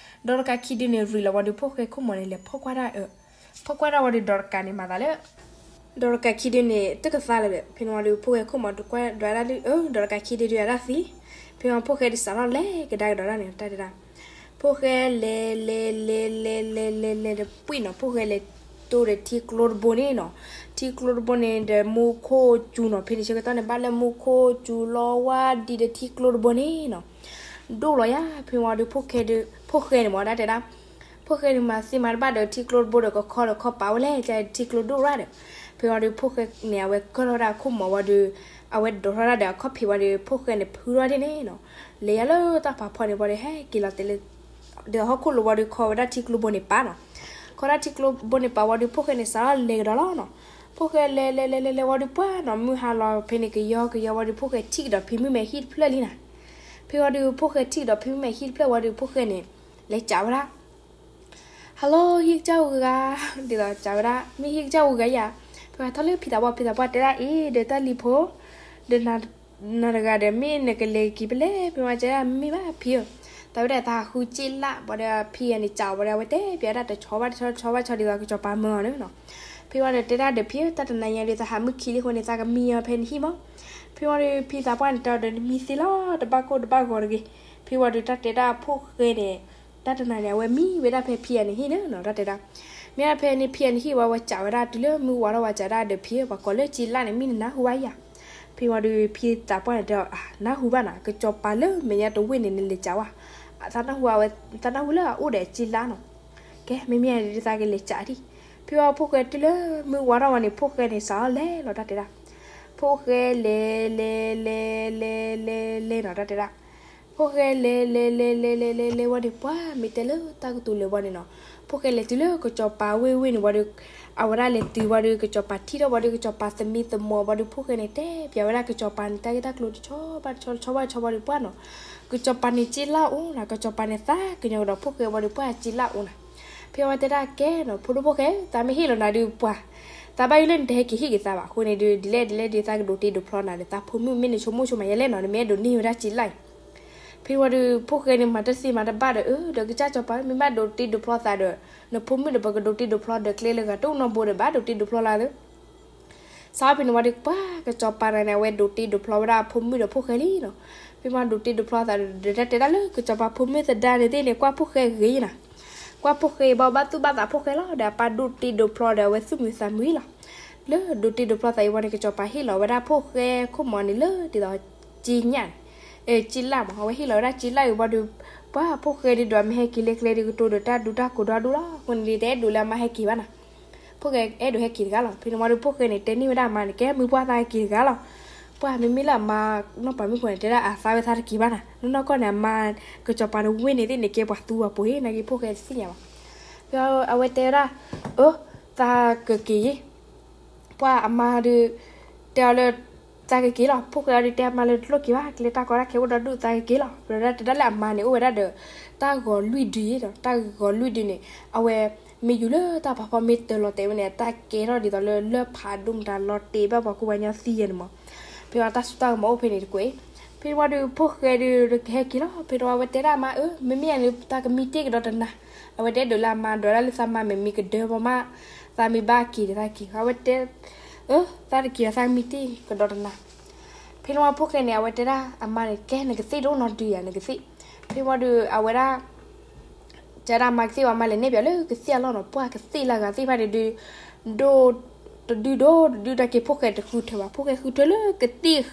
ဒီးတကးခံဒုန့ၣ်ရံလီၤဝံၤဒီး ဖိၣ်ဃဲခိၣ်မီၤန့ၣ် လဲၤဖီၣ်ကွၢ်တၢ် ဖီၣ်ကွၢ်တၢ်ဝံၤဒီး ဒီးတကးန့ၣ်မၤသးလၢ ဒီးတကးခံဒုန့ၣ် တကသါလၢၤဒီး ဖဲန့ၣ်ဝံၤဒီး ဖိၣ်ဃဲခိၣ်မီၤဒုးကွၢ်ဒွးဒၣ်လၢ အၢ ဒီးတကးခံဒုဒုးအတၢ်သံ. ဖဲန့ၣ်ဝံၤဖိၣ်ဃဲဒုးစးထီၣ်လဲၤကဒါကဒီးဒၣ်န့ၣ် တၢ်တဲဒၣ်. ဖိၣ်ဃဲလဲၤလဲၤလဲၤလဲၤလဲၤလဲၤလဲၤဒီး ပှံၢ်နီၤ ဖိၣ်ဃဲလဲၤတိၢ်ဒီးထံကျိတဘိန့ၣ်နီၤ. ထံကျိတဘိန့ၣ်ဒီး မူခိၣ်စူၤနီၤ ဖဲန့ၣ်ဆၢကတီၢ်န့ၣ် ဘၣ်လၢမူခိၣ်စူၤလီဝါဒံးဒီးထံကျိတဘိန့ၣ်နီၤ ဒိၣ်လီၤယၤ. ဖဲန့ၣ်ဝံၤဒီး ဖိၣ်ဃဲဒုး ဖိၣ်ဃဲန့ၣ်မ့ၢ်ဒၣ်တဲဒၣ် ဖိၣ်ဃဲန့ၣ်မၤသ့မၤတဘၣ်ဒီးထံကျိတဘိဒီး ကခီဒီးခီပာ်ဝဲလဲၣ် ကထံကျိဒိၣ်ရၣ်ဒီး ဖဲဝံၤဒီး ဖိၣ်ဃဲန့ၣ် အဝဲကၢၢ်ထီၣ်ဝဲဒၣ်အခိၣ်မီၤဝံၤဒီး အဝဲဒိးထီၣ်ဝဲဒၣ်ဒီးအခီၣ်ဖံးဝံၤဒီး ဖိၣ်ဃဲန့ၣ်ဖုထီၣ်ဒၣ်န့ၣ်နီၤ. လဲၤယၤလၢတၢ်ဖးဖီန့ၣ်ဝံၤဒီး ဟဲက့ၤလီၤတဲာ်လၢ ဒီးဟီၣ်ခိၣ်လိၤဝံၤဒီး ခီဝဲဒၣ်ထံကျိဘိန့ၣ်ပာ်နီၤ. ခီဒၣ်ထံကျိဘိန့ၣ်ပာ်ဝံၤဒီး ဖိၣ်ဃဲန့ၣ် စးထီၣ်လဲၤကဒီးလီၤနီၤ. ဖိၣ်ဃဲလဲၤလဲၤလဲၤလဲၤလဲၤဝံၤဒီး ပှၢ်နီၤ မုၢ်ဟါလီၤ ဖဲန့ၣ်ကယီကယီဝံၤဒီး ဖိၣ်ဃဲထံၣ်ကဒီးဖံမုၣ်မဲဟံၣ်တဖျၢၣ်လံနီၤ. ဖဲဝံၤဒီး ဖိၣ်ဃဲထံၣ်ကဒီးဖံမုၣ်မဲဟံၣ်တဖျၢၣ်ဝံၤဒီး ဖိၣ်ဃဲန့ၣ် လဲၤစံးဝဲဒၣ် Hello ဟံၣ်ကစၢ်ဧိၤဂၤ, ဒ်သိးစံးဝဲဒၣ် မ့ၢ်ဟံၣ်ကစၢ်ဧိၤဂၤယၤ. ဖဲဝံၤထီၣ်လၢဖံသးပှၢ် ဖံသးပှၢ်တဲဒၣ်အံၤ ဒီးတၢ်လံၤဖိ ဒီးနၤတဂၤဒီး မ့ၢ်နကလဲၤက့ၤဖဲလဲၣ်. ဖဲဝံၤစံးဒၣ် မ့ၢ်ဘၣ်ဖံဧၢ, တၢ်ဝဲဒၣ်တၢ်ဃုစ့လၣ် ဘၣ်ဒီးဖံအံၤန့ၣ် စံးဝဲဒၣ် အဝဲတဲပၠးဒၣ်တဆီဘၣ်တဆီ တဆီဘၣ်တဆီ ဒ်သိးကစီၤပၤမၢအီၤန့ၣ်နီၤ. ဖဲဝံၤဒီးတဲဒၣ်ဒီး ဖံဧၢ တၢ်တနၤညါဒီး သးဟးမုၢ်ခံလံအဃိန့ၣ် သးကမံအီၤဖဲနဟံၣ်မး. ဖဲဝံၤဒီး ဖံသးပှၢ်န့ၣ် တဲဒီး နမံသ့လီၤ တဘၣ်ကိၢ်တဘၣ်ဂီၤတဂ့ၤ. ဖဲဝံၤဒီး တၢ်တဲဒၣ်ဖိၣ်ဃဲန့ၣ် တၢ်တနၤန့ၣ် အဝဲမံဝဲဒၣ်ဖဲဖံအံၤန့ၣ်ဟံၣ်န့ၣ်နီၤ တၢ်တဲဒၣ်. မ့ၢ်ဒၣ်ဖဲန့ၣ်ဖံအံၤန့ၣ်ဟံၣ်ဝံၤ အဝဲစံးဝဲဒၣ် တုၤလၢမုၢ်ဝါထီၣ်ဝံၤစံးဒၣ်ဒီး ဖံဧၢ ပှၤကိးလၢစ့လၣ်န့ၣ် မ့ၢ်နနၢ်ဟူဘၣ်ယၤ. ဖဲဝံၤဒီး ဖံသးပှၢ်န့ၣ်တဲအီၤ နၢ်ဟူဘၣ်နီၤ ကစီၤပၤလၢမဲာ်ညါတဝ့ၢ်န့ၣ် နလဲၤစံးဝဲ. သးနၢ်ဟူဝဲ သးနၢ်ဟူလၢအအိၣ်ဒီးစ့လၣ်နီၤ. ကဲ မ့မ့ၢ်ဒ်သးကလဲၤစံးဒံး. ဖဲဝံၤဖိၣ်ဃဲတုၤလၢမုၢ်ဝါထီၣ်ဝံၤန့ၣ် ဖိၣ်ဃဲန့ၣ် စးထီၣ်လဲၤလီၤ တၢ်တဲဒၣ်. ဖိၣ်ဃဲလဲၤလဲၤလဲၤလဲၤလဲၤလဲၤနီၤ တၢ်တဲဒၣ်. ဖိၣ်ဃဲလဲၤလဲၤလဲၤလဲၤလဲၤလဲၤလဲၤဝံၤဒီး ပှၢ်မ့ၢ်တဲလၢတၢ်ကတိၤလၢာ်ဝံၤန့ၣ်နီၤ. ဖိၣ်ဃဲလဲၤတုၤလၢကစီၤပၤဝ့ၢ်ဝ့ၢ်န့ၣ်ဝံၤဒီး အဝဲဒၣ်လဲၤတုၤဝံၤဒီး ကစီၤပၤထံၣ်ထီၣ်ဝံၤဒီး ကစီၤပၤသမံသမိးဝံၤဒီး ဖိၣ်ဃဲန့ၣ်တဲပၠးဝဲဒၣ်ကစီၤပၤန့ၣ် တၢ်ဂ့ၢ်တၢ်ကျိၤတဆီဘၣ်တဆီ တဆီဘၣ်တဆီဝံၤဒီးပှၢ်နီၤ, ကစီၤပၤန့ၣ်စ့လၢအအိၣ်နီၤ, ကစီၤပၤန့ၣ်သးကညီၤကဒီးဖိၣ်ဃဲဝံၤဒီးပှၢ်စ့လၢအအိၣ်နီၤ. ဖဲဝဲတဲဒၣ်ကဲနီၤ ဖိဒိၣ်ဖိၣ်ဃဲ သးမ့ၢ်ဟ့ၣ်လီၤနၤဒုးပှၢ်, သးဘၣ်ယိၣ်လၢနတဟဲက့ၤဟ့ၣ်က့ၤသးဘၣ်. အဃိန့ၣ်ဒုး ဒ်လဲၣ်ဒ်လဲၣ်ဒုး သးကဒိးတ့ဒိးဖျီနၤဒီး သးဖိမုၣ်မ့ၢ်နဆိကမိၣ်ဆိကမးယဲလဲၣ်နီၤ, နမ့ၢ်အဲၣ်ဒိးန့ၢ်ဝဲဒၣ်စ့လၢအံၤ ဖဲန့ၣ်ဝံၤဒီး ဖိၣ်ဃဲန့ၣ်မၤတသ့မၤတဘၣ်ဒီး အၢ ဒီးကစၢ်စီၤပၤ မ့ၢ်ဘၣ်ဒိးတ့ဒိးဖျီသးဒီး နဖိမုၣ်ဒီး ပကဒိးတ့ဒိးဖျီဒီး ကျဲလၢဂၤတအိၣ်နီတဘိဒီး ဘၣ်ဒိးတ့ဒိးဖျီလၢအသိး. စးထီၣ်ဖဲန့ၣ်ဝံၤဒီး ပှၢ်ကစီၤပၤတဂၤန့ၣ် အဝဲဒိးတ့ဒိးဖျီဝဲဒၣ်ဖိမုၣ်ဒီးဖိၣ်ဃဲလံနီၤ. ဖဲမ့ၢ်ဒိးတ့ဒိးဖျီသးဒီး ဒီးတၢ်တဲဒၣ်လၢကစီၤပၤဖိမုၣ်သဒါန့ၣ်သ့ၣ်န့ၣ် ကွၢ်ဖိၣ်ဃဲဂ့ၤနီၤ, ကွၢ်ဖိၣ်ဃဲဘၣ်ဘၣ်သူၣ်ဘၣ်သးဖိၣ်ဃဲလီၤ. ဒီးအပၢ်ဒိးတ့ဒိးဖျီဒီး အဝဲသူၣ်မုာ်သးမုာ်လီၤ. လၢဒိးတ့ဒိးဖျီသးအံၤဝံၤန့ၣ် ကစီၤပၤဟ့ၣ်လီၤဝဲဒၣ်ဖိၣ်ဃဲခိၣ်မီၤန့ၣ်လၢဒ်သိး စ့ညၣ်န့ၣ် စ့လၢ်မး အဝဲဟ့ၣ်လီၤဝဲဒၣ်စ့လၢ်အံၤဝံၤဒီး ပှၢ်ဖိၣ်ဃဲဒုးဒီး မ့ၢ်ဟဲက့ၤလၢကျဲဒုး ကတိၤဒီးတၢ်ဒူတၢ်ကိးဒီဒူၣ်လီၤ. အဃိန့ၣ် တအဲၣ်ဒိးလၢအမါဟဲက့ၤဘၣ်နီၤ, ဖိၣ်ဃဲအဲၣ်ဒိးဟဲက့ၤတဂၤလီၤ. ဖဲန့ၣ်ဝံၤဒီး ဖိၣ်ဃဲန့ၣ် တဲန့ၢ်ဝဲဒၣ်အမါန့ၣ် ကဲမုၢ်ပှၢ်သးဟဲက့ၤတဂၤလီၤ. ပှၢ်မ့မ့ၢ်လၢအမါ နီၢ်ပၤမုၣ်ဖိန့ၣ် တဲဒၣ်အသးဝဲ သးတက့ၤဘၣ်နီၤ, နီၢ်နီၢ်ကီၢ်န့ၣ် အမါ ကစီၤပၤတဝ့ၢ်န့ၣ်သ့ၣ်န့ၣ် ကဲပှၤသူပှၤပိာ်အံၤ နာ်က့ဖိၣ်ဃဲတသ့ၣ်ညါဘၣ်. ဖဲအဝဲတဲဝဲဒၣ် အၢ သးကက့ၤယ့ၣ် ပှၢ်အမါဒုး တဲအီၤလၢ သးကက့ၤလီၤ. ဖိၣ်ဃဲအီၤဒုးတဲအမါလၢ တလိၣ်က့ၤဘၣ် ကျဲတၢ်ကီတၢ်ခဲအိၣ်ဒီဒူၣ် သးကက့ၤလီၤ. ပဒီးတဲဒၣ်လၢအမါန့ၣ် အိၣ်ဝဲဒၣ်ဒီး တၢ်ဂီၤလွံၢ်ဒုယ့ၣ်ဒီး တၢ်ဂီၤလွံၢ်ဒုန့ၣ် အဝဲ မ့ၢ်ယူၤလၢတၢ်ဖးဖီမ့ၢ်တၢၤလီၤတဲာ်ဝဲန့ၣ် တၢ်ကဲထီၣ်ဒ်သိးလၢလၢၢ်ဖးဒိၣ်မတၤလီၤတဲာ်ဘၣ်ပှၤကူပှၤကညီသံယဲၢ်န့ၣ်မး. ဖဲအတၢ်စိတၢ်ကမီၤအိၣ်ဖဲန့ၣ်တကွဲး. ဖဲန့ၣ်ဝံၤဒီး ဖိၣ်ဃဲဒုးကဟဲက့ၤလီၤ. ဖဲန့ၣ်ဝံၤအဝဲတဲဒၣ်အမါ အၢ မ့မ့ၢ်ယၤန့ၣ် သးကမံတ့ၢ်ကဒီးတနၤ. အဝဲတဲဒိးလၢအမါဒိးဒၣ်လၢသးမါမဲာ်မ့ၢ်ကဒၢဘီမး သးမ့ၢ်ဘၣ်က့ၤဒီးသးက့ၤ. အဝဲတဲ အၢ သးတက့ၤဒီးသးကမံတ့ၢ်ကဒီးတနၤ. ဖဲန့ၣ်ဝံၤဖိၣ်ဃဲန့ၣ် အဝဲတဲဒၣ်အမါန့ၣ် ကဲနကသ့ၣ်တအိၣ်နီတဒုယၤ နကသ့ၣ်. ဖဲန့ၣ်ဝံၤဒီး အဝဲဒၣ် တဲဒၣ်အမါကသ့ၣ်ဝံၤ အမါလဲၤနဲၣ်ပၠးလၢကသ့ၣ်အလီၢ်နီၤ, ပှၢ်ကသ့ၣ်လၢအဂၤသ့ၣ်တဖၣ်န့ၣ်ဒုး ဒိၣ်တဒုဒိၣ်တဒု တၢ်က့ၤဖိၣ်ဃဲတဃုထၢဘၣ်. ဖိၣ်ဃဲဃုထၢလၢကသ့ၣ်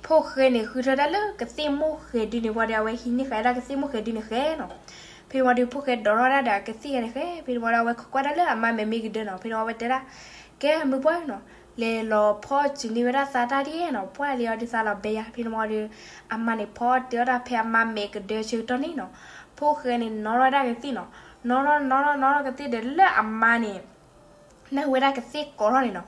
ဖိၣ်ဃဲန့ၣ်ဃုထၢဒၣ်လၢကသ့ၣ်မိၢ်ဃဲဒုန့ၣ်ဝံၤဒီး အဝဲဟံးန့ၢ်ဃာ်ဝဲဒၣ်ကသ့ၣ်မိၢ်ဃဲဒုန့ၣ်ဃဲနီၤ. ဖဲန့ၣ်ဝံၤဒီး ဖိၣ်ဃဲဒိးထီၣ်ဝဲဒၣ်ဒီးကသ့ၣ်ဃဲန့ၣ်ဃဲ. ဖဲန့ၣ်ဝံၤဒီး အဝဲခိးကွၢ်ဒၣ်လၢအမါမဲာ်မ့ၢ်ကဒၢနီၤ. ဖဲန့ၣ်ဝံၤအဝဲတဲဒၣ် ကဲမုၢ်ပှၢ်နီၤ, လဲၤလီၤဖီစၢၤန့ၢ်ဝဲဒၣ်သးတၢ်ဒ်နီၤ, ပှၢ်လံအီၤဒုးသးလီၤဘဲယၤ. ဖဲန့ၣ်ဝံၤဒီး အမါန့ၣ်ဖီတ့ၢ်အီၣ်တၢ်ဖဲအမါမဲာ်ကဒၢဆၢကတီၢ်န့ၣ်နီၤ, ဖိၣ်ဃဲန့ၣ်နီၣ်ထီၣ်ဝဲဒၣ်ကသ့ၣ်နီၤ, နီၣ်ထီၣ်နီၣ်ထီၣ်နီၣ်ထီၣ်ကသ့ၣ်ဒီးလၢအမါန့ၣ် နၢ်ဟူဝဲဒၣ်ကသ့ၣ်ကိးထီၣ်န့ၣ်နီၤ,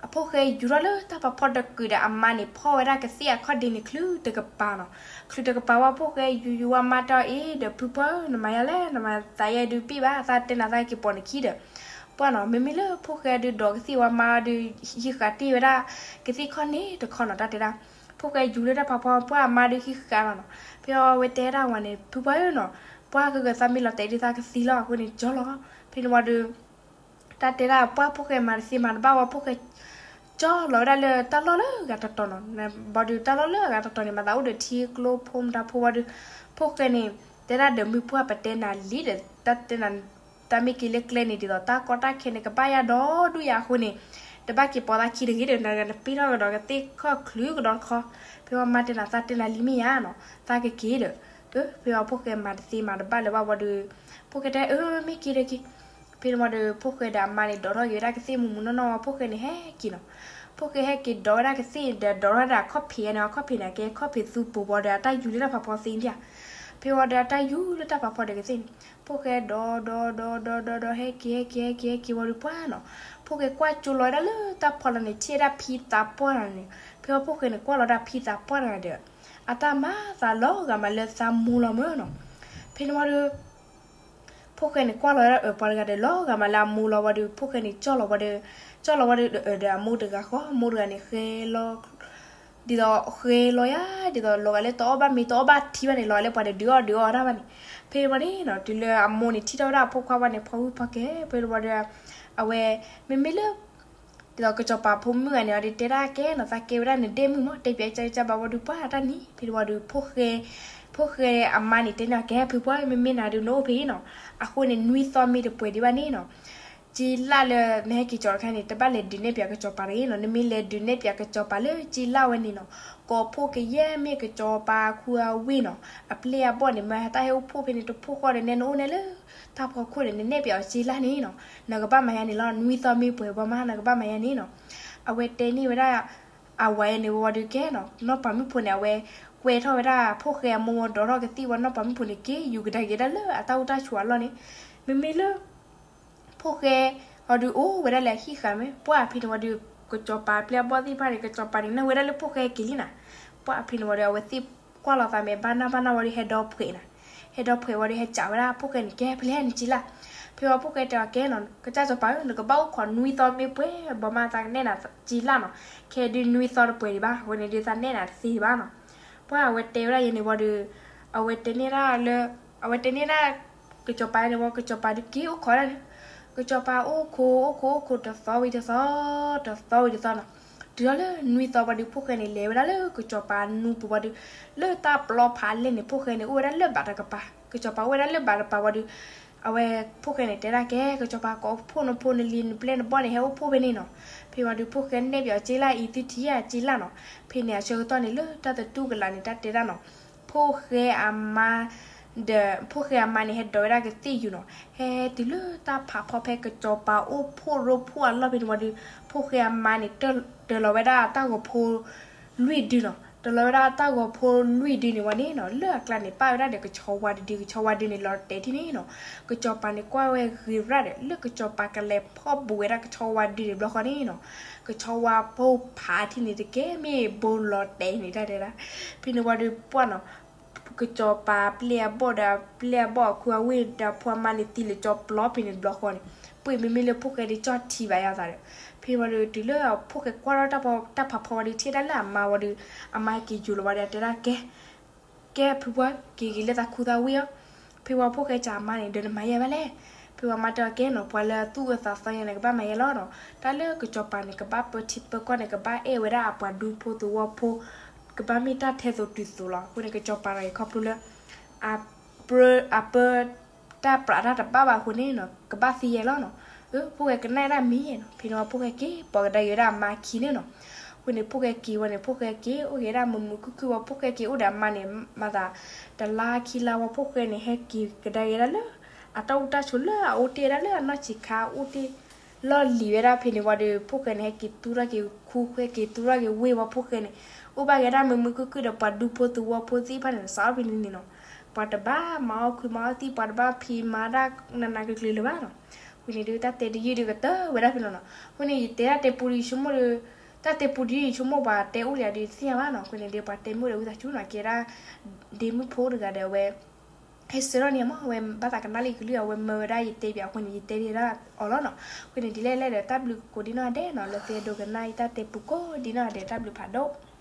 အဖိၣ်ဃဲယူၤထီၣ်လၢတၢ်ဖးဖီတကုာ်ဒီး အမါန့ၣ်ဖီဝဲဒၣ်ကသ့ၣ်အခီၣ်ဒ့န့ၣ် ချုးတကပၤနီၤ. ချုးတကပၤဝံၤ ဖိၣ်ဃဲယူၤယူၤဝံၤ အမါတဲအီၤ အ့ ဒီးဖုပှၢ် နမၤယၤလဲၣ်, နမၤသးယဲဒုးပ့ၣ်ဘၣ်, သးတဲနၤသးက့ၤပိာ်နခံဒီး ပှၢ်နီၤ, မ့မ့ၢ်လၢဖိၣ်ဃဲဒုးဒိးကသ့ၣ်ဝံၤ အမါဒုး ဟံးဃာ်တ့ၢ်ဝဲဒၣ်ကသ့ၣ်ခီၣ်န့ၣ်တခီနီၤ, တၢ်တဲဒၣ်. ဖိၣ်ဃဲယူၤလၢတၢ်ဖးဖီ ပှၢ်အမါဒုးဟံးဃာ်လီၤနီၤ. ဖဲအဝဲတဲဒၣ်ဝဲန့ၣ် ဖုပှၢ်ဧၢနီၤ, ပှၢ်ကဂၤသးမ့ၢ်လီၤတဲာ်ဒုးသးကသံလီၤ, အဃိန့ၣ်ကၠီလီၤ. ဖဲန့ၣ်ဝံၤဒီး တၢ်တဲဒၣ်ပှၢ်ဖိၣ်ဃဲမၤတသ့မၤတဘၣ်ဝံၤ ဖိၣ်ဃဲ ကၠီလီၤဝဲဒၣ်လၢတၢ်လီၢ်လၢအဂၤတတီၤနီၤ. ဘၣ်ဒီးတၢ်လီၢ်လၢအဂၤတတီၤန့ၣ် မၤသးအိၣ်ဒီးထံကျိဖိမတၤဖိဝံၤဒီး ဖိၣ်ဃဲန့ၣ် တဲဒၣ်ဒီးမုၢ်ပှၢ်ပတဲနၤလံဒီး တၢ်တဲနၤ တၢ်မ့ၢ်က့ၤလၢကျဲန့ၣ် ဒ်သိးတၢ်ကီတၢ်ခဲန့ၣ် ကဘၣ်ယါဒီဒူၣ်ယါအဃိန့ၣ် တဘၣ်က့ၤပိာ်သးခံတဂ့ၤဒီး နပ့ၢ်ထီၣ်ကဒီးကသ့ၣ်ခီၣ်ချုးကဒီးတခီ. ဖဲဝံၤမါတဲနၤ သးတဲနၤလံမ့ၢ်ယါနီၤ, သးကက့ၤဒီး ဖဲဝံၤဖိၣ်ဃဲမၤတသ့မၤတဘၣ်လၢၤဘၣ်ဝံၤဒီး ဖိၣ်ဃဲတဲ အၢ မ့ၢ်က့ၤဒီးက့ၤ. ဖဲန့ၣ်ဝံၤဒီး ဖိၣ်ဃဲဒီးအမါန့ၣ် ဒိးထီၣ်က့ၤဝဲဒၣ်ကသ့ၣ်မုၢ်မုၢ်နီၢ်နီၢ်ဝံၤ ဖိၣ်ဃဲန့ၣ်ဟဲက့ၤနီၤ. ဖိၣ်ဃဲဟဲက့ၤဒိးဝဲဒၣ်ကသ့ၣ်ဒီး ဒိးထီၣ်ဝဲဒၣ်အခီၣ်ဖံးန့ၣ်, အခီၣ်ဖံးန့ၣ် ကဲခီၣ်ဖံးသူပူၤဝံၤဒီး အတၢ်ယူၤလၢတၢ်ဖးဖီသ့ဒံးဧါ. ဖဲဝံၤဒီးအတၢ်ယူၤလၢတၢ်ဖးဖီဒီးကသ့ၣ်န့ၣ် ဖိၣ်ဃဲဒိးဒိးဒိးဒိးဒိးဒိး ဟဲက့ၤဟဲက့ၤဟဲက့ၤဟဲက့ၤဝံၤဒီးပှၢ်နီၤ, ဖိၣ်ဃဲကွၢ်ကၠိလီၤဝဲဒၣ်လၢတၢ်ဖီလီၤန့ၣ် ထံၣ်ဝဲဒၣ်ဖံသးပှၢ်တဂၤန့ၣ်. ဖဲဝံၤဖိၣ်ဃဲန့ၣ် ကွၢ်လီၤဝဲဒၣ်ဖံသးပှၢ်တဂၤဒီး အတၢ်မၤသးလီၤဂာ်မးလၢသးမိၢ်လီၤမးနီၤ. ဖဲန့ၣ်ဝံၤဒီး ဖိၣ်ဃဲန့ၣ် ကွၢ်လီၤဝဲဒၣ်အပှၤတဂၤဒီး လီၤဂာ်မးလၢအမိၢ်လီၤဝံၤဒီး ဖိၣ်ဃဲန့ၣ် ကၠီလီၤဝံၤဒီး ကၠီလီၤဝံၤဒီး ဒီးအမိၢ်တဂၤဃီ အမိၢ်တဂၤန့ၣ် ဃဲလီၤ ဒ်သိးဃဲလီၤယါ ဒ်သိးလီၤဂာ်လၢတအီၣ်ဘၣ်မ့ၤတအီၣ်ဘၣ်ထံဘၣ်န့ၣ် လီၤဂာ်လၢပှၤဒီးဒုးအီၣ်ဒုးအီတၢ်ဘၣ်န့ၣ်. ဖဲန့ၣ်ဝံၤန့ၣ်နီၤ တုၤလၢအမိၢ်န့ၣ် ထံၣ်ထီၣ်ဝဲဒၣ်အဖိခွါဝဲန့ၣ် ဖီဝံၣ်ဖီကဲ ဖဲန့ၣ်ဝံၤဒီး အဝဲ မ့မ့ၢ်လၢ ဒ်သိးကစီၤပၤဖိမုၣ်ဂၤန့ၣ် အီၤဒုးတဲဒၣ်ကဲနီၤ သးကဲဝဲဒၣ်နဒဲၣ်မုၣ်မး တဲပၠးကၠၢ်ကၠၢ်ဘၣ်ဝံၤဒီးပှၢ်တၢ်နံၤ ဖဲန့ၣ်ဝံၤဒီး ဖိၣ်ဃဲ ဖိၣ်ဃဲအမါန့ၣ် တဲန့ၢ်အီၤ ကဲဖုပှၢ် မ့မ့ၢ်နၤဒုးနအိၣ်ဖဲအံၤနီၤ အဃိန့ၣ် နွံသီမ့ၢ်တပှဲၤဒံးဘၣ်န့ၣ်နီၤ စ့လၢ်လၢနဟဲက့ၤကၠီတခါန့ၣ် တဘၣ်လဲၤဒုးနဲၣ်ပၠးကစီၤပၤတဂ့ၤနီၤ နမ့ၢ်လဲၤဒုးနဲၣ်ပၠးကစီၤပၤလၢစ့လၢ်ဝဲန့ၣ်နီၤ ကိးဖှိၣ်ကယဲၢ်မ့ၢ်ကစီၤပၤခူအဝ့ၢ်နီၤ အပျဲၢ်အဘီၣ်န့ၣ် မ့ၢ်တၢ်ဟဲအိၣ်ဖှိၣ်ဖဲန့ၣ်တဖှိၣ်ဃီဒီး နဲနအိၣ်နဲလၢ တၢ်ဖီခိၣ်ဒီး နနဲၣ်ပၠးအီၤစ့လၢ်န့ၣ်နီၤ နကဘၣ်မၤယါန့ၣ်လီၤ နွံသီမ့ၢ်ပှဲၤဘၣ်မး နကဘၣ်မၤယါန့ၣ်နီၤ အဝဲတဲန့ၢ်ဝဲဒၣ် အဝၤယဲန့ၣ်ဝံၤဒီးကဲနီၤ နီၢ်ပၤမုၣ်ဖိန့ၣ် အဝဲကွဲထီၣ်ဝဲဒၣ် ဖိၣ်ဃဲအမိၢ်ဝံၤဒီးထီၣ်ကသံၣ်ဝံၤ နီၢ်ပၤမုၣ်ဖိန့ၣ် က့ၤယူၤကဒါက့ၤဒၣ်လၢအတၢ်အိၣ်တၢ်ဆိးအလီၢ်န့ၣ် မ့မ့ၢ်လၢ ဖိၣ်ဃဲအီၤဒုးအိၣ်ဝဲဒၣ်လၢအဟံၣ်ဃာ်မ့ၢ် ပှၢ်ဖဲန့ၣ်ဝံၤဒီး ကစီၤပၤပျဲၢ်အဘီၣ်သ့ၣ်တဖၣ်န့ၣ် ကစီၤပၤန့ၣ် နၢ်ဝဲဒၣ်လၢဖိၣ်ဃဲက့ၤလံနီၤ. ပှၢ်ဖဲန့ၣ်ဝံၤဒီး အဝဲသ့ၣ်ကွၢ်လီၤသးမဲာ်ဘၣ်နၢ်ဘၣ်နၢ်ဝံၤဒီး ဟဲဒီဖှဲးနီၤ. ဟဲဒီဖှဲးဝံၤဒီး ဟဲစံးဝဲဒၣ်ဖိၣ်ဃဲန့ၣ် ကဲ ဖဲလဲၣ်နက့ၤလၢ်. ဖဲဝံၤဖိၣ်ဃဲတဲအီၤ ကဲနီၤ ကစၢ်စီၤပၤဧၢ နကဘၣ်အိၣ်ခိးနွံသီမ့ၢ်ပှဲၤ ဘီမးသးကနဲၣ်နၤက့ၤလၢ်နီၤ. ခဲဒုးနွံသီတပှဲၤဒံးဘၣ် အဃိန့ၣ်ဒုးသးနဲၣ်နၤတသ့ဘၣ်နီၤ. ပှၢ်အဝဲတဲဝဲဒၣ်ယဲန့ၣ်ဝံၤဒီး အဝဲတဲန့ၢ်ဒၣ်လၢ အဝဲတဲန့ၢ်ဒၣ် ကစီၤပၤန့ၣ်ဝံၤ ကစီၤပၤဒုးက့ၤအိၣ်ခိးဒၣ်န့ၣ် ကစီၤပၤအိၣ်ခိး အိၣ်ခိး အိၣ်ခိးတသီဝံၤတသီ တသီဝံၤတသီနီၤ. တုၤလီၤလၢနွံသီဝံၤဒီး ဖိၣ်ဃဲန့ၣ် လဲၤဝဲဒၣ်လၢကစီၤပၤနူပူၤဝံၤဒီး လၢတၢ်ပျီဖးလဲၢ်န့ၣ် ဖိၣ်ဃဲန့ၣ် အိၣ်ဝဲဒၣ်လၢဘးတကပၤ ကစီၤပၤအိၣ်ဝဲဒၣ်လၢဘးတကပၤဝံၤဒီး အဝဲဖိၣ်ဃဲန့ၣ် တဲဒၣ်ကဲ ကစီၤပၤကိးဖှိၣ်နဖိနလံၤနပျဲၢ်နဘီၣ်န့ၣ် ဟဲအိၣ်ဖှိၣ်ဖဲန့ၣ်နီၤ. ဖဲဝံၤဒီး ဖိၣ်ဃဲနဲၣ်ပၠးအီၤက့ၤလၢ် အံၤသုထံၣ်ဧါက့ၤလၢ်နီၤ. ဖဲန့ၣ်အဆၢကတီၢ်န့ၣ် လၢတၢ်သတူၢ်ကလာ်န့ၣ် တၢ်တဲဒၣ်နီၤ ဖိၣ်ဃဲအမါ ဒီး ဖိၣ်ဃဲအမါန့ၣ် ဟဲဒိးဝဲဒၣ်ကသ့ၣ်ယူၤနီၤ. ဟဲတုၤလၢတၢ်ဖးဖီဖဲကစီၤပၤအိၣ်ဖှိၣ်ရိဖှိၣ်အလီၢ်ဖဲန့ၣ်ဝံၤဒီး ဖိၣ်ဃဲအမါန့ၣ် တၢၤလီၤဝဲဒၣ်တၢ်ဂီၤဖိ လွံၢ်ဒုနီၤ. တၢၤလီၤဝဲဒၣ်တၢ်ဂီၤဖိလွံၢ်ဒုန့ၣ်ဝံၤန့ၣ်နီၤ လၢအကျါန့ၣ် ပၣ်ဝဲဒၣ်ဒီးကဆီဝါတဒု ကဆီဝါဒုန့ၣ် လီၤတဲာ်ထံၣ်န့ၣ်နီၤ. ကစီၤပၤန့ၣ် ကွၢ်ဝဲဂ့ၤရၣ်ဒီး လၢကစီၤပၤကလဲၤဖီၣ်ဘူးဝဲဒၣ်ကဆီဝါဒုန့ၣ်ဘျီဃီန့ၣ်နီၤ. ကဆီဝါဘိဖးထံၣ်န့ၣ်တကဲ မ့ၢ်ဘိလီၤတဲာ်န့ၣ်တၢ်တဲဒၣ်. ဖဲန့ၣ်ဝံၤဒီးပှၢ်နီၤ ကစီၤပၤပျဲၢ်အဘီၣ်ဒီး ပျဲၢ်အဘီၣ်အခွါဝ့ၢ်ဒီးဖိအမါန့ၣ်သံလၢကၠီပျီဖဲန့ၣ်တဘျီဃီန့ၣ် ပှ့ၤမ့မ့ၢ်လၢဖိၣ်ဃဲဒုးကၠီၣ်ထံဘၣ်ယၤသးဒီး ဖဲဝံၤဒီးတုၤလၢဖိၣ်ဃဲကွၢ်ထီၣ်တၢ်ဖးဖီဝံၤဒီး ထံၣ်ဒၣ်လၢအမါဝံၤဒီး အမါဟဲက့ၤယိၤလီၤဝံၤဒီး တဲဒၣ်ကဲ ကဲဖုပှၢ် က့ၤက့ၤလၢသးခူသးဝ့ၢ်အီၤ. ဖဲဝံၤဖိၣ်ဃဲစံးအမါန့ၣ် ဒီးနမၤယဲၢ်ဘၣ်လဲၣ်. ဖဲဝံၤမါတဲအီၤကဲနီၤ ပှၤလၢအသူၣ်အၢသးသီညါန့ၣ် ကဘၣ်မၤယဲၢ်လီၤနီၤ. တၢ်လၢကစီၤပၤန့ၣ် ကဘၣ်ပၢထံပၢကီၢ်န့ၣ် ကဘၣ်အဲၣ်ဝဲဒၣ်အပှၤဒူဖိသဝီဖိ ကဘၣ်မ့ၢ်တၢ်ထဲသိးတုၤသိးလီၤ. အဃိန့ၣ် ကစီၤပၤတဂၤအံၤခီဖျိလၢ အပၢ အပၢ တၢ်ပြးတၢ်တဘၣ်ဘၣ်အဃိန့ၣ်နီၤ ကဘၣ်သံယဲၢ်လီၤနီၤ. အၢ ဖိၣ်ဃဲကနၣ်ဒၣ်မ့ၢ်ယဲၢ်နီၤ. ဖဲန့ၣ်ဝံၤဖိၣ်ဃဲက့ၤပိာ်ကဒါက့ၤဝဲဒၣ်အမါခံန့ၣ်နီၤ. အဃိန့ၣ် ဖိၣ်ဃဲက့ၤဝံၤန့ၣ် ဖိၣ်ဃဲက့ၤအိၣ်က့ၤဒၣ်မုာ်မုာ်ခုၣ်ခုၣ်ဝံၤ ဖိၣ်ဃဲက့ၤအိၣ်ဒီးအမါန့ၣ် မၤသး တလါခံလါဝံၤ ဖိၣ်ဃဲန့ၣ် ဟဲက့ၤကဒါက့ၤဒၣ်လၢ အတၢ်အိၣ်တၢ်ဆိးလၢအအိၣ်တ့ၢ်ဝဲဒၣ်လၢအနီၢ်ဆံးခါ အိၣ်တ့ၢ်လီၢ်လံၤဝဲဒၣ်ဖဲန့ၣ်ဝံၤဒီး ဖိၣ်ဃဲန့ၣ် ဟဲက့ၤသူထီၣ်က့ၤခူ ဟဲက့ၤသူထီၣ်က့ၤဝ့ၢ်ဝံၤ ဖိၣ်ဃဲန့ၣ် အိၣ်ဘၣ်က့ၤဒၣ်မုာ်မုာ်ခုၣ်ခုၣ်ဒီးပှၤဒူဖိသဝီဖိသ့ၣ်တဖၣ်န့ၣ် စးထီၣ်ဖဲန့ၣ်န့ၣ်နီၤ. ပှၤတဘၣ်မၤအီၣ်ခွံမၤအီၣ်သံ ပှၤတဘၣ်ဖံးမၤဒၣ်နးနးကျ့ကျ့လၢၤဘၣ်နီၤ. အဃိန့ၣ်ဒုး တၢ်တဲတယုၢ်ဒုးကတၢၢ်ဝဲဒၣ်ဖဲန့ၣ်နီၤ. အဃိန့ၣ် ယတဲတၢ်တဲပူဒီးယဆိကမိၣ်ဒီး တၢ်တဲပူဒီးယဆိကမိၣ်ပှၤတဲအိၣ်လံဒုးသ့ၣ်ညါဘၣ်နီၤ. အဃိန့ၣ်ဒုး ပှၤတဲမ့ၢ်အိၣ်ဒီးဝံသးစူၤနီၤ ကဲဒၣ် ဒ့မုၣ်ဖိတဂၤဒီးအဝဲ ဟဲဆှၢထီၣ်န့ၣ်မ့ၢ် အဝဲဘၣ်သးကနၣ်လၢယကလုၢ် အဝဲမၢဝဲဒၣ်ယတဲပၠးအဃိန့ၣ် ယတဲဒၣ်အီၤလီၤနီၤ. အဃိန့ၣ် ဒ်လဲၣ်လဲၣ်ဒီး တၢ်ဘျုးကိးဒ်နီၢ်ဂၤဒဲးနီၤ လၢသုဒိကနၣ်ယတၢ်တဲပူကိးဒ်နီၢ်ဂၤဒဲး တၢ်ဘျုးဖးဒိၣ်.